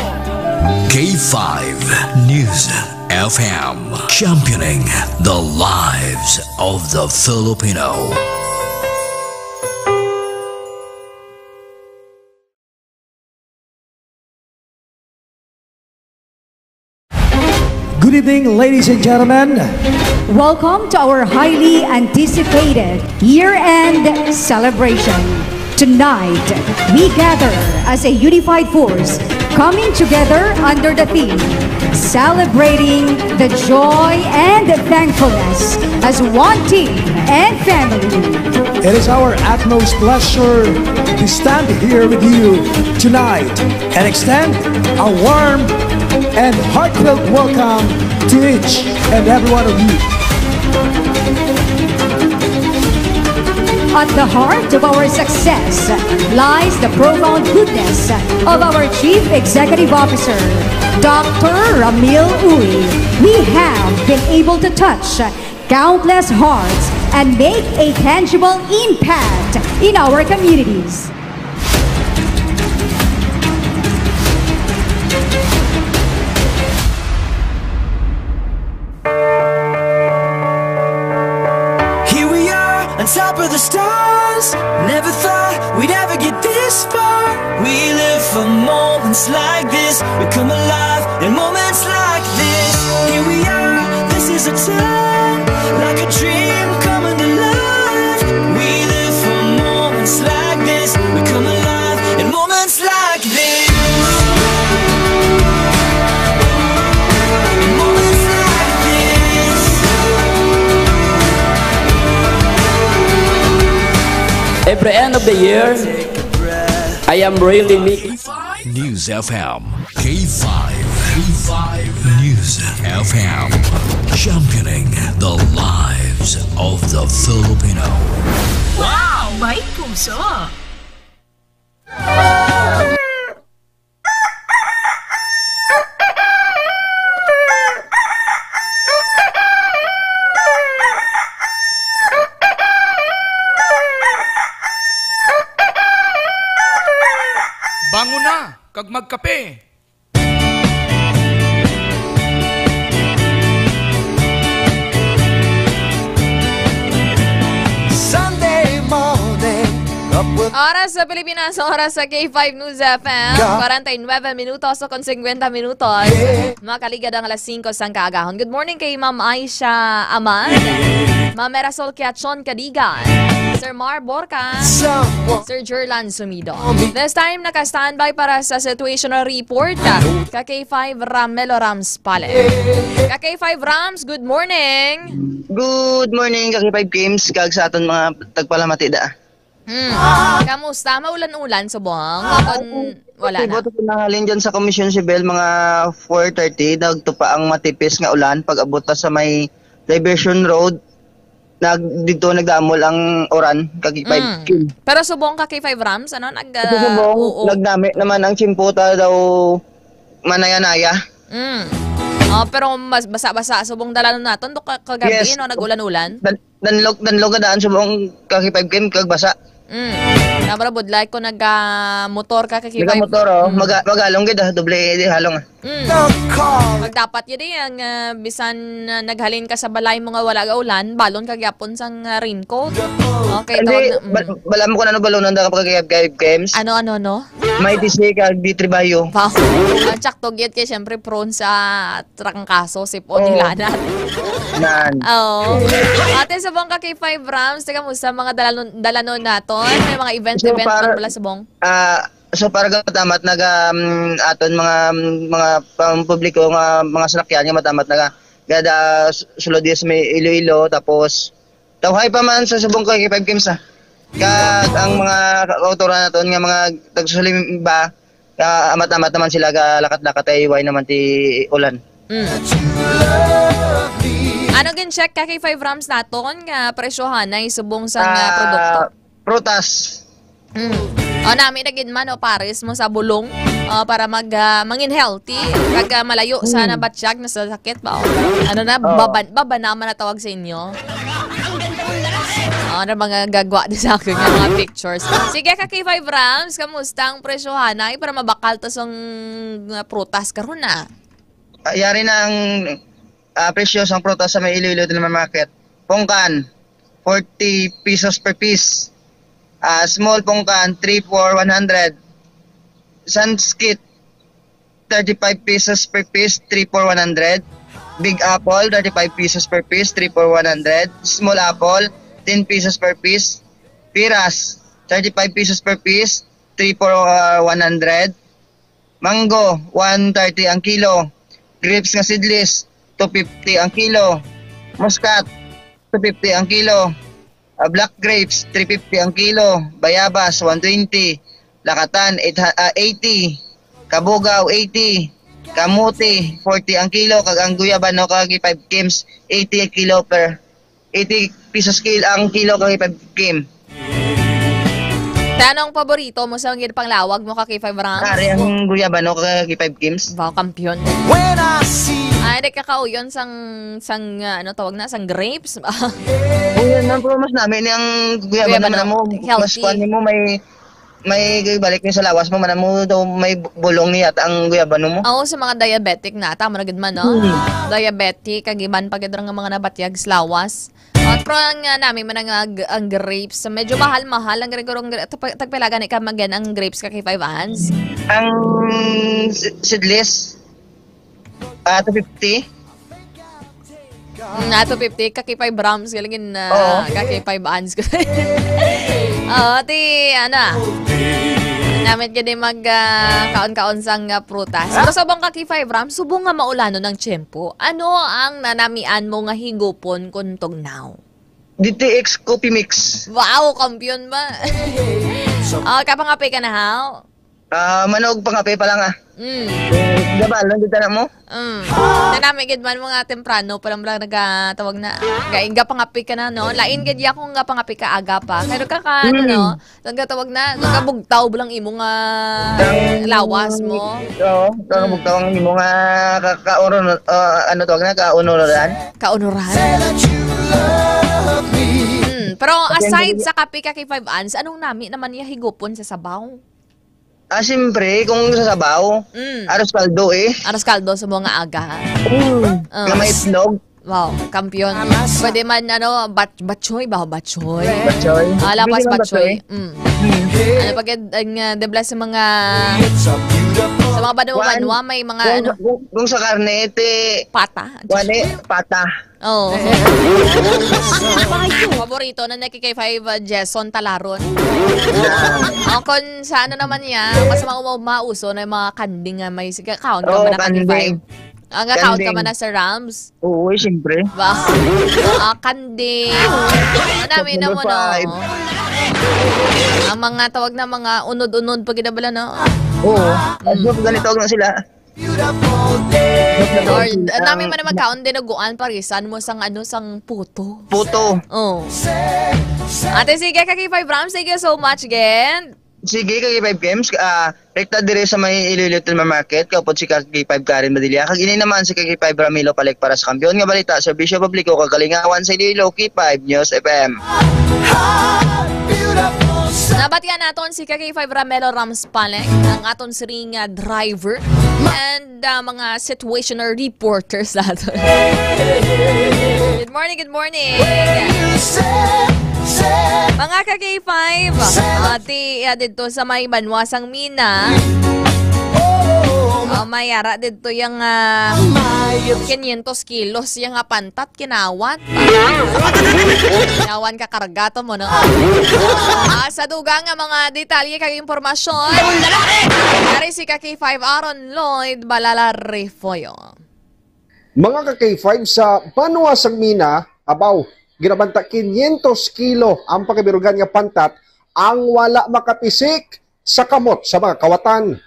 K five News F M, championing the lives of the Filipino. Good evening, ladies and gentlemen. Welcome to our highly anticipated year-end celebration. Tonight, we gather as a unified force, coming together under the theme, Celebrating the Joy and Thankfulness as One Team and Family. It is our utmost pleasure to stand here with you tonight and extend a warm and heartfelt welcome to each and every one of you. At the heart of our success lies the profound goodness of our Chief Executive Officer, Doctor Ramil Uy. We have been able to touch countless hearts and make a tangible impact in our communities. Here we are on top of the stars. Never thought we'd ever get this far. We live for moments like this. We come alive in moments like this. Here we are, this is a time like a dream coming to life. We live for moments like this. We come alive in moments like this. In moments like this. Every end of the year, I am really making News F M. K five. K five News F M. Championing the lives of the Filipino. Wow! May puso! Bangon na kag magkape. Sunday morning, up with Oras sa Pilipinas, oras sa K five News F M. Kwarenta y nuebe minutos o kon singkwenta minutos. Makaligad ang alas singko sang kaagahon. Good morning kay Ma'am Aisha Aman, Ma'am Merasol Kiachon Kadigan, Sir Mar Borca, someone. Sir Jerlan Sumido. This time, naka-standby para sa situational report ka K five Ramelo Rams Pale. Ka K five Rams, good morning! Good morning, ka K five Games, kag sa aton mga tagpalamati da. Hmm. Kamusta? Maulan-ulan subong? Kon wala na. Sibot ko nanghalin dyan sa Commission Civil, mga four thirty, nagtupa ang matipis nga ulan. Pag-abot ta sa may Diversion Road, nag dito nagdamol ang uran, ka K five Mm. Kim. Pero subong ka K five Rams, ano? Nag, Kasi ah, subong, oo. Nagdami naman ang tsimpo ta daw manaya-naya. Mm. Oh, pero mas basa-basa subong dalanon naton do ka- kagabi Yes. No, nag-ulan-ulan. Dan danlog danlog na daan subong, ka K five Kim, kag basa. Mm. Nabra budlay ko nag ah, motor ka kay Nagka motor, oh. Maga magalong gid, ah. Doble di halong, ah. Mm. Magdapat yun eh ang ah, bisan ah, naghalin ka sa balay mo nga wala ga ulan, balon ka gyapon sang ah, raincoat. Okay, Hindi, tawag na. Mm. bal- bala mo kung ano balonan da kapag kay Games. Ano ano no? May D C kag D three Bayo. Wow. Ang tsakto gyud kay syempre prone sa trangkaso si Oo. Podilanan. Nan. Oo. Ate, subong ka kay five Rams, teka mo sa mga dalanon, dalanon naton, may mga event So, event para- man pala subong. Ah, so para gatamat naga um, aton mga mga pampubliko nga mga salakyan nga matamat naga gada s- sulod sa may Iloilo, tapos tawhay pa man sa subong ka five Games, ah. Kag ang mga kautoran naton nga mga tagsusulimba ka amat-amat naman sila ga lakat-lakat ay way naman ti ulan. Mm. Ano gin check ka kay five Rams naton nga presyohan na subong sa nga Ah, produkto? Prutas. Mm. O nami na gid man o pares mo sa bulong, ah, para mag ah, mangin healthy kag ah, malayo sa Hmm. nabatyag na sa sakit ba? O, ano na Oo. baban baban naman na tawag sa inyo? Ano mga gagwa din sa akin nga mga pictures. Sige ka kay five Rams, kamusta ang presyohan ay para mabakal ta sang ah, prutas karon na? Ah, yari na ang ah, presyo sang prutas sa may Iloilo Diliman Market. Pungkan, forty pesos per piece. Ah, small pungkan, three for one hundred. Sunskit, thirty-five pesos per piece, three for one hundred. Big apple, thirty-five pesos per piece, three for one hundred. Small apple, ten pesos per piece. Piras, thirty-five pesos per piece, three for uh, one hundred. Mango, one thirty ang kilo. Grapes nga seedless, two fifty ang kilo. Muscat, two fifty ang kilo. Ah, black grapes, three fifty ang kilo. Bayabas, one twenty. Lakatan, eight, ah, eighty. Kabugaw, eighty. Kamote, forty ang kilo. Kag ang guyabano, kag five Games, eighty ang kilo per, eighty pesos kil ang kilo, kag five Game. Tanong paborito mo sa mga panglawag mo ka kay five Rams? Ari ang guyabano, kag five Games. Wow, kampiyon. When I see Ay, di ka kauyon sang, sang, ah, ano tawag na, sang grapes? Uy, yan ang promise namin, yung guyabano Guyabano, naman mo, healthy. Mas kuwan mo, may, may balik niya sa lawas mo, man mo daw may bulong niya at ang guyabano mo. Oo, sa mga diabetic na, tama na gid man, no? Hmm. Diabetic, kag iban pa gid nga mga nabatyag sa lawas. At pero ang uh, nami man ang, ang, ang grapes, medyo mahal-mahal ang grapes. Tagpila gani ka magyan ang grapes ka kay five Rams? Ang si- seedless, ah, two fifty. Mm, ato fifty, ka kay five Rams, galing na, Oo. ka kay five Ans. Oo, ti, ano, namit gid mag ah, kaon-kaon sang ah, prutas. Pero subong ka kay five Rams, subong nga maulanon ang tiyempo. Ano ang nanamian mo nga higupon kung tugnaw? D T X Coffee Mix. Wow, kampiyon ba? Oh, kapangape ka na, haw? Ah, manog pangape pa lang, ah. Mm. Gabal lang kita na mo. Mm. Nanami gid man mga temprano pa lang, lang nagatawag na. Gaing ga pangape ka na, no? Lain gid ya kung ga pangape ka aga pa. Pero ka, ka, ano, Mm. no? Nagatawag na, nagabugtaw ba lang imo nga Ang lawas mo? Oo, Mm. nagabugtaw ang imo nga ka-, kauno-, ah, ano tawag na, kaunuran? Kaunuran? Mm. Pero Kasi ang aside dali- sa kape ka kay Five Ans, anong nami naman niya higupon sa sabaw? Ah, siyempre, kung sa sabaw, Mm. aros kaldo eh. Aros kaldo sa mga aga. Mm. Ah. Nga may itlog. Wow, kampiyon. Pwede man, ano, bat-, batchoy ba? Batchoy. Batchoy. Ah, lapas Pwede man batchoy. batchoy. Mm. Mm. Ano pag ang, uh, debla sa mga, sa mga banwa-banwa, may mga, Kung, ano, kung, kung sa karne, ito eh, Pata. Wani, pata. Oo. Paborito na ni K K five, uh, Jason Talaron. O, kung sa ano naman niya, mas mau-, mau-, mauso na yung mga kanding nga may sige, kaon ka Oo, ba na kanding. K K five? Ang account ka Kanding. ba na sa Rams? Oo, eh, siyempre. Ba? Ah, kanding. Ang dami na mo, no? Five. Ang mga tawag na mga unod-unod pag ginabala, no? Oo. Mm. As of ganito, huwag na sila. Or, ang dami man na magkaon din, naguan, parisan mo sang, ano, sang puto. Puto. Oh. Ate, sige, Kaki Five Rams, thank you so much again. Sige, Kaki Five Games, ah, rekta dire sa may Iloilo Tilma Market, kaupod si Kaki Five Karen Badilla. Kag ini naman si Kaki Five Ramilo Palek para sa Kampiyon nga Balita, Serbisyo Publiko, kag Kalingawan sa Iloilo, K Five News F M. Nabatian naton si Kaki Five Ramelo Rams Palek, ang aton siring nga driver, and, ah, mga situational reporters naton. Good morning, good morning. Mga ka-K five, ati, ah, dito sa may banwa sang Mina. Ah, may ara dito yung, ah, quinientos kilos yung, ah, pantat, kinawat. Yawan ka karga to mo, no? Ah, sa dugang nga mga detalye kag impormasyon, yari si ka-K five Aaron Lloyd Balala Refollo. Mga ka-K five, sa banwa sang Mina, abaw, ginabanta quinientos kilo ang pagkabirugan nga pantat ang wala makapisik sa kamot sa mga kawatan.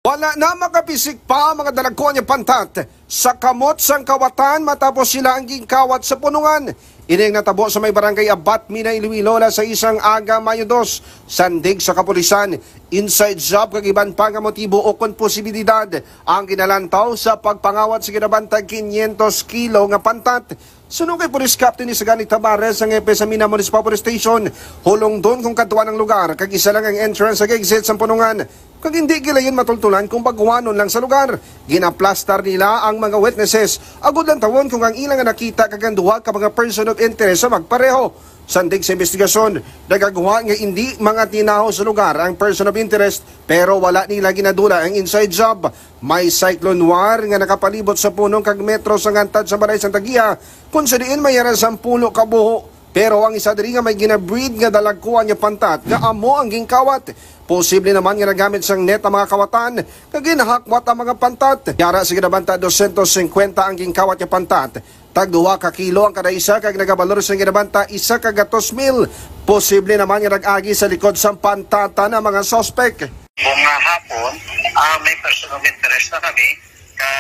Wala na makapisik pa ang mga dalagkuan nga pantat sa kamot sang kawatan matapos sila ang ginkawat sa punongan. Ini ang natabo sa may barangay Abat, Mina, Iloilo, alas sais sang aga, Mayo dos. Sandig sa kapulisan, inside job kag iban pa nga motibo o kon posibilidad ang ginalantaw sa pagpangawat sa ginabantag quinientos kilo nga pantat. Suno kay Police Captain Isagani Tabares, ang hepe sa Mina Municipal Police Station, hulongdon kung kadtuan ang lugar kag isa lang ang entrance kag exit sa punongan. Kag hindi gilayon matultulan kung baguanon lang sa lugar. Ginaplastar nila ang mga witnesses agud lantawon kung ang ila nga nakita kag ang duha ka mga person of interest sa magpareho. Sandig sa investigasyon, nagagwa nga indi mga tinaho sa lugar ang person of interest, pero wala nila ginadula ang inside job. May cyclone war nga nakapalibot sa punong kag metro sa ngantad sa balay Santa Gia, kung sa diin may ara sampulo ka buho. Pero ang isa diri nga may ginabreed nga dalagkuan nga pantat nga amo ang ginkawat. Posible naman nga nagamit sang net ang mga kawatan nga ginahakwat ang mga pantat. Yara sa ginabanta, dosyentos singkwenta ang ginkawat nga pantat. Tag duha ka kilo ang kada isa kag nagabalor sa ginabanta isa ka gatos mil. Posible naman nga nag-agi sa likod sang pantatan ang mga suspek. Kung nga hapon, ah, may person of interest na kami, ka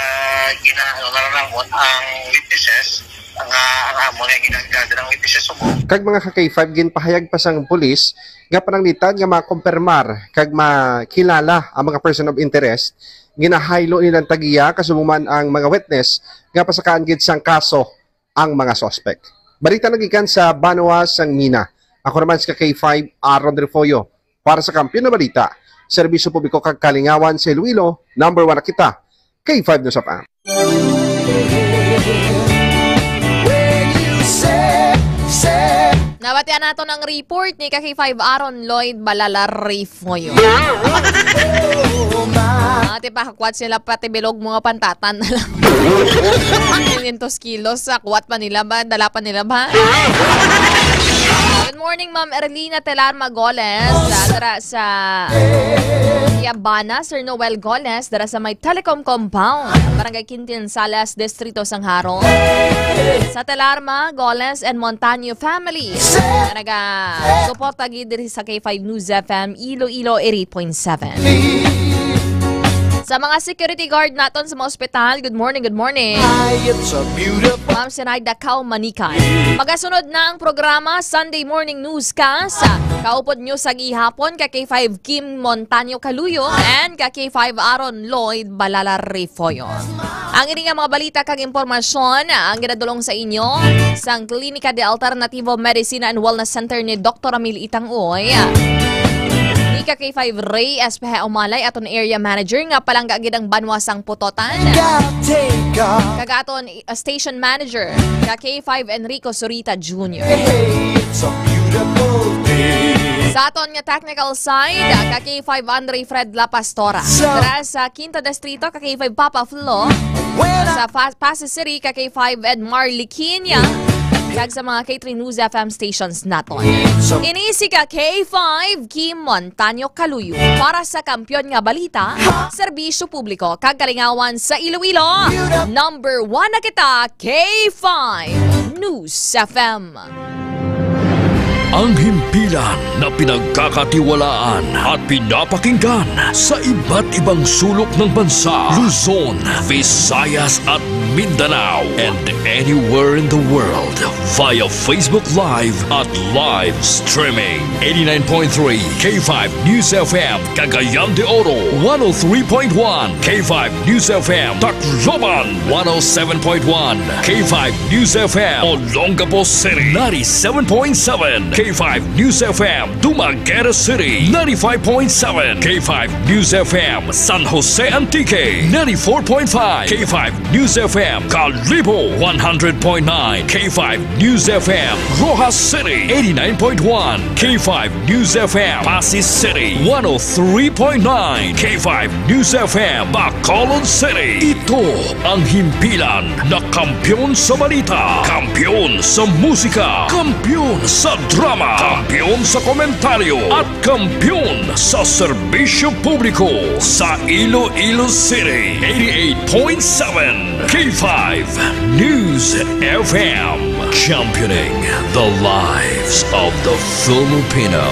gina-, ano na namon ang witnesses, nga ang amon nga ginagather ang witnesses subong. Kag mga ka-K five, ginpahayag pa sang pulis nga pananglitan nga makompirmar kag makilala ang mga person of interest, ginahaylo nilang tagiya kasubong man ang mga witness nga pasakaan gid sang kaso ang mga suspek. Balita nagikan sa banwa sang Mina. Ako naman si ka-K five, Aaron Refollo, para sa Kampiyon na Balita, Serbisyo Publiko kag Kalingawan sa Iloilo, number one na kita, K five News F M. Nabatian naton ang report ni ka-K five Aaron Lloyd Balala Refollo. Ate, pahakwat sila pati bilog mga pantatan na lang. Quinientos kilos, sa kwat pa nila ba? Dala pa nila ba? Good morning, Ma'am Erlina Telar Magoles. Dara sa Yabana, Sir Noel Goles, dara sa may Telecom Compound, Barangay Quintin Salas, Distrito sang Jaro. Sa Telarma, Goles and Montaño family, nga naga-suporta gid diri sa K five News F M Iloilo eighty-eight point seven. Sa mga security guard naton sa mga ospital, good morning, good morning. Ay, it's a beautiful Ma'am Sinaida Kao Manikan. Magasunod na ang programa Sunday Morning Newscast. Kaupod nyo sa gihapon ka K five Kim Montaño Caluyo and ka K five Aaron Lloyd Balala Refollo. Ang ini nga mga balita kag impormasyon ang ginadulong sa inyo sang Klinika de Alternativo Medicina and Wellness Center ni Doktor Ramil Itang Uy. Ni ka K five Ray S P H Umalay, aton area manager nga palangga gid ang banwa sang Pototan. Kag aton, uh, station manager, ka K five Enrico Zurita Junior. Hey, it's a beautiful day. Sa aton nga technical side, ka K five Andre Fred La Pastora. Sa Quinto Distrito, ka K five Papa Flo. Sa Fa-, Passi City, ka K five Edmar Liquiña. Kag sa mga K three News F M stations naton. Ini si ka K five Kim Montaño Caluyo para sa Kampiyon nga Balita, Serbisyo Publiko kag Kalingawan sa Iloilo. Number one na kita, K five News F M. Ang himpilan na pinagkakatiwalaan at pinapakinggan sa iba't ibang sulok ng bansa, Luzon, Visayas at Mindanao, and anywhere in the world via Facebook Live at live streaming. Eighty-nine point three K five News F M, Cagayan de Oro, one oh three point one K five News F M, Tacloban, one oh seven point one K five News F M, Olongapo City, ninety-seven point seven K five News F M, Dumaguete City, ninety-five point seven K five News F M, San Jose Antique, ninety-four point five K five News F M, Kalibo, one hundred point nine K five News F M, Roxas City, eighty-nine point one K five News F M, Passi City, one oh three point nine K five News F M, Bacolod City. Ito ang himpilan na kampiyon sa balita, kampiyon sa musika, kampiyon sa drama, kampiyon sa komentaryo, at kampiyon sa serbisyo publiko sa Iloilo City, eighty-eight point seven K five News F M, championing the lives of the Filipino.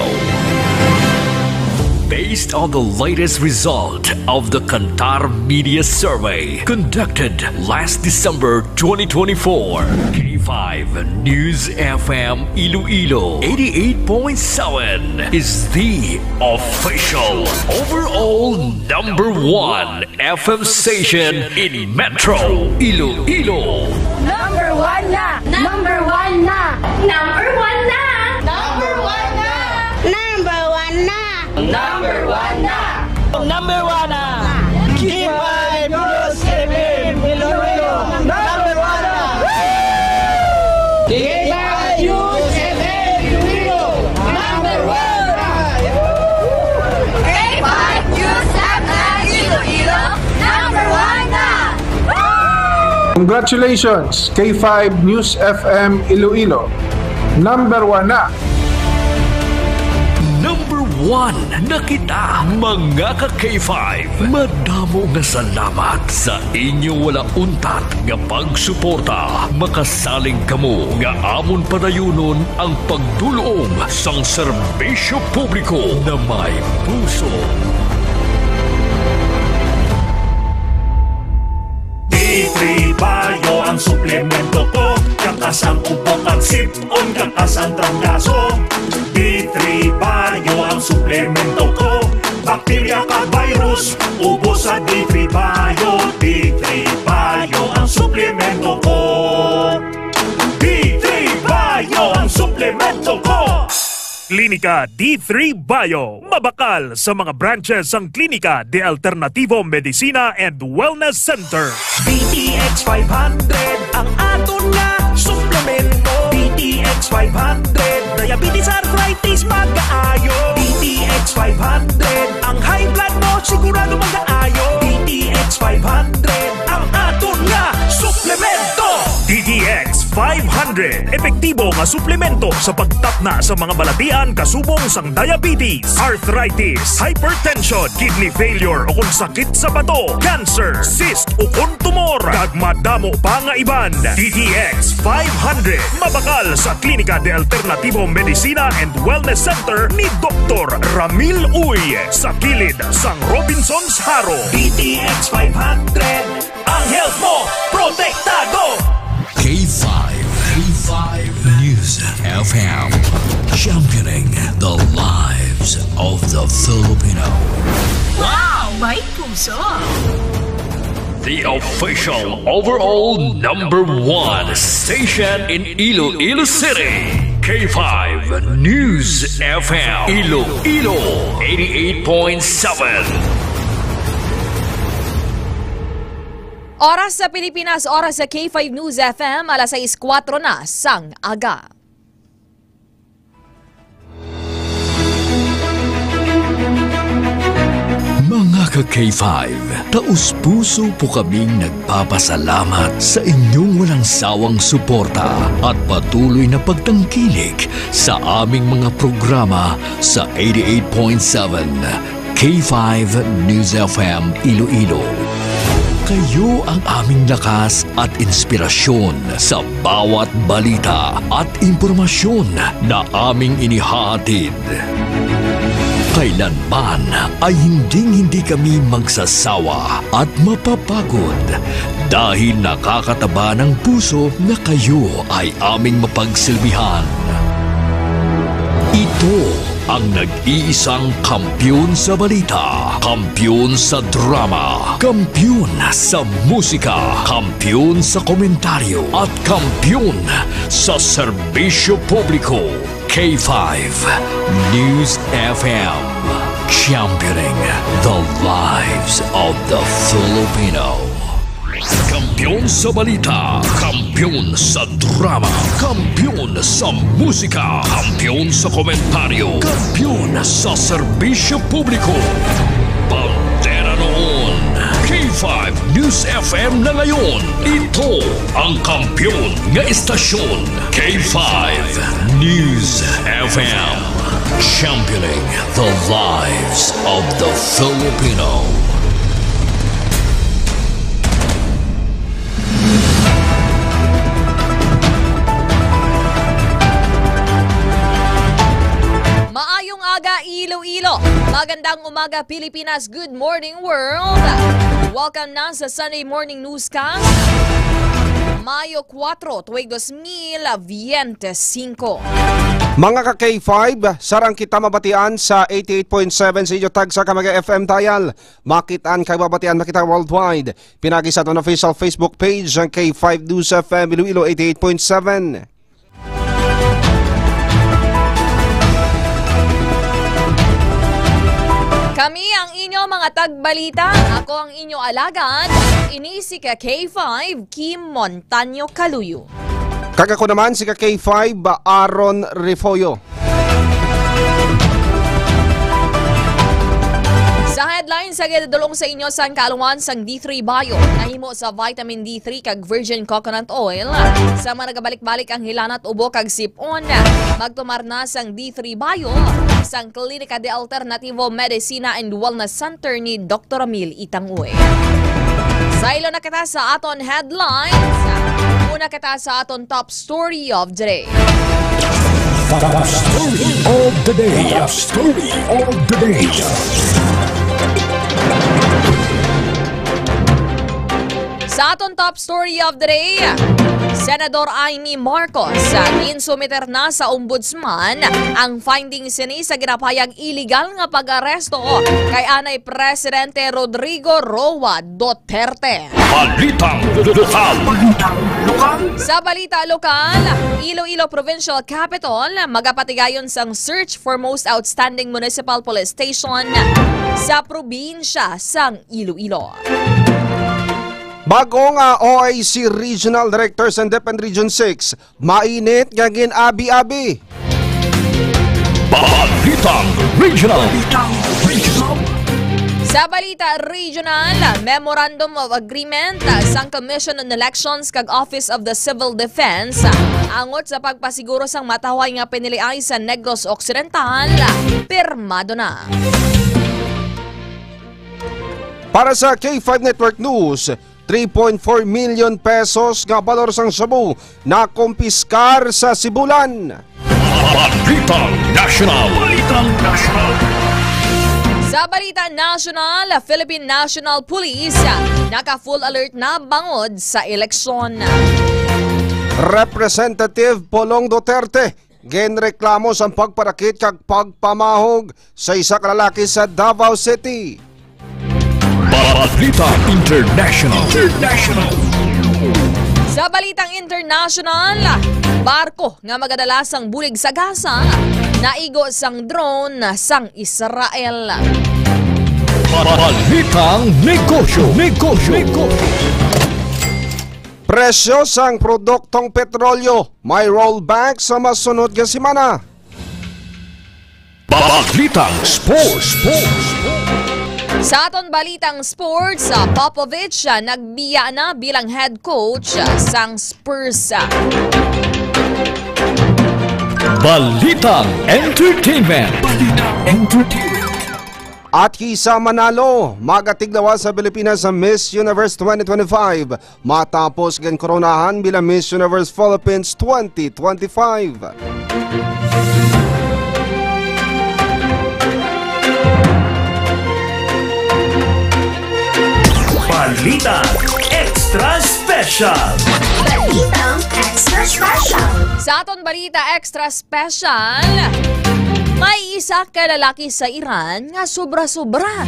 Based on the latest result of the Kantar Media Survey conducted last December twenty twenty-four, K five News F M Iloilo eighty-eight point seven is the official overall number one F M station in Metro Iloilo. Number one na! Number one na! Number one na! Number one na! Number one na! Number one na! Number one na! K five News F M Iloilo! Number one na! K five News F M Iloilo! Number one na! K five News F M Iloilo! Number one na! Congratulations, K five News F M Iloilo. Number one na. Number one na kita, mga ka K five. Madamo nga salamat sa inyo wala untat nga pagsuporta. Makasalig kamo nga amon padayunon ang pagdulong sang serbisyo publiko na may puso. D three Bio ang suplemento ko. Kakas ang ubo kag sip-on, kakas ang trangkaso. D three Bio ang suplemento ko. Bakterya kag virus, ubos sa D three Bio. D three Bio ang suplemento ko. D three Bio ang suplemento ko. Klinika D three Bio. Mabakal sa mga branches ang Klinika de Alternativo Medicina and Wellness Center. D T X five hundred ang aton nga suplemento. D T X five hundred, diabetes, arthritis, magaayo. D T X five hundred, ang high blood mo sigurado magaayo. D T X five hundred ang aton nga suplemento. D T X five hundred. Epektibo nga suplemento sa pagtapna sa mga balatian kasubong sang diabetes, arthritis, hypertension, kidney failure, o kung sakit sa bato, cancer, cyst, o kung tumor, kag madamo pa nga iban. D T X five hundred, mabakal sa Klinika de Alternativo Medicina and Wellness Center ni Doktor Ramil Uy, sa kilid sang Robinsons Jaro. D T X five hundred, ang health mo protektado. K five, K five News F M, championing the lives of the Filipino. Wow! May puso! The official overall number one station in Iloilo City, K five News F M, Iloilo, eighty-eight point seven. Oras sa Pilipinas, oras sa K five News F M, alas sais kuwatro na sang aga. Mga ka-K five, taos-puso po kaming nagpapasalamat sa inyong walang sawang suporta at patuloy na pagtangkilik sa aming mga programa sa eighty-eight point seven K five News F M Iloilo. Kayo ang aming lakas at inspirasyon sa bawat balita at impormasyon na aming inihahatid. Kailanman ay hinding-hindi kami magsasawa at mapapagod dahil nakakataba ng puso na kayo ay aming mapagsilbihan. Ito ang nag-iisang kampiyon sa balita, kampiyon sa drama, kampiyon sa musika, kampiyon sa komentaryo, at kampiyon sa serbisyo publiko. K five News F M, championing the lives of the Filipino. Kampiyon sa balita, kampiyon sa drama, kampiyon sa musika, kampiyon sa komentaryo, kampiyon sa serbisyo publiko. Bandera noon, K five News F M na ngayon. Ito ang kampiyon nga istasyon, K five News F M. Championing the lives of the Filipino. Maayong aga, Iloilo. Magandang umaga, Pilipinas. Good morning, world. Welcome na sa Sunday Morning Newscast, Mayo kuwatro, tuig dos mil biyente singko. Mga ka-K five, sarang kita mabatian sa eighty-eight point seven sa inyo tagsa ka mga F M dial. Makitaan kag mabatian, makita worldwide. Pinagi sa aton official Facebook page, ang K five News F M Iloilo eighty-eight point seven. Kami ang inyo mga tagbalita. Ako ang inyo alagad. Ini si ka K five, Kim Montaño Caluyo. Kag ako naman si ka K five, Aaron Refollo. Sa headlines, sa ginadulong sa inyo sang kaalwan sang D three Bio, nahimo sa vitamin D three kag virgin coconut oil. Sa mga nagabalik-balik ang hilanat, ubo kag sip-on, magtumar na sang D three Bio sang Klinika de Alternativo Medicina and Wellness Center ni Doktor Ramil Itangoy. Saylo na kita sa aton headlines. Una kita sa aton top story of the day. Top story of the day. Top story of the day. Sa aton top story of the day, Senador Imee Marcos, ah, ginsumiter na sa Ombudsman ang findings sini sa ginapahayag illegal nga pag-aresto kay anay Presidente Rodrigo Roa Duterte. Balitang lokal. Sa balita lokal, Iloilo Provincial Capitol magapatigayon sang search for most outstanding municipal police station sa probinsya sang Iloilo. Bag-o nga O I C Regional Director sa DepEd Region six, mainit nga gin-abi-abi. Balitang Regional. Balitang Regional. Sa balita regional, Memorandum of Agreement, ah, sang Commission on Elections kag Office of the Civil Defense, ah, angot sa pagpasiguro sang matawhay nga piniliay sa Negros Occidental, ah, pirmado na. Para sa K five Network News, three point four million pesos nga balor sang shabu nakumpiskar sa Sibulan. Balitang National. Balitang National. Sa balita national, Philippine National Police naka full alert na bangod sa eleksyon. Representative Polong Duterte ginreklamo sang pagparakit kag pagpamahog sa isa ka lalaki sa Davao City. Balita International. International. Sa balitang international, barko nga magadala sang bulig sa Gaza naigo sang drone sang Israel. Balitang negosyo. Negosyo. Negosyo. Presyo sang produktong petrolyo may rollback sa masunod nga semana. Balitang sports. Sports. Sa aton balitang sports, ah, Popovich, ah, nagbiya na bilang head coach, ah, sang Spurs, ah. Balitang entertainment. Balitang entertainment. At kisa manalo, magatiglawas sa Pilipinas sa Miss Universe twenty twenty-five matapos ginkoronahan bilang Miss Universe Philippines twenty twenty-five. Balita Extra Special. Balitang Extra Special. Sa aton balita Extra Special, may isa ka lalaki sa Iran nga sobra-sobra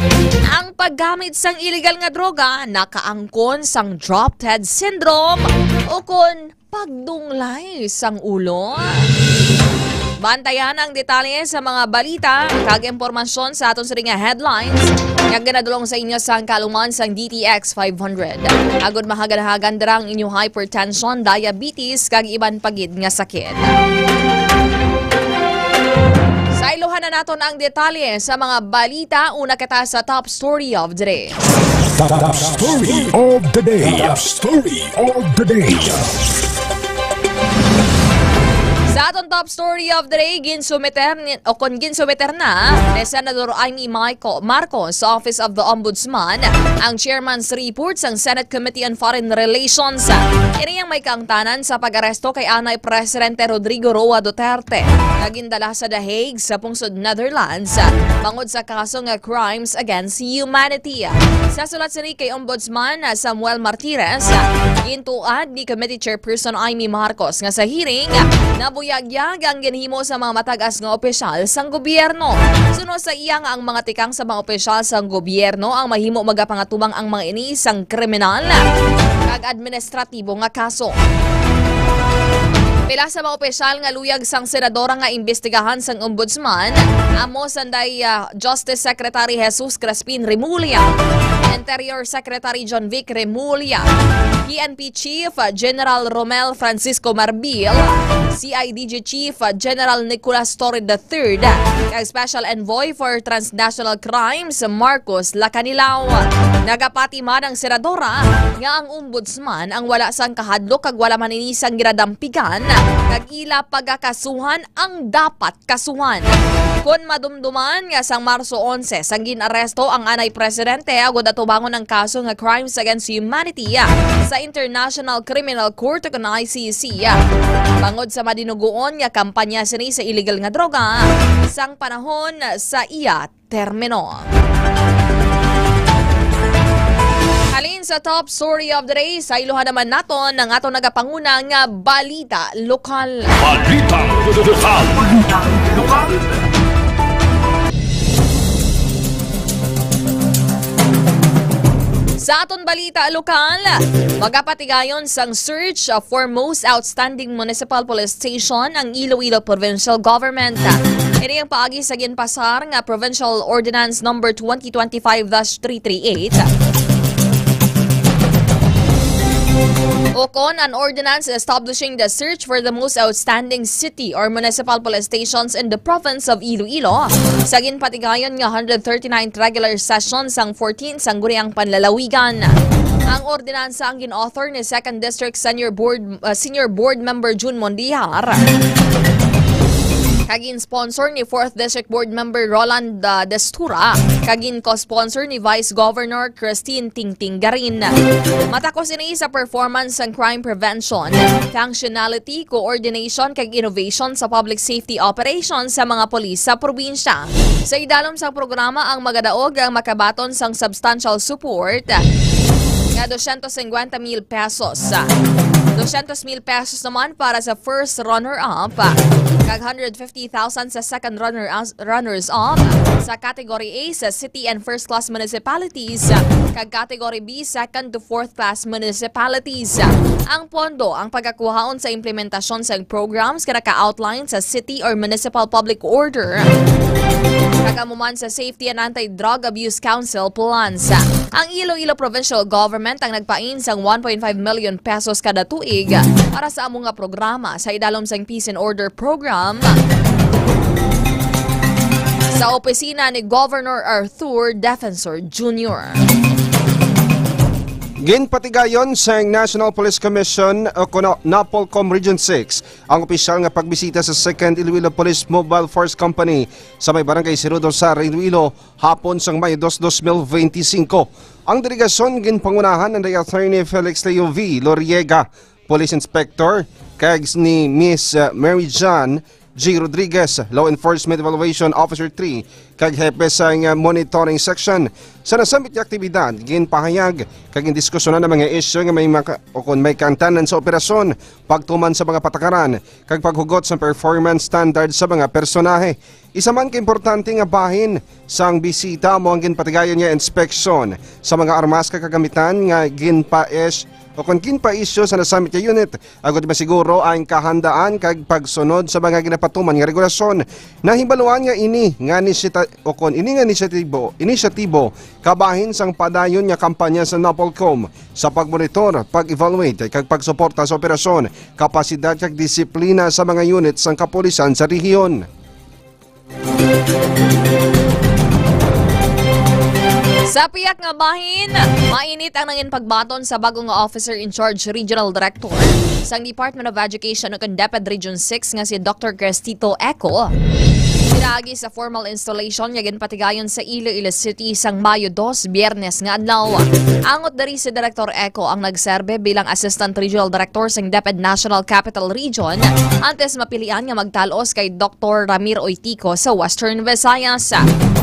ang paggamit sang illegal nga droga nakaangkon sang drop dead syndrome o kon pagdunglay sang ulo. Bantayan ang detalye sa mga balita kag impormasyon sa aton sini nga headlines nga ginadulong sa inyo sang kaluman sang D T X five hundred. Agud mahagad-hagad dira ang inyo hypertension, diabetes, kag iban pa gid nga sakit. Saylohan na naton ang detalye sa mga balita. Una kita sa top story of the day. Top story of the day. Top story of the day. Sa aton top story of the day, ginsumiter ni, o kon ginsumiter na ni Senador Imee Michael Marcos sa Office of the Ombudsman ang chairman's report sang Senate Committee on Foreign Relations. Ini ang may kaangtanan sa pag-aresto kay anay Presidente Rodrigo Roa Duterte nga gindala sa The Hague sa pungsod Netherlands bangod sa kaso nga crimes against humanity. Sa sulat sini kay Ombudsman Samuel Martires, gintuad ni Committee Chairperson Imee Marcos nga sa hearing, nabuyagyag ang ginhimo sa mga matag-as nga opisyal sang gobyerno. Suno sa iya nga ang mga tikang sa mga opisyal sang gobyerno ang mahimo magapangatubang ang mga ini sang kriminal kag administratibo nga kaso. Pila sa mga opisyal nga luyag sang senadora nga imbestigahan sang ombudsman, amo sanday, ah, Justice Secretary Jesus Crispin Remulla, Interior Secretary John Vic Remulla, P N P Chief, ah, General Romel Francisco Marbil, C I D G Chief, ah, General Nicolas Torre the third, kag Special Envoy for Transnational Crimes, Marcos Lacanilao. Nagapati man ang senadora nga ang ombudsman ang wala sang kahadlok kag wala man ini sang ginadampigan, kag ila pagakasuhan ang dapat kasuhan. Kon madumduman nga sang Marso onse sang gin-aresto ang anay presidente agud atubangon ang kaso nga crimes against humanity sa International Criminal Court o kon I C C, bangod sa madinuguon nga kampanya sini sa illegal nga droga sang panahon sa iya termino. Halin sa top story of the day, saylohan naman naton ang aton nagapanguna nga balita lokal. Balita lokal. Balita lokal. Sa aton balita lokal, magapatigayon sang search for most outstanding municipal police station ang Iloilo Provincial Government. Ini ang paagi sa ginpasar nga Provincial Ordinance Number twenty twenty-five dash three three eight. Ukon an ordinance establishing the search for the most outstanding city or municipal police stations in the province of Iloilo, sa ginpatigayon nga hundred thirty-ninth regular session sang fourteenth Sangguniang Panlalawigan. Ang ordinansa ang gin-author ni Second District Senior Board, uh, Senior Board Member Jun Mondijar. Kag gin-sponsor ni Fourth District Board Member Roland, uh, Destura, kag gin-co-sponsor ni Vice Governor Christine Tingting Garin. Matakos ini sa performance sang crime prevention, functionality, coordination, kag innovation sa public safety operations sa mga pulis sa probinsya. Sa idalom sang programa ang magadaog ang makabaton sang substantial support nga dosyentos singkwenta mil pesos. Dosyentos mil pesos naman para sa first runner-up, kag hundred fifty thousand sa second runner, runners-up sa Category A sa city and first class municipalities, kag Category B second to fourth class municipalities. Ang pondo ang pagakuhaon sa implementasyon sa programs nga naka-outline sa city or municipal public order, kag amo man sa safety and anti-drug abuse council plans. Ang Iloilo Provincial Government ang nagpain sang one point five million pesos kada tuig para sa amo nga programa sa idalom sang Peace and Order Program sa opisina ni Governor Arthur Defensor Junior. Ginpatigayon sang National Police Commission o kuno NAPOLCOM Region six ang opisyal nga pagbisita sa Second Iloilo Police Mobile Force Company sa may Barangay Sirudo sa Iloilo hapon sang Mayo dos, dos mil benti singko. Ang delegasyon ginpangunahan ni Attorney Felix Leo V. Loriega, Police Inspector, kag ni Miss, uh, Mary John G. Rodriguez, Law Enforcement Evaluation Officer three, kag hepe sang, uh, Monitoring Section. Sa nasambit nga aktibidad, ginpahayag kag gindiskusyonan ang mga isyu nga may maka-, o kon may kaangtanan sa operasyon, pagtuman sa mga patakaran, kag paghugot sa performance standard sa mga personahe. Isa man ka importante nga bahin sang bisita amo ang ginpatigayon nga inspeksyon sa mga armas kag kagamitan nga ginpa-is-, o kon ginpa-issue sa nasambit nga unit, agud masiguro ang kahandaan kag pagsunod sa mga ginapatuman nga regulasyon. Nahibaluan nga ini nga nisita-, o kon ini nga inisyatibo, inisyatibo kabahin sang padayon nga kampanya sa NAPOLCOM sa pagmonitor, pag-evaluate kag pagsuporta sa operasyon, kapasidad kag disiplina sa mga unit sang kapulisan sa rehiyon. Sa piyak nga bahin, mainit ang nangin pagbaton sa bag-o nga officer in charge regional director sang Department of Education ug DepEd Region six nga si Doctor Crestito Eco. Pinaagi sa formal installation nga ginpatigayon sa Iloilo City sang Mayo dos, Biyernes nga adlaw. Angot diri si Director Eco ang nagserbe bilang Assistant Regional Director sang DepEd National Capital Region antes mapilian nga magtalos kay Doctor Ramir Oitico sa Western Visayas.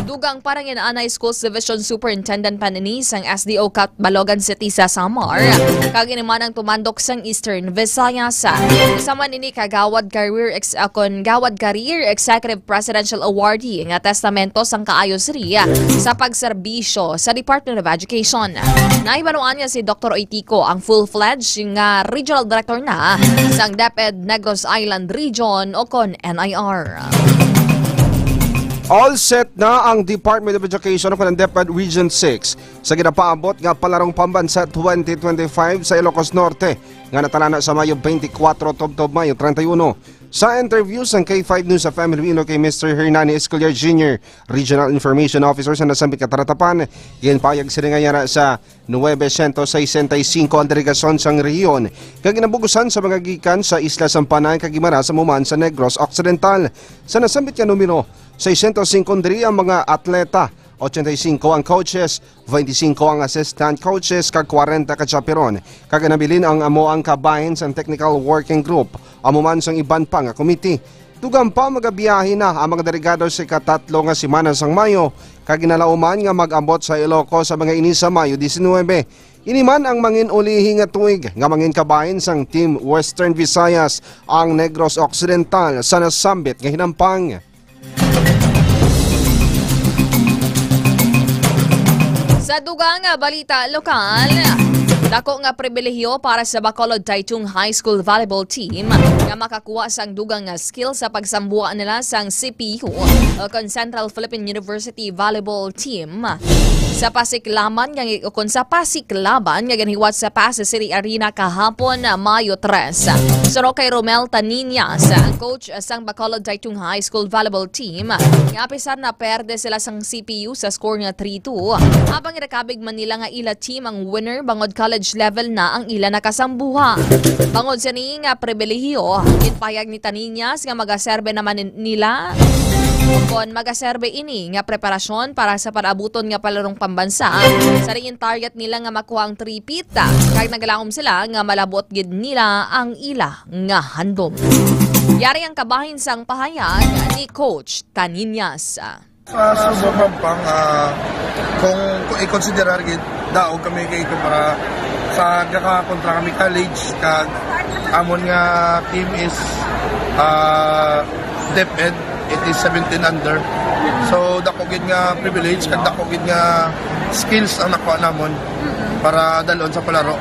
Dugang pa ang Inanay Schools Division Superintendent pa ini sang S D O Catbalogan City sa Samar, kag ini man ang tumandok sang Eastern Visayas. Isa man ini Kagawad Career Ex-, ah, kon Gawad Career Executive Presidential Awardee nga testamento sang kaayo sini sa pagserbisyo sa Department of Education. Nahibaluan nga si Doctor Oitico ang full-fledged nga Regional Director na sang DepEd Negros Island Region o kon N I R. All set na ang Department of Education o kon ang DepEd Region six sa ginapaabot nga Palarong Pambansa twenty twenty-five sa Ilocos Norte nga natalana sa Mayo twenty-four tubtob Mayo treinta y uno. Sa interview sang K five News F M Iloilo kay Mister Hernani Escoliar Junior, Regional Information Officer sa nasambit nga talatapan, ginpahayag sini nga yara sa nuebe siyento sesenta y singko ang delegasyon sang rehiyon nga ginabugusan sa mga gikan sa Isla Sampanay kag Guimaras amo man sa Negros Occidental. Sa nasambit nga numero, sesenta y singko diri ang mga atleta, ochenta y singko ang coaches, twenty-singko ang assistant coaches, kag kwarenta ka chaperon, kag nabilin ang amo ang kabahin sang technical working group, amo man sang iban pa nga committee. Dugang pa magabiyahe na ang mga delegado sa ikatatlo nga semana sang Mayo, kag ginalauman nga mag-abot sa Ilocos sa mga ini sa Mayo diecinuebe. Ini man ang mangin-ulihi nga tuig nga mangin kabahin sang Team Western Visayas ang Negros Occidental sa nasambit nga hinampang. Sa dugang nga balita lokal, dako nga pribilehiyo para sa Bacolod Taytong High School Volleyball Team nga makakuha sang dugang nga skill sa pagsambuha nila sang C P U o kon Central Philippine University Volleyball Team. Sa pasiklaban nga, ukon sa pasiklaban nga ginhiwat sa Passi City Arena kahapon, Mayo tres, suno kay Romel Taniñas, ang coach sang Bacolod Taytong High School volleyball team, nga apisar na perde sila sang C P U sa score nga three two, habang ginakabig man nila nga ila team ang winner bangod college level na ang ila nakasambuha. Bangod sini nga pribilehiyo, ginpahayag ni Taniñas nga magaserbe naman nin-, nila kon magaserbe ini nga preparasyon para sa palabuton nga palarong pambansa. Sa diin target nila nga makuha ang three-peat, kag naglaom sila nga malabot gid nila ang ila nga handom. Yari ang kabahin sang pahayag ni Coach Taniñas. Sa Subo, Pampang, ah, kung, kung i-considerar gid, daog kami kay kumpara sa gakakontra kami college, kag amon nga team is, ah, DepEd, it is seventeen under. So, dako gid nga privilege, kag dako gid nga skills ang nakuha namon para dalon sa palaro.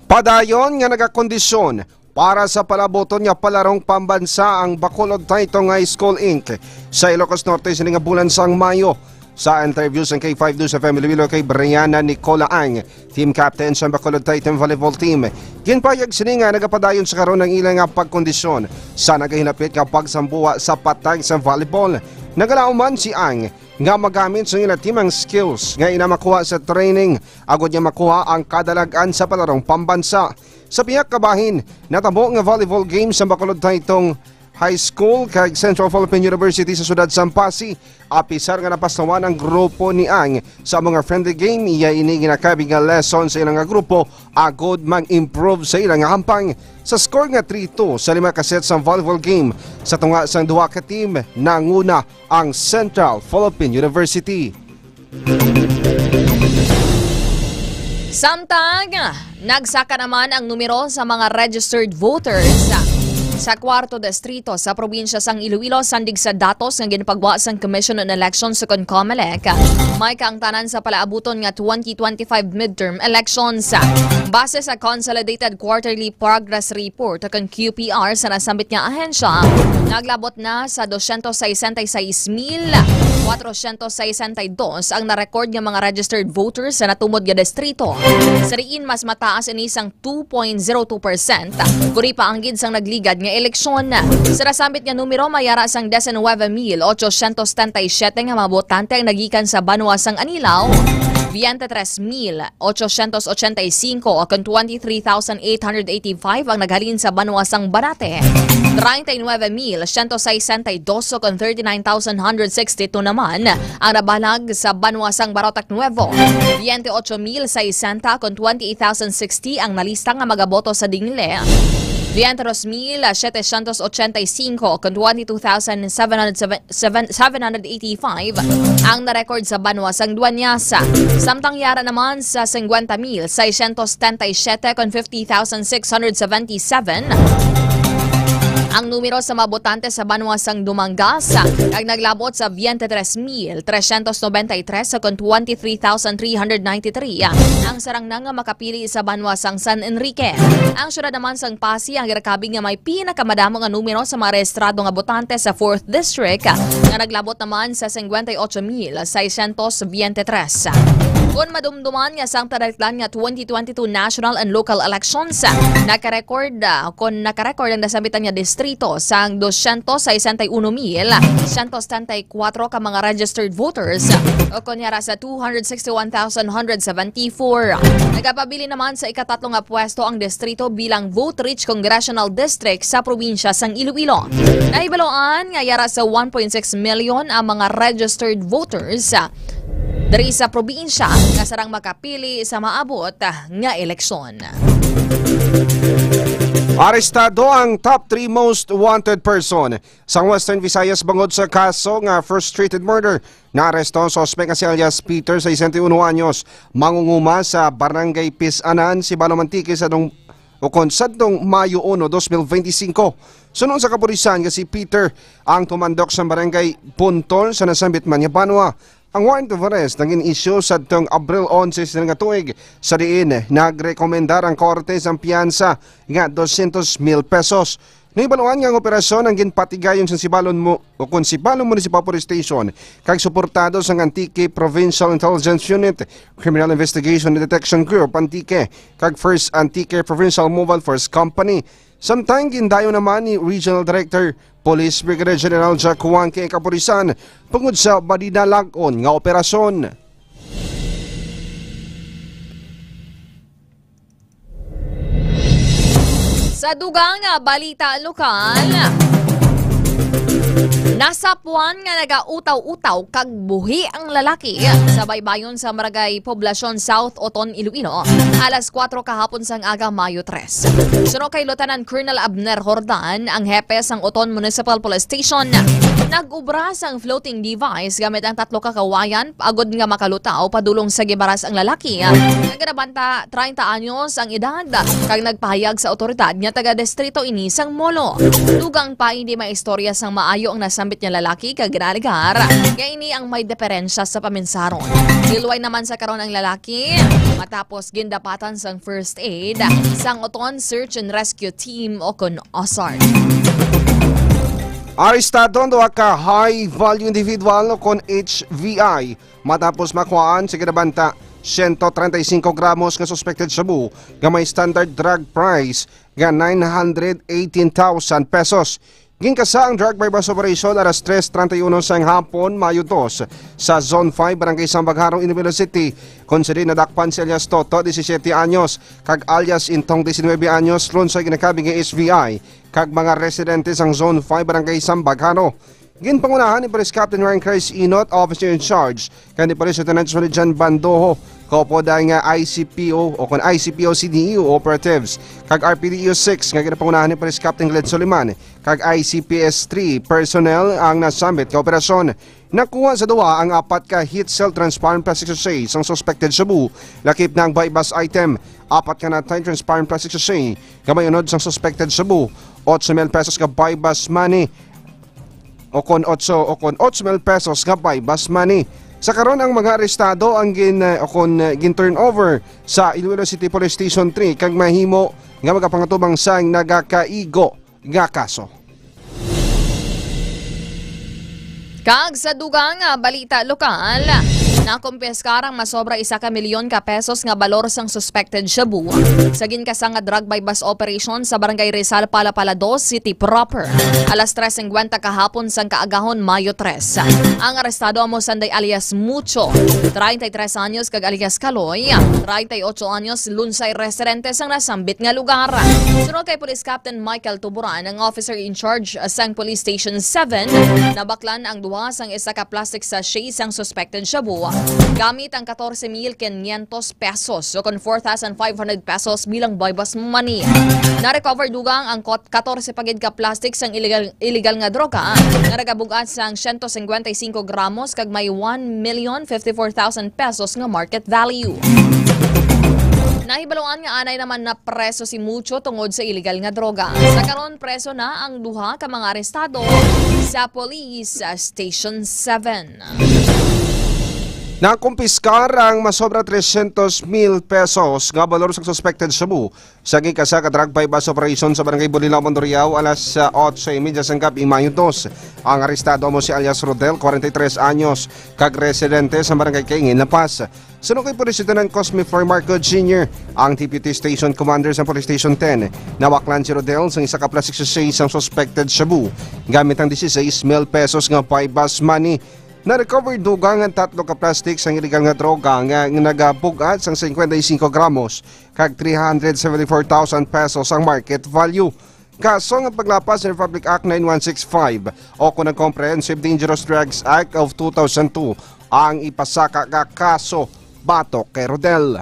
Padayon nga nagakondisyon para sa palabuton nga palarong pambansa ang Bacolod Taytong High School, Inc. Sa Ilocos Norte sini nga bulan sang Mayo. Sa interview sang K five News F M Iloilo kay Brianna Nicola Ang, team captain sa Bacolod Taytong volleyball team, ginpahayag sini nga nagapadayon sa karon ang ila nga pagkondisyon sa nagahinapit nga pagsambuha sa patag sa volleyball. Nagalaom man si Ang nga magamit sa ila team ang skills nga ina makuha sa training agod nga makuha ang kadalag-an sa palarong pambansa. Sa pihak kabahin, natabo nga volleyball game sa Bacolod Taytong High School kag Central Philippine University sa siyudad sang Passi, apisar nga napaslawan ang grupo ni Ang sa mga friendly game, iya ini ginakabig nga lesson sa ilang nga grupo agod mag-improve sa ilang nga hampang. Sa score nga three two sa lima ka set sa volleyball game, sa tunga sang duha ka team, nanguna ang Central Philippine University. Samtang, nagsaka naman ang numero sa mga registered voters sa kwarto distrito sa probinsya sang Iloilo, sandig sa datos nga ginpagwa sang Commission on Elections, ukon COMELEC. May kaangtanan sa palaabuton nga twenty twenty-five midterm elections. Base sa Consolidated Quarterly Progress Report, ukon Q P R, sa nasambit nga ahensya, naglabot na sa dosyentos sesenta y seis mil kwatrosyentos sesenta y dos ang na-record nga mga registered voters sa natumod nga distrito. Sa diin mas mataas ini sang two point zero two percent, kuri pa ang gid sang nagligad nga eleksyon. Sa nasambit nga numero, may ara sang diecinueve mil ochocientos setenta y siete nga mga botante ang nagikan sa banwa sang Anilao, veintitrés mil ochocientos ochenta y cinco, kon twenty-three thousand eight hundred eighty-five ang naghalin sa banwa sang Banate, treinta y nueve mil ciento sesenta y dos, kon thirty-nine thousand hundred sixty-two naman ang nabalag sa banwa sang Barotac Nuevo, veintiocho mil sesenta, kon twenty-eight thousand sixty ang nalista nga magaboto sa dingle, veintidós mil setecientos ochenta y cinco, kon twenty-two thousand seven hundred seven, seven, seven hundred eighty-five ang na-record sa banwa sang Dueñas. Samtang yara naman sa cincuenta mil seiscientos setenta y siete kon fifty thousand six hundred seventy-seven ang numero sa mga botante sa banwa sang Dumangas, kag naglabot sa veintitrés mil trescientos noventa y tres kon twenty-three thousand three hundred ninety-three ang sarang na nga makapili sa banwa sang San Enrique. Ang siyudad naman sang Passi ang ginakabig nga may pinakamadamo nga numero sa mga rehistrado nga botante sa Fourth District, nga naglabot naman sa cincuenta y ocho mil seiscientos veintitrés. Kon madumduman nga sang tadaklan nga twenty twenty-two national and local elections, nakarecord, ah, kon nakarecord ang nasambitan nga distrito sang doscientos sesenta y uno mil ciento setenta y cuatro ka mga registered voters, o kon yara sa two hundred sixty-one thousand one hundred seventy-four. Nagapabili naman sa ikatatlo nga pwesto ang distrito bilang vote-rich congressional district sa probinsya sang Iloilo. Nahibaluan nga yara sa one point six million ang mga registered voters, ah, diri sa probinsya nga sarang makapili sa maabot, ah, nga eleksyon. Arestado ang top three most wanted person sa Western Visayas bangod sa kaso nga frustrated murder. Naaresto ang suspek nga si alias Peter, sesenta y uno anyos, mangunguma sa Barangay Pisanan, Sibalo, Antique, sa dong-, ukon sadtong Mayo uno, dos mil benti singko. Suno sa kapulisan nga si Peter ang tumandok sa Barangay Puntol sa nasambit man nga banwa. Ang warrant of arrest nagin-issue sadtong Abril onse sini nga tuig, sa diin nagrekomendar ang korte sang piyansa nga dosyentos mil pesos. Nahibaluan nga ang operasyon ang ginpatigayon sa Sibalon mo o kon Sibalon Municipal Police Station kag suportado sang Antique Provincial Intelligence Unit, Criminal Investigation and Detection Group, Antique, kag First Antique Provincial Mobile Force Company. Samtang gindayon naman ni Regional Director Police Brigadier General Jack Juan K. Kapulisan tungod sa madinalag-on nga operasyon. Sa dugang nga balita lokal, nasapuan nga nagautaw-utaw kag buhi ang lalaki sa baybayon sa Barangay Poblacion South, Oton, Iloilo, alas kuwatro kahapon sang aga, Mayo tres. Suno kay Lieutenant Colonel Abner Jordan, ang hepe sang Oton Municipal Police Station, nag-ubra sang floating device gamit ang tatlo ka kawayan agod nga makalutaw padulong sa gibaras ang lalaki, nga ginabanta treinta anyos ang edad, kag nagpahayag sa awtoridad nga taga-distrito ini sang Molo. Dugang pa, hindi maistorya sang maayo ang nasambit nga lalaki, kag ginaalegar nga ini ang may diferensya sa paminsaron. Niluway naman sa karon ang lalaki matapos gindapatan sang first aid sang Oton Search and Rescue Team o kon OSART. Arestado ang duha ka high value individual o kon H V I matapos makuhaan sa ginabanta siyento treinta y cinco gramos nga suspected shabu nga may standard drug price nga nine hundred eighteen thousand pesos. Ginkasa ang drug buy-bust operation alas tres treinta y uno sang hapon, Mayo dos, sa Zone five, Barangay Sambag Jaro, Iloilo City, kung sa diin nadakpan si alias Toto, disisiete anyos, kag alias Intong, disinuybe anyos, lunsay ginakabig nga H V I, kag mga residente sang Zone five, Barangay Sambag Jaro. Ginpangunahan ni Police Captain Ryan Chris Inot, officer in charge, kag ni Police Lieutenant Solijan Bandoho, kaupod ang, ah, I C P O o kon I C P O C D E O operatives, kag R P D E O six nga ginapangunahan ni Police Captain Glenn Soliman, kag I C P S three personnel ang nasambit nga operasyon. Nakuha sa duha ang apat ka heat-sealed transparent plastic sachet sang suspected shabu, lakip na ang buy-bust item, apat ka natin transparent plastic sachet nga may unod sang suspected shabu, otso mil pesos nga buy-bust money, o kon otso, o kon otso mil pesos nga buy-bust money. Sa karon, ang mga arestado ang gin-, o kon, eh, gin-turn over sa Iloilo City Police Station three kag mahimo nga magapangatubang sang nagakaigo nga kaso. Kag sa dugang nga balita lokal, nakumpiskar ang masobra isa ka milyon ka pesos nga balor sang suspected shabu sa ginkasa nga drug buy-bust operation sa Barangay Rizal, Palapala dos City proper, alas tres singkwenta kahapon sang kaagahon, Mayo tres. Ang arestado amo sanday alias Mucho, treinta y tres anyos, kag alias Kaloy, treinta y ocho anyos, lunsay residente sang nasambit nga lugar. Suno kay Police Captain Michael Tuburan, ang officer in charge sang Police Station seven, nabaklan ang duha sang isa ka plastic sachet sang suspected shabu gamit ang katorse mil quinientos pesos, o kon four thousand five hundred pesos, bilang buy-bust money. Na-recover dugang ang kot-, katorse pa gid ka plastic sang illegal, illegal nga droga nga nagabug-at sang siyento singkwenta y singko gramos kag may one million fifty-four thousand pesos nga market value. Nahibaluan nga anay naman napreso si Mucho tungod sa illegal nga droga. Sa karon, preso na ang duha ka mga arestado sa Police Station seven. Nakumpiskar ang masobra trescientos mil pesos nga balor sa suspected shabu sa ginkasa ka drug buy-bust operation sa Barangay Bulilao, Mandurriao, alas, ah, otso y media sang gab-i, Mayo dos. Ang arestado amo si alias Rodel, kwarenta y tres anyos, kag residente sa Barangay Kaingin, La Paz. Suno kay Police Lieutenant Cosme Floy Marco Junior, ang Deputy Station Commander sa Police Station ten, nabaklan si Rodel sang isa ka plastic sachet sang suspected shabu gamit ang dieciséis mil pesos nga buy-bust money. Na-recover dugang ang tatlo ka plastic sang illegal nga droga nga, nga nagabug-at sang singkwenta y singko gramos kag three hundred seventy-four thousand pesos ang market value. Kaso nga paglapas sa Republic Act nine one six five o kon ang Comprehensive Dangerous Drugs Act of two thousand two ang ipasaka nga kaso batok kay Rodel.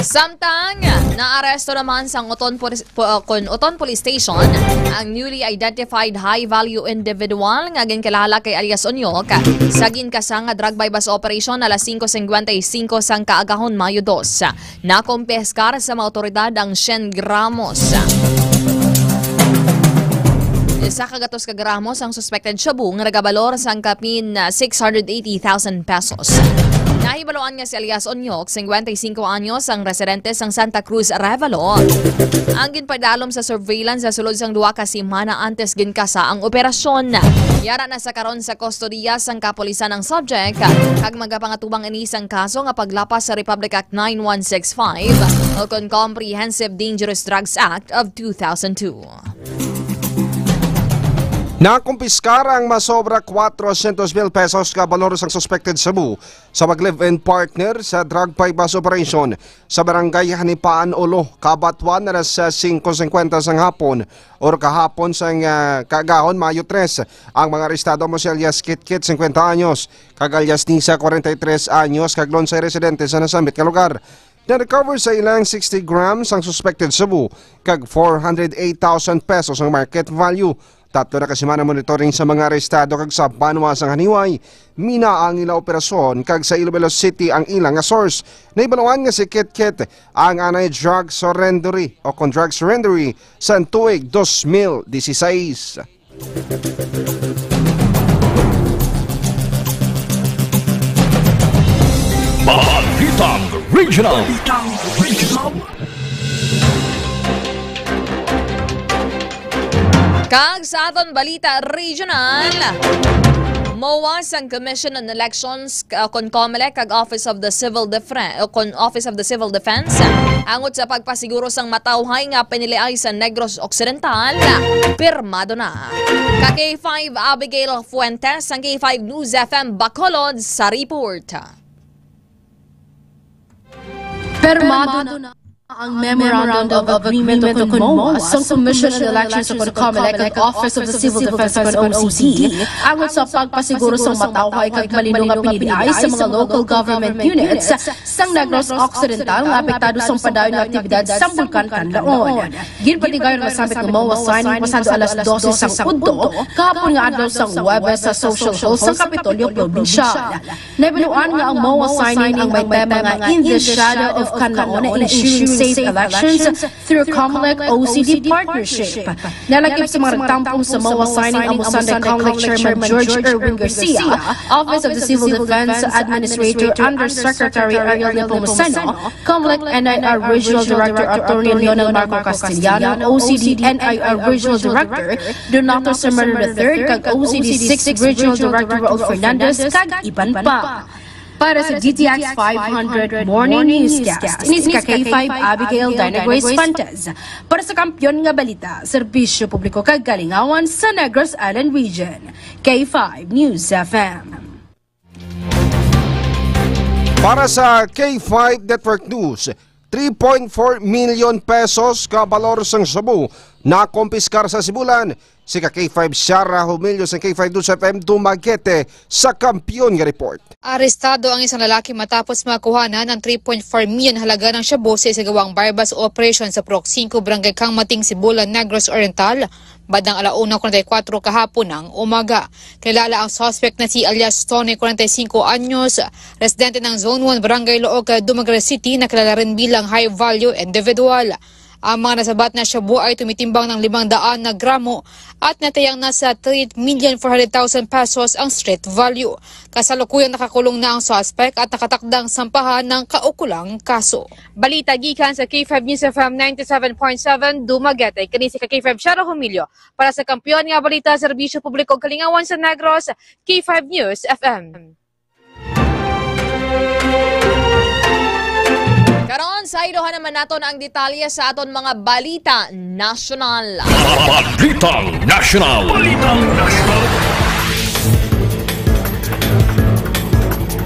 Samtang naaresto naman sang Oton Police, po, uh, kon Oton Police Station ang newly identified high-value individual nga ginkilala kay alias Onyok sa ginkasa nga drug buy-bust operation alas singko singkwenta y singko sang kaagahon, Mayo dos. Nakumpiskar sa mga awtoridad ang siyam gramos, isa ka gatos ka gramos ang suspected shabu nga nagabalor sang kapin, ah, six hundred eighty thousand pesos. Nahibaluan nga si alias Onyok, singkwenta y singko anyos, ang residente sang Santa Cruz, Arevalo, ang ginpadalom sa surveillance sa sulod sang duha ka semana antes ginkasa ang operasyon. Yara na sa karon sa kustodiya sang kapulisan ang subject, kag magapangatubang ini sang kaso nga paglapas sa Republic Act nine one six five o kon Comprehensive Dangerous Drugs Act of two thousand two. Nakumpiskar ang masobra kwatro syentos mil pesos ka balor sang suspected shabu sa mag-live-in partner sa drug buy-bust operation sa barangay Hanipaan Ulo, Kabatwan, alas singko singkwenta sang hapon or kahapon sang, ah, kaagahon, Mayo tres. Ang mga arestado amo si alias Kitkit, singkwenta anyos, kag alias Nisa, kwarenta y tres anyos, kag lonsay residente sa nasambit nga lugar. Na-recover sa ilang sixty grams ang suspected shabu kag four hundred eight thousand pesos ang market value. Tatlo na ka semana monitoring sa mga arestado kag sa banwa sang Haniway, Mina ang ila operasyon, kag sa Iloilo City ang ila nga source. Nahibaluan nga si Kitkit ang anay drug surrendery o kon drug surrendery sa tuig dos mil dieciséis. Balitang Regional. Kag sa aton balita regional, MOA sang Commission on Elections, uh, kon COMELEC, kag Office of the Civil Defre-, uh, kon Office of the Civil Defense, angot sa pagpasiguro sang matawhay nga piniliay sa Negros Occidental, pirmado na. Ka K five, Abigail Fuentes, sang K five News F M Bacolod sa report. Pirmado na ang Memorandum of Agreement o kon MOA sang Commission on Elections o kon COMELEC kag Office of the Civil Defense o kon O C D, angot sa pagpasiguro sang matawhay kag malino nga piniliay sa mga local government units sang Negros Occidental nga apektado sang padayon nga aktibidad sang Bulkan Kanlaon. Ginpatigayon ang nasambit nga MOA signing pasado alas dose sang udto kahapon nga adlaw sang Huwebes sa Social Hall sang Kapitolyo Probinsyal. Nahibaluan nga ang MOA signing ang may tema nga In the Shadow of Kanlaon, Ensuring Safe Elections Through COMELEC O C D Partnership. Nalakip sa mga nagtampong sa MOA signing ang Musande COMELEC Chairman George Erwin Garcia, Office of the Civil Defense Administrator Undersecretary Ariel Nepomuceno, COMELEC N I R Regional Director Attorney Lionel Marco Castellano, O C D N I R Regional Director Donato Sermon the third, kag O C D six Regional Director Raul Fernandez, kag iban pa. Para sa D T X five hundred Morning Newscast, ini si ka K five Abigail Dana Grace Fuentes. Para sa Kampiyon nga Balita, Serbisyo Publiko kag Kalingawan sa Negros Island Region, K five News F M. Para sa K five Network News, three point four million pesos ka balor sang shabu nakumpiskar sa Sibulan si ka K five Shara Humilio sang K five News F M Dumaguete sa Kampiyon nga Report. Arestado ang isang lalaki matapos makuhanan ang three point four million halaga ng shabu sa isigawang buy-bust operation sa Purok Singko, Barangay Kangmating, Sibulan, Negros Oriental, bandang ala una kwarenta y kuwatro kahapon ng umaga. Kilala ang suspect na si alias Tony, kwarenta y singko anyos, residente ng Zone one, Barangay Looc, Dumaguete City, na kilala rin bilang high value individual. Ang mga nasabat na shabu ay tumitimbang ng limang daan na gramo at natayang nasa three million four hundred thousand pesos ang street value. Kasalukuyang nakakulong na ang suspect at nakatakdang sampahan ng kaukulang kaso. Balita gikan sa K five News F M ninety-seven point seven Dumaguete. Kini si ka K five Shara Humilio para sa Kampiyon nga Balita, Serbisyo Publiko ug Kalingawan sa Negros, K five News F M. Karon, sa ilohan naman naton ang detalye sa aton mga balita nasyonal. Balitang Nasyonal. Balitang Nasyonal.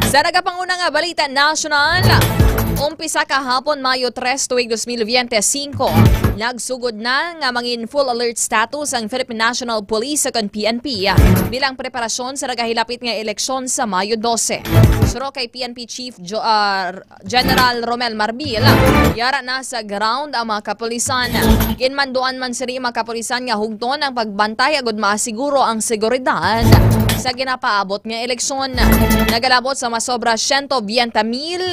Sa nagapanguna nga balita nasyonal, umpisa kahapon, Mayo tres, tuig dos mil biyente singko, nagsugod na nga mangin full alert status ang Philippine National Police o kon P N P bilang preparasyon sa nagahilapit nga eleksyon sa Mayo dose. Suno kay P N P Chief Jo-, ah, General Romel Marbil, yara na sa ground ang mga kapulisan. Ginmanduan man sini mga kapulisan nga hugton ang pagbantay agud maasiguro ang seguridad. sa ginapaabot nga eleksyon. Nagalabot sa masobra siyento biyenta mil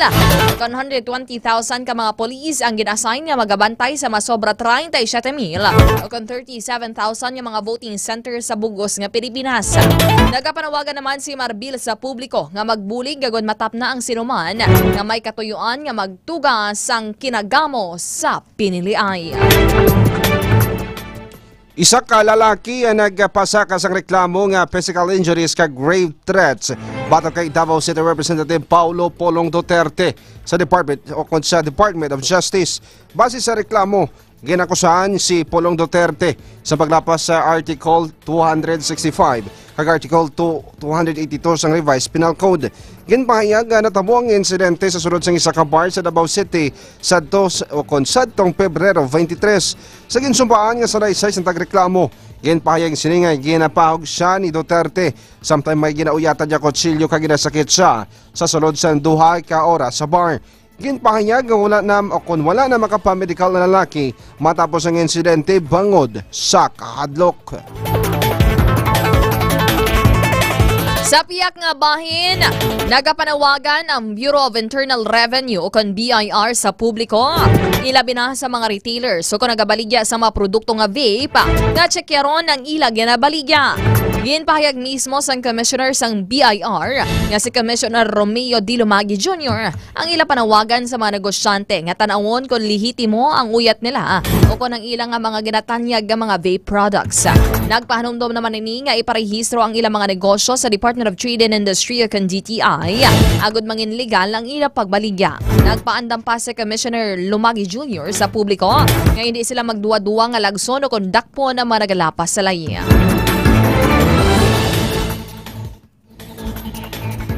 kon hundred twenty thousand ka mga police ang gin-assign nga magabantay sa masobra treinta y siete mil o kon thirty-seven thousand nga mga voting center sa bug-os nga Pilipinas. Nagapanawagan naman si Marbil sa publiko nga magbulig agod matapna ang sinuman nga may katuyuan nga magtuga sang kinagamo sa piniliay. Isa ka lalaki ang nagpasaka sang reklamo nga physical injuries kag grave threats batok kay Davao City Representative Paulo Polong Duterte sa Department o kon sa Department of Justice. Base sa reklamo, ginakusahan si Polong Duterte sa paglapas sa Article two hundred sixty-five kag Article two, two hundred eighty-two sang Revised Penal Code. Ginpahayag nga natabo ang insidente sa sulod sang isa ka bar sa Davao City sadto s-, o kon sadtong Pebrero twenty-three. Sa ginsumpaan nga salaysay sang tagreklamo, ginpahayag sini nga ginapahog siya ni Duterte samtang may ginauyatan niya kutsilyo kag ginasakit siya sa sulod sang duha ka oras sa bar. Ginpahayag nga wala na o kon wala na makapamedikal na lalaki matapos ang insidente bangod sa kahadlok. Sa pihak nga bahin, nagapanawagan ang Bureau of Internal Revenue o kon B I R sa publiko, ilabi na sa mga retailers o kon nagabaligya sa mga produkto nga vape, nga tsyekeron ang ila ginabaligya. Ginpahayag mismo sang Commissioner sang B I R nga si Commissioner Romeo D. Lumagi Junior ang ila panawagan sa mga negosyante nga tan-awon kon lehitimo ang uyat nila o kon ang ila nga mga ginatanyag nga mga vape products. Nagpahanumdom naman ini nga iparehistro ang ila mga negosyo sa Department of Trade and Industry o kon D T I agud mangin legal ang ila pagbaligya. Nagpaandam pa si Commissioner Lumagi Junior sa publiko nga hindi sila magduwa-duwa nga lagson o kon dakpon ang mga nagalapas sa layi.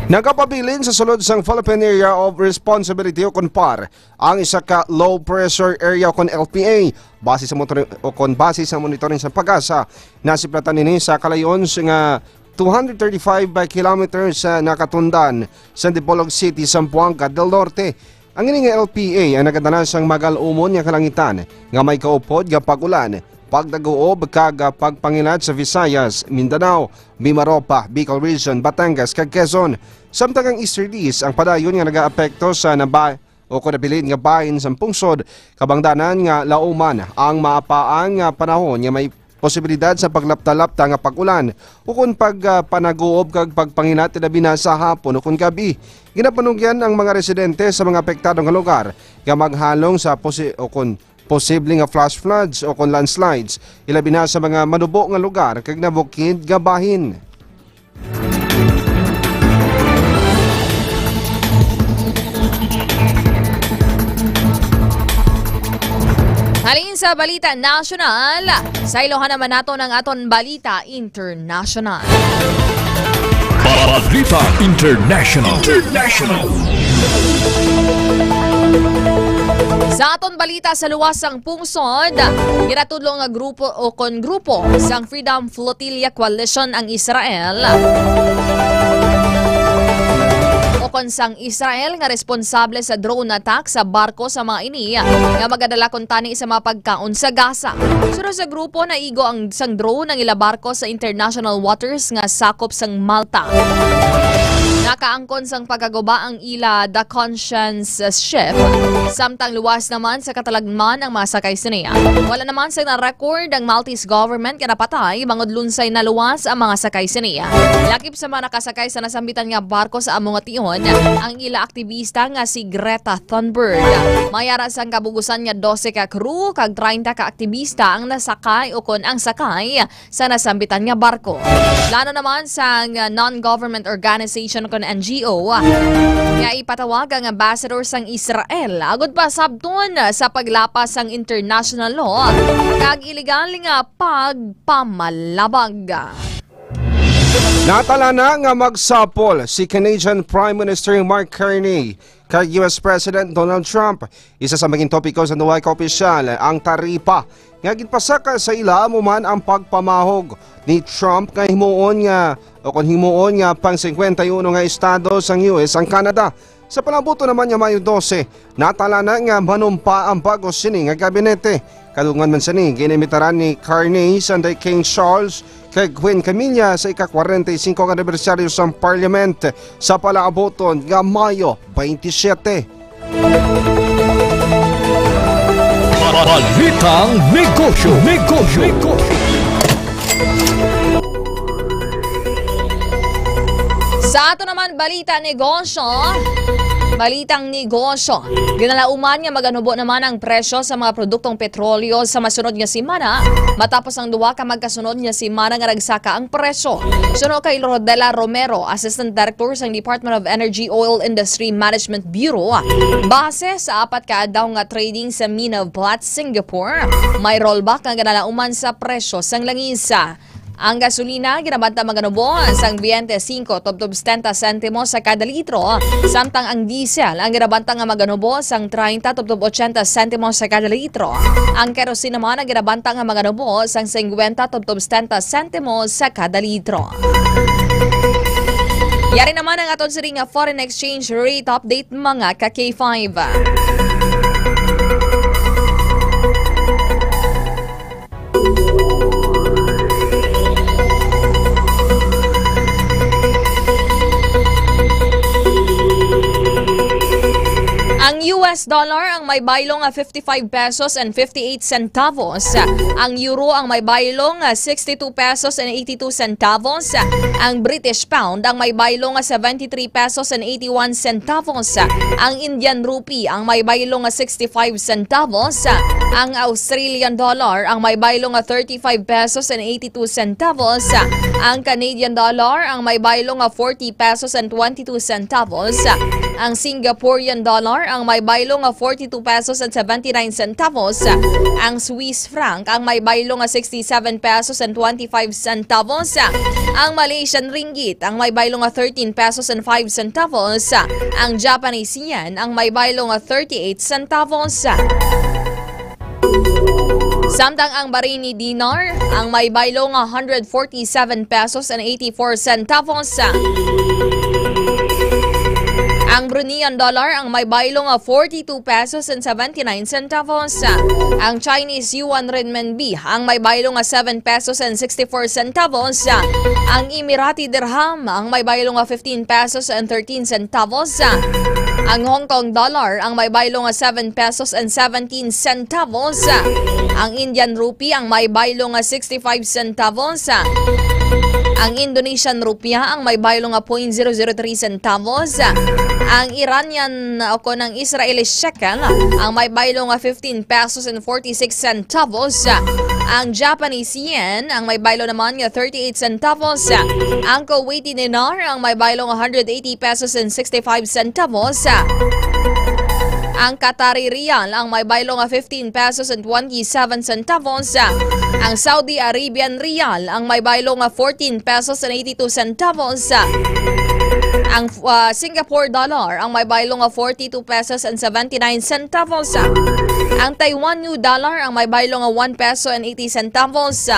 Nagapabilin sa sulod sang Philippine Area of Responsibility o kon PAR ang isa ka low pressure area o kon L P A. Base sa motor-, o kon base sa monitoring sa PAGASA, nasiplatan ini sa kalayon nga two hundred thirty-five kilometers sa nakatundan sa Dipolog City, Zamboanga del Norte. Ang ini nga L P A ang nagadala sang magal-umon nga kalangitan nga may kaupod nga pag-ulan, pagdaguob kag pagpangilat sa Visayas, Mindanao, Mimaropa, Bicol Region, Batangas, kag Quezon. Samtang ang easterlies ang padayon nga nagaapekto sa naba-, o kon nabilin nga bahin sang pungsod, kabangdanan nga lauman ang maapaan nga panahon nga may posibilidad sa paglapta-lapta nga pag-ulan ukon pag, ah, panaguob kag pagpangilat, labi na sa hapon ukon gab-i. Ginapanugyan ang mga residente sa mga apektado nga lugar nga maghalong sa posi-, ukon posible nga flash floods ukon landslides, ilabi na sa mga manubo nga lugar kag nabukid nga bahin. Halin sa balita nasyonal, saylohan naman naton ang aton balita internasyonal. Balita International. International. Sa aton balita sa luwas sang pungsod, ginatudlo nga grupo o kon grupo sang Freedom Flotilla Coalition ang Israel o kon sang Israel nga responsable sa drone attack sa barko sa mga ini nga magadala kuntani sa mga pagkaon sa Gaza. Sunod sa grupo, naigo ang sang drone ang ila barko sa international waters nga sakop sang Malta. Nakaangkon sang pagkaguba ang ila The Conscience ship, samtang luwas naman sa katalagman ang mga sakay sini. Wala naman sa na-record ang Maltese government nga napatay bangod lunsay naluwas ang mga sakay sini. Lakip sa mga nakasakay sa nasambitan nga barko sa amo nga tion ang ila aktibista nga si Greta Thunberg. May ara sang kabugusan nga dose ka crew kag treinta ka aktibista ang nasakay o kon ang sakay sa nasambitan nga barko. Plano naman sang non-government organization kon N G O nga ipatawag ang ambassador sang Israel agud pasabton sa paglapas sang international law kag iligal nga pagpamalabag. Natala na nga magsapol si Canadian Prime Minister Mark Carney kag U S President Donald Trump. Isa sa maging topiko sa duha ka opisyal ang taripa nga ginpasaka sa ila, amo man ang pagpamahog ni Trump nga himuon nga o kon himuon nga pang singkwenta y uno nga estado sang U S ang Canada. Sa palabuton naman nga Mayo dose, natala na nga manumpa ang bago sini nga gabinete. Kadungan man sini, ginimitaran ni Carney Sanday King Charles kay Queen Camilla sa ika-kwarenta y singko nga anibersaryo sang Parliament sa palaabuton nga Mayo twenty-seven. Balitang Negosyo, Negosyo, Negosyo. Sa ato naman balita negosyo, balitang negosyo. Ginalauman nga maganubo naman ang presyo sa mga produktong petrolyo sa masunod nga semana, matapos ang duha ka magkasunod nga semana nga nagsaka ang presyo. Suno kay Rodela Romero, Assistant Director sang Department of Energy Oil Industry Management Bureau, base sa apat ka adlaw nga trading sa Mina of Platts, Singapore, may rollback nga ginalauman sa presyo sang langis. Ang gasolina ginabanta maganubo sang twenty-five tubtob setenta sentimos sa kada litro, samtang ang diesel ang ginabanta nga maganubo sang treinta tubtob ochenta sentimos sa kada litro. Ang kerosene naman ang ginabanta nga maganubo sang singkwenta tubtob setenta sentimos sa kada litro. Yari naman ang aton sini nga foreign exchange rate update, mga ka K five. Ang U S dollar ang may baylo nga fifty-five pesos and fifty-eight centavos. Ang euro ang may baylo nga sixty-two pesos and eighty-two centavos. Ang British pound ang may baylo nga seventy-three pesos and eighty-one centavos. Ang Indian rupee ang may baylo nga sixty-five centavos. Ang Australian dollar ang may baylo nga thirty-five pesos and eighty-two centavos. Ang Canadian dollar ang may baylo nga forty pesos and twenty-two centavos. Ang Singaporean dollar ang may baylo nga forty-two pesos and seventy-nine centavos. Ang Swiss franc ang may baylo nga sixty-seven pesos and twenty-five centavos. Ang Malaysian ringgit ang may baylo nga thirteen pesos and five centavos. Ang Japanese yen ang may baylo nga thirty-eight centavos. Samtang ang Bahraini dinar ang may baylo nga hundred forty-seven pesos and eighty-four centavos. Ang Bruneian dollar ang may baylo nga forty-two pesos and seventy-nine centavos. Ang Chinese yuan renminbi ang may baylo nga seven pesos and sixty-four centavos. Ang Emirati dirham ang may baylo nga fifteen pesos and thirteen centavos. Ang Hong Kong dollar ang may baylo nga seven pesos and seventeen centavos. Ang Indian rupee ang may baylo nga sixty-five centavos. Ang Indonesian rupiah ang may baylo nga point zero zero three centavos. Ang Iranian o kon ang Israeli shekel ang may baylo nga fifteen pesos and forty-six centavos. Ang Japanese yen ang may baylo naman nga thirty-eight centavos. Ang Kuwaiti dinar ang may baylo nga hundred eighty pesos and sixty-five centavos. Ang Qatari riyal ang may baylo nga fifteen pesos and twenty-seven centavos. Ang Saudi Arabian riyal ang may baylo nga fourteen pesos and eighty-two centavos. Ang, ah, Singapore dollar ang may baylo nga forty-two pesos and seventy-nine centavos. Ang Taiwan New Dollar ang may baylo nga one peso and eighty centavos.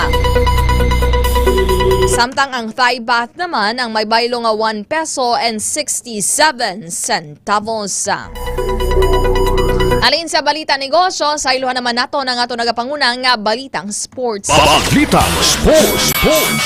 Samtang ang Thai Baht naman ang may baylo nga one peso and sixty-seven centavos. Halin sa balita negosyo, saylohan naman naton ang aton nagapanguna nga balitang sports. Balitang sports, sports, sports.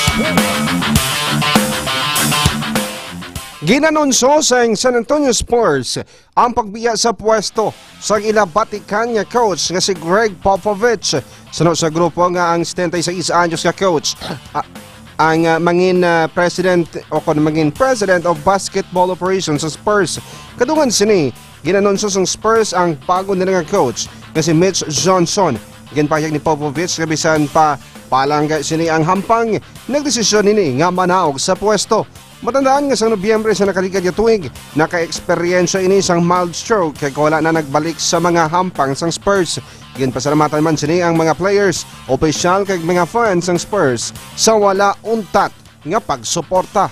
Ginanunsyo sang San Antonio Spurs ang pagbiya sa pwesto sang ila batikan nga coach nga si Gregg Popovich. Suno sa grupo nga ang setenta y seis anyos nga coach, a-, ang, ah, mangin, ah, president o kon mangin president of basketball operations sa Spurs. Kadungan sini, ginanunsyo sang Spurs ang bago nila nga coach nga si Mitch Johnson. Ginpahayag ni Popovich nga bisan pa palangga sini ang hampang, nagdesisyon ini nga manaog sa pwesto. Matandaan nga sa Nobyembre sa nakaligad nga tuig, naka-eksperyensya ini sang mild stroke kag wala na nagbalik sa mga hampang sang Spurs. Ginpasalamatan man sini ang mga players, opisyal kag mga fans sang Spurs sa wala untat nga pagsuporta.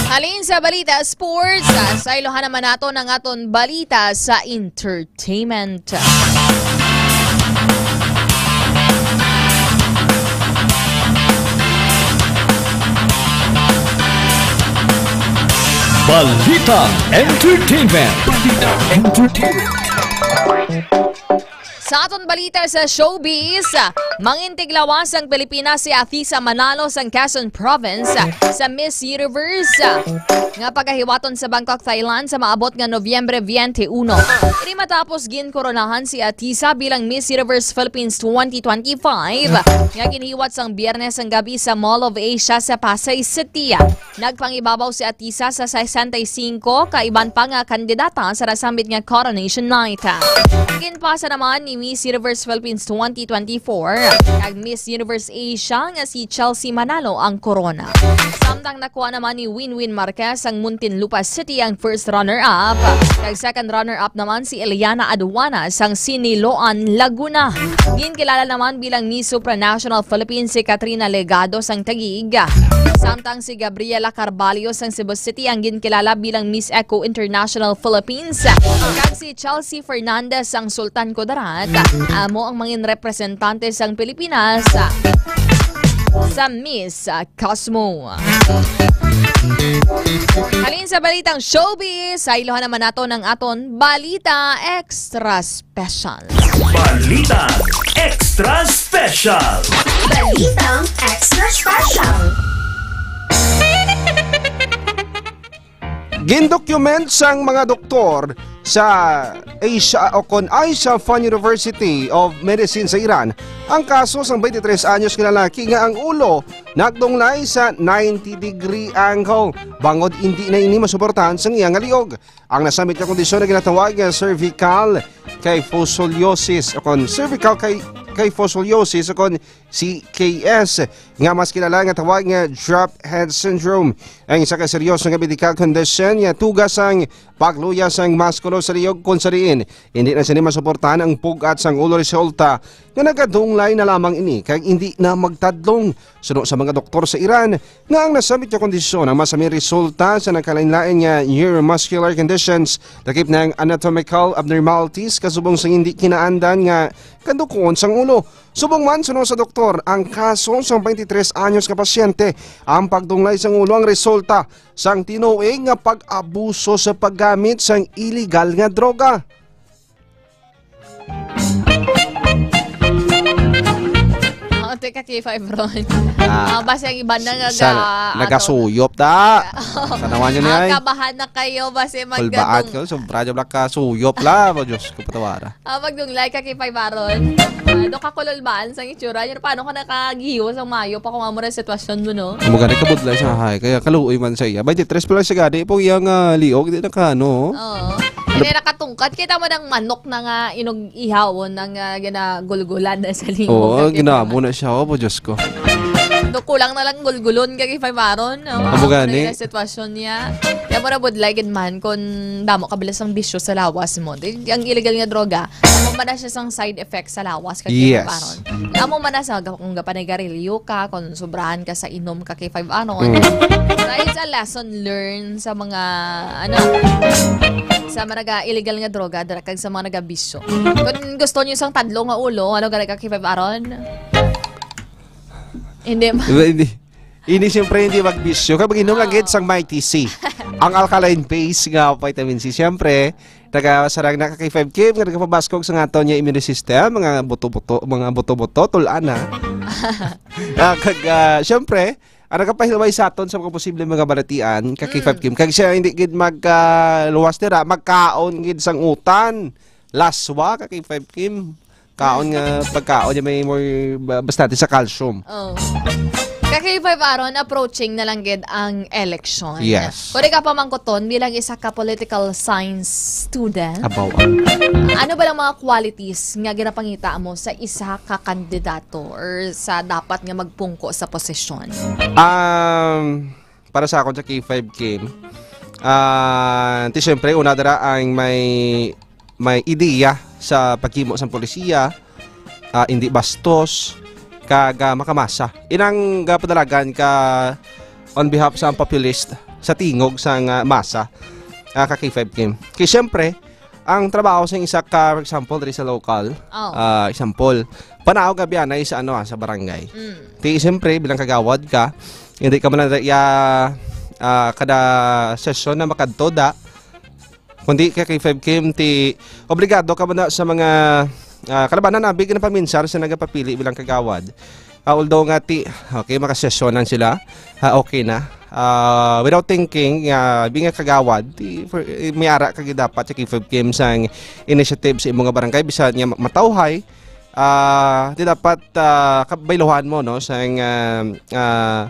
Halin sa balita sports, ah, saylohan naman naton ang aton balita sa entertainment. Balita Entertainment. Balita Entertainment. Sa aton balita sa showbiz, mangintiglawas ang Pilipinas si Atisa Manalo sang Quezon Province sa Miss Universe nga pagahiwaton sa Bangkok, Thailand sa maabot nga Nobyembre twenty-one. Ini matapos ginkoronahan si Atisa bilang Miss Universe Philippines twenty twenty-five nga ginhiwat sang Biyernes ang gabi sa Mall of Asia sa Pasay City. Nagpangibabaw si Atisa sa sesenta y cinco ka iban pa nga kandidata sa nasambit nga Coronation Night. Ginpasa naman ni Miss Universe Philippines twenty twenty-four kag Miss Universe Asia nga si Chelsea Manalo ang korona. Samtang nakuha naman ni Winwin Marquez sang Muntinlupa City ang first runner-up, kag second runner-up naman si Eliana Aduana sang Siniloan, Laguna. Ginkilala naman bilang Miss Supranational Philippines si Katrina Legado sang Taguig, samtang si Gabriela Carbalho sang Cebu City ang ginkilala bilang Miss Eco International Philippines, kag si Chelsea Fernandez sang Sultan Kudarat amo ang mangin representante sang Pilipinas sa Miss Cosmo. Halin sa balitang showbiz, sa ilohan naman nato ng aton Balita Extra Special. Balita Extra Special. Balitang Extra Special. Gindocument sang mga doktor sa Asia o kon Asia Fan University of Medicine sa Iran ang kaso sang twenty-three anyos nga lalaki nga ang ulo nagdunglay sa ninety degree angle, bangod indi na ini masuportahan sang iya nga liog. Ang nasambit nga kondisyon nga ginatawag nga cervical kyphosoidosis o kon cervical ky-, kyphosoidosis o kon C K S, nga mas kilala nga tawag nga drop head syndrome. Ang isa ka seryoso nga medical condition nga tuga sang pagluya sang muskulo sa liog, kung sa diin hindi na sini masuportahan ang pug-at sang ulo, resulta nga nagadunglay na lamang ini kag hindi na magtadlong. Suno sa mga doktor sa Iran, nga ang nasambit nga kondisyon ang masaming resulta sa nagkalainlain nga neuromuscular conditions, lakip na ang anatomical abnormalities, kasubong sa hindi kinaandan nga kandukuon sang ulo. Subong man, suno sa doktor, ang kaso sang twenty-three anyos nga pasyente, ang pagdunglay sang ulo ang resulta sang tinuig nga pag-abuso sa paggamit sang iligal nga droga. Oo, teka, K five Ron. Ah, basi ang iba na naga-, sa-, ano, nagasuyop ta. Tanawan nyo niya, ay. Kabahan na kayo, basi magdadung- Kulbaat ko, sobra dyan lang kasuyop la. Oh, Diyos ko, patawara. Ah, magdunglay ka, K five Ron. Ah, do ka kululbaan sa itsura. Yun, paano ka nakagiwas ang mayo pa kung amo na sitwasyon mo, no? Amo gani kabudlay sa hay. Kaya kaluoy man sa iya. Twenty-three pa lang siya gani. Pong iyang, ah, liog, di na ka, no? Oo. Hindi nakatungkat. Kita mo ng manok na nga inog ihawon ang, ah, ginagulgulan na sa liog. Oo, ginamo na siya. Oh, Diyos ko. Do, kulang na lang gulgulon kay Fay Maron, no? Amo gani. Ang sitwasyon niya. Kaya mo na budlay gid man kung damo ka bilas ang bisyo sa lawas mo. Di, ang illegal nga droga, amo man na siya sang side effect sa lawas kay Yes. Fay Maron. Amo man na sa ga-, kung gapanigarilyo ka, kung sobrahan ka sa inom ka kay Fay Maron. Mm. So, it's a lesson learned sa mga, ano, sa mga naga-illegal nga droga, dira kag sa mga nagabisyo. Kung gusto niyo sang tadlo nga ulo, ano, gani ka kay Fay Maron? Hindi ma- Diba, hindi? Ini, siyempre, hindi magbisyo. Kaya mag-inom lang Oo. gid sang Mighty C. Ang alkaline base nga vitamin C. Siyempre, taga sarang na ka kay Five Kim, nga nagapabaskog sa nga aton nga immune system, mga buto-buto, mga buto-buto, tulaan na. Ah, kag, ah, siyempre, ang nagapahilway sa aton sa mga posible mga balatian, ka kay Mm. Five Kim. Kag siya, hindi gid magkaluwas nira, magkaon gid sang utan. Laswa, ka kay Five Kim. Kaon nga pagkaon niya may more ba-, bastante sa calcium. Oh. Ka kay Five Aron, approaching na lang gid ang election. Yes. Kung di ka pamangkuton bilang isa ka political science student, Abaw, ah. ano ba lang mga qualities nga ginapangita mo sa isa ka kandidato or sa dapat nga magpungko sa posisyon? Um, para sa akon sa K five Kim, ah, ti siyempre, una dira ang may, may ideya sa paghimo sang polisiya, ah, hindi bastos, kag, ah, makamasa. Inang gapadalagan ka on behalf sa populist, sa tingog sang, ah, masa, ah, ka K five Kim. Kay siyempre, ang trabaho sa isa ka, for example, diri sa local, Oh. ah, example, panaog ka biyanay sa, ano, ah, sa barangay. Mm. Ti, siyempre, bilang kagawad ka, hindi ka man na iya, ah, kada sesyon na makadto da. Kundi ka K five Kim, ti obligado ka man na sa mga, ah, kalabanan abi ginapaminsar sa nagapapili bilang kagawad. Ah, although nga ti, okay, makasesyonan sila, ah, okay na. Ah, without thinking, ah, bi nga kagawad, ti, for, eh, may ara ka gid dapat sa K five Kim sang initiative sa imo nga barangay, bisan nga ma-, matawhay, ah, di dapat, ah, kabayluhan mo, no, sang, ah, ah,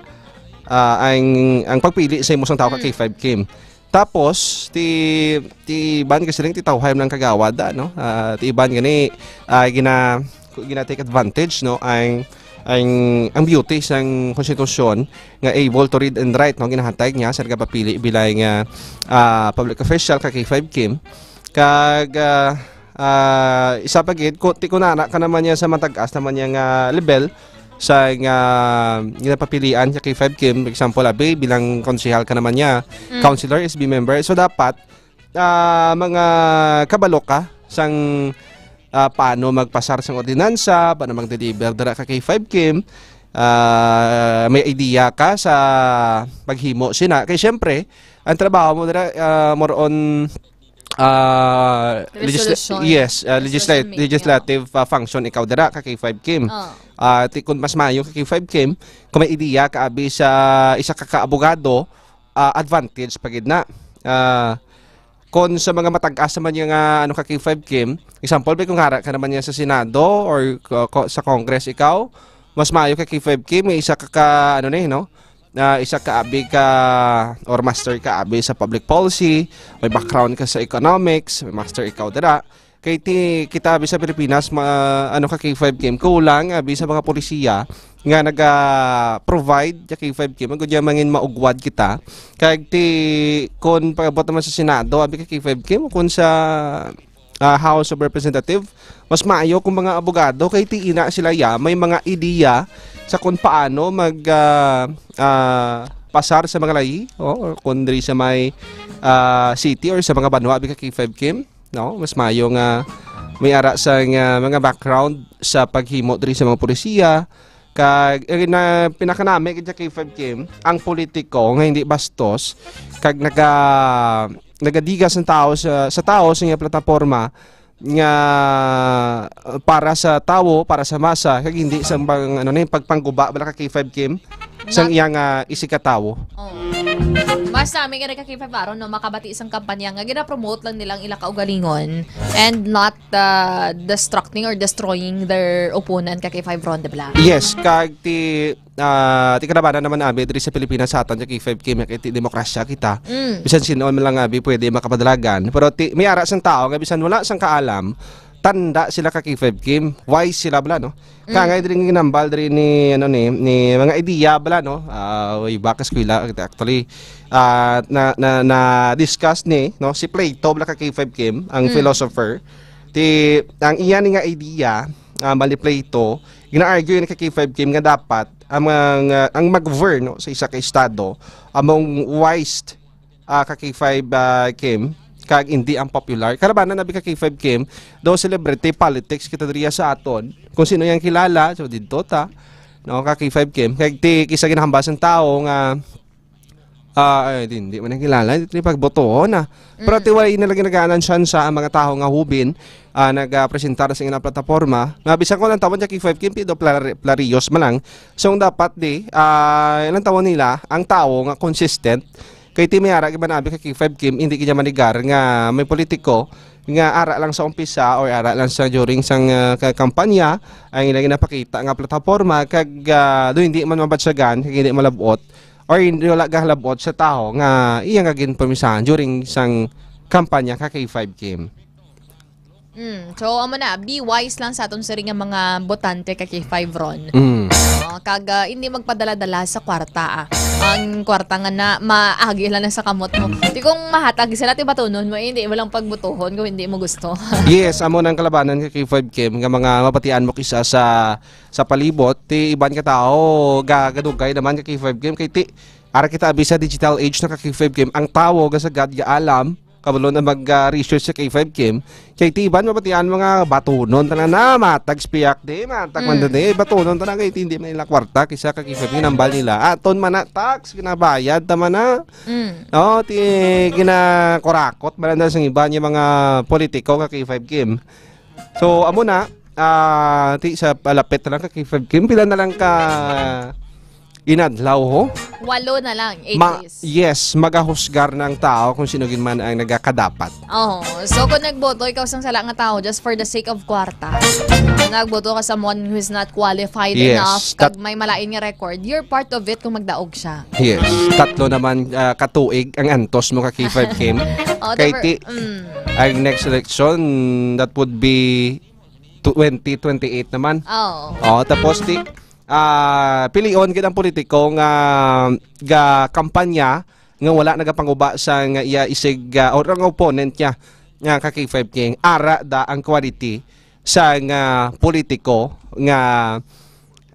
ah, ang, ang pagpili sa imo sang tawo ka Mm. K five Kim. Tapos, ti, ti iban ka siling ti tawhay man ang kagawad, ah, no? Ah, ti iban gani, ah, gina, gina take advantage, no? Ang, ang, ang beauty sang konstitusyon nga able to read and write, no? Ginahatag niya sa nagapapili bilay nga, ah, public official ka K five Kim. Kag, ah, ah, isa pa gid, ku-, ti kunana ka naman niya sa matag-as naman niya nga level sa nga ginapapilian sa K five Kim, for example, abi, bilang konsehal ka naman niya, Mm. councilor, S B member. So, dapat, ah, mga kabalo ka sang, ah, paano magpasar sang ordinansa, paano mag-deliver dira ka K five Kim, ah, may idea ka sa paghimo sina. Kay, siyempre, ang trabaho mo dira, ah, more on, ah, legis-, Resolution. yes, ah, Resolution legisla-, making. legislative, ah, function ikaw dira ka K five Kim. Oh. Ah, ti-, kung mas maayo ka K five Kim, kung may ideya ka abi sa isa ka kaabogado, ah, advantage pa gid na. Ah, kung sa mga matag-as naman niya nga, ano, ka K five Kim, example, bay, kung hara ka naman niya sa Senado or ko-, ko-, sa Congress ikaw, mas maayo ka K five Kim, may isa ka, ka, ano ni, no? Ah, isa ka abi ka or master ka abi sa public policy, may background ka sa economics, may master ikaw dira. Kay ti, kita abi sa Pilipinas, ma-, ano ka K five Kim, kulang abi sa mga polisiya nga naga-provide sa K five Kim, agud ya mangin maugwad kita. Kag ti, kon pag-abot naman sa Senado, abi ka K five Kim, kon sa, ah, House of Representative, mas maayo kung mga abogado, kay ti ina sila ya, may mga ideya sa kung paano mag, ah, ah, pasar sa mga layi, o, or kung diri sa may, ah, city or sa mga banwa, abi ka K five Kim, no? Mas maayo nga may ara sa nga mga background sa paghimo diri sa mga polisiya. Kag, eh, na, pinakanami gid sa K five Kim, ang politiko nga hindi bastos, kag naga-, nagadigas ang tao sa, sa tao sa iyang plataporma nga, uh, para sa tawo, para sa masa, kag hindi sa pang, ano ni, pagpangguba bala ka K five Kim, sang Not iyang, ah, isigkatawo. Oo. Mas nami nga nagka-K five aron, no, makabati isang kampanya nga gina-promote lang nilang ila kaugalingon and not, uh, destructing or destroying their opponent ka K five Ron, di ba? Yes, kag ti, ah, ti kalabanan naman abi diri sa Pilipinas sa aton sa K five Kim, kay ti demokrasya kita. Mm. Bisan sin-o man lang abi pwede makapadalagan. Pero ti, may ara sang tao nga bisan wala sang kaalam, tanda sila ka K five Kim, wise sila bala, no? Mm. Kangay diri nga ginambal diri ni, ano, ni, ni mga ideya bala, no? Ah, way back eskwela, actually, ah, na, na, na discuss ni, no, si Plato bala ka K five Kim, ang Mm. philosopher. Ti, ang iya ni nga idea, ah, bali Plato, gina-argue ni ka K five Kim nga dapat ang mga, ang mag-govern, no, sa isa ka estado, among wise, ah, ka K five, ah, Kim, kag hindi ang popular. Kalabanan nabi ka K five Kim, daw celebrity politics kita diriya sa aton. Kung sino yang kilala, so didto ta, no, ka K five Kim. Kag ti, kisa ginahambal sang tao nga, ah, ay, di, hindi man ang kilala, hindi pagbotohon na. Pero Mm. ti, wala na lagi nagaanan siya sa mga tao nga hubin, ah, nagapresentar sa ilang plataporma. Nga bisan ko lang tawon siya K five Kim, pido plari-, plarios man lang. So, ang dapat di, ah, ilang tawon nila, ang tao nga consistent, kay ti may ara gid man abi ka K five Kim, hindi gid niya manigar nga may politiko nga ara lang sa umpisa or ara lang sa during sang, ah, ka-, kampanya ang ila ginapakita nga plataporma kag, ah, do hindi man mabatyagan kag hindi malabot or hindi wala gahalabot sa tao nga iya nga ginpromisahan during sang kampanya ka K five Kim. Mm. So, amo na, be wise lang sa aton siring nga mga botante ka K five Ron. Mm. Oo, kag, ah, hindi magpadala-dala sa kwarta, ah. Ang kwarta nga na, maagi lang na sa kamot mo. Di kung mahatag sila, ti batunon mo, eh, hindi mo lang pagbutuhon kung hindi mo gusto. Yes, amo nang kalabanan ka K five Kim, nga mga mabatian mo kisa sa, sa palibot, ti iban ka tao, ga-, gadugay naman ka K five Kim, kay ti, ara kita abi sa digital age na ka K five Kim, ang tawo, gasagad, gaalam, kabalo na mag, ah, research sa K five Kim. Kay ti iban mabatian mga batunon tanan na, matag sa piyak di, matag man Mm. di, batunon tanan kay ti hindi man nila kwarta, kisa ka K five Kim, nambal nila. Aton man na, tax, ginabayad, tama na. Mm. No, ti ginakurakot man na sang iban yung mga politiko ka K five Kim. So, amo na, ah, ti sa palapit na lang ka K five Kim, pila na lang ka inadlaw, ho? Walo na lang, eight Ma-, days. Yes, magahusgar na ang tao kung sino gid man ang nagakadapat. Oh, so kung nagboto ikaw sang sala nga tao just for the sake of kwarta, nagboto ka someone who is not qualified Yes, enough, kag that may malain nga record, you're part of it kung magdaog siya. Yes, tatlo naman, ah, katuig ang antos mo ka K five Kim. Oh, Kay the fir-, ti, mm. ang next election, that would be twenty twenty-eight naman. Oh. Oh, tapos ti, ah, pilion gid ang politiko nga ga kampanya nga wala nagapanguba sa nga iya isig, ah, or ang opponent niya nga ka K five Kim, ara da ang quality sa nga politiko nga,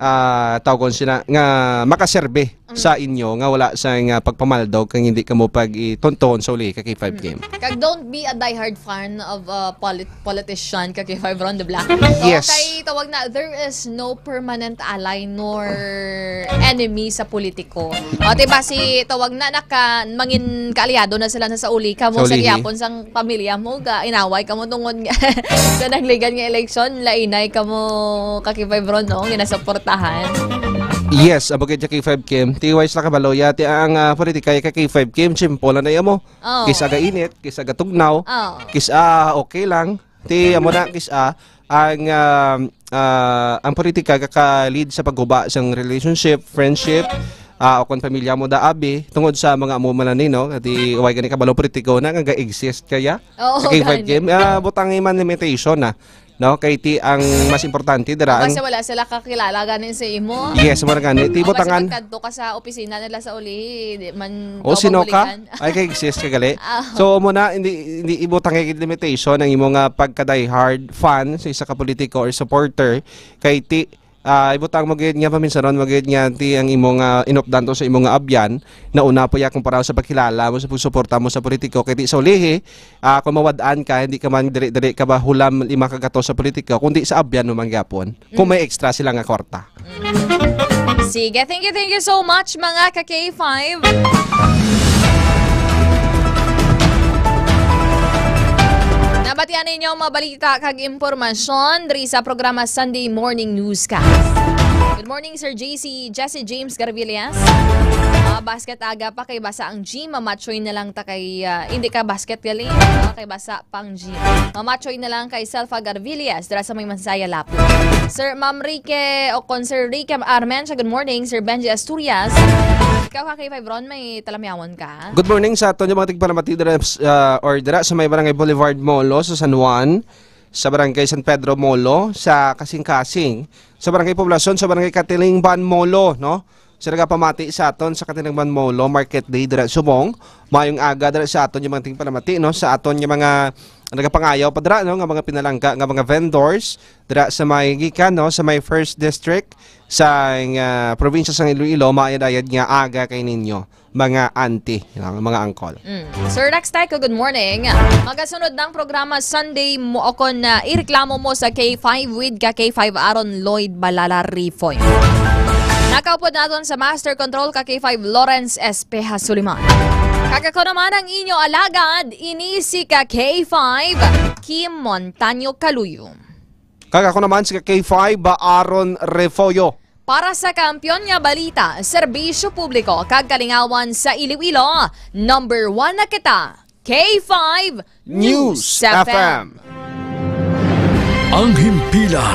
ah, tawgon sila nga makaserbe Mm. sa inyo nga wala sa nga pagpamaldog kang hindi kamo pag-itunton sa uli ka K five Mm. Kim. Kag don't be a diehard fan of a polit-, politician ka K five Ron de Blanco. Yes. Kay tawag na, there is no permanent ally nor enemy sa politiko. O, diba, si tawag na, naka, mangin kaalyado na sila na sa uli ka mo Sa sa ulihi. Gihapon sang pamilya mo, ga, inaway ka mo tungod nga sa nagligan nga eleksyon, lainay ka mo ka K five Ron, no? Ginasuportahan. Yes, amo gid sa K five Kim. Ti wise na kabalo ya, ti ang, ah, politika ya ka K five Kim, simple na ya mo. Oh. Kis-a ga init, kis-a ga tugnaw, Oh. kis-a okay lang. Ti amo na, kis-a ang, ah, ah, ang politika ga ka-lead sa pagguba sang relationship, friendship, ah, o kon pamilya mo da abi, tungod sa mga amo man ni, no? Ti way gani kabalo politiko na nga ga-exist kaya Oo, sa K five gani. Kim. Ah, butang man limitation na, no? Kay ti ang mas importante dira ang Basta wala sila kakilala gani sa imo. Yes, wala gani. Ti O, basta butangan. Pagkadto ka sa opisina nila sa ulihi, di man O, ka sino ka? mabulikan. Ay, kay exist ka gali. Ah. So, mo na, hindi, hindi ibutang kay limitation ang imo nga pagka diehard fan sa isa ka politiko or supporter. Kay ti, ah, ibutang mo gid nga paminsanon mo gid nga ti ang imo nga inupdan to sa imo nga abyan, na una po ya kumpara sa pagkilala mo sa pagsuporta mo sa politiko. Kay ti sa ulihi, ah, kung mawad-an ka, hindi ka man diri-diri ka ba hulam lima ka gatos sa politiko, kundi sa abyan mo man gyapon. Kung Mm. may extra sila nga kwarta. Mm. Sige, thank you, thank you so much, mga ka K five. Nabatian ninyo ang mga balita kag impormasyon diri sa programa Sunday Morning Newscast. Good morning, Sir J C, Jesse James Garvillas. Ah, basket aga pa kay basa ang gym, mamatchoy na lang ta kay, ah, hindi ka basket gali, ah, kay basa pang gym. Mamatchoy na lang kay Selfa Garvillas, dira sa may Mansaya Lapu. Sir, Ma'am Rique, o kon Sir Rique Armentia, good morning. Sir Benji Asturias, ikaw ka K five Ron, may talamyawon ka? Good morning sa aton yung mga tigpalamati dira, uh, or dira sa may Barangay Boulevard Molo sa San Juan, sa Barangay San Pedro Molo, sa Kasing-Kasing, sa Barangay Poblacion, sa Barangay Katilingban Molo, no? Sa nagapamati sa aton sa Katilingban Molo Market Day dira subong. Mayong aga dira sa aton yung mga tigpalamati, no? Sa aton yung mga nagapangayaw pa dira, no, nga mga pinalangga nga mga vendors dira sa may gikan, no, sa may First District sa, ah, probinsya sa Iloilo, maayad-ayad nga aga kay ninyo, mga auntie, no, mga uncle. Mm. Sir Rex Tyco, good morning. Magasunod ng programa Sunday mo o kon, ah, ireklamo mo sa K five with ka K five Aaron Lloyd Balala Rifoy. Nakaupod naton sa Master Control ka K five Lawrence Espeja Suliman. Kag ako naman ang inyo alagad, ini si ka K five, Kim Montaño Caluyo. Kag ako naman si ka K five, Aaron Refollo. Para sa Kampiyon nga Balita, Serbisyo Publiko kag Kalingawan sa Iloilo, number one na kita, K five News News F M. F M. Ang himpilan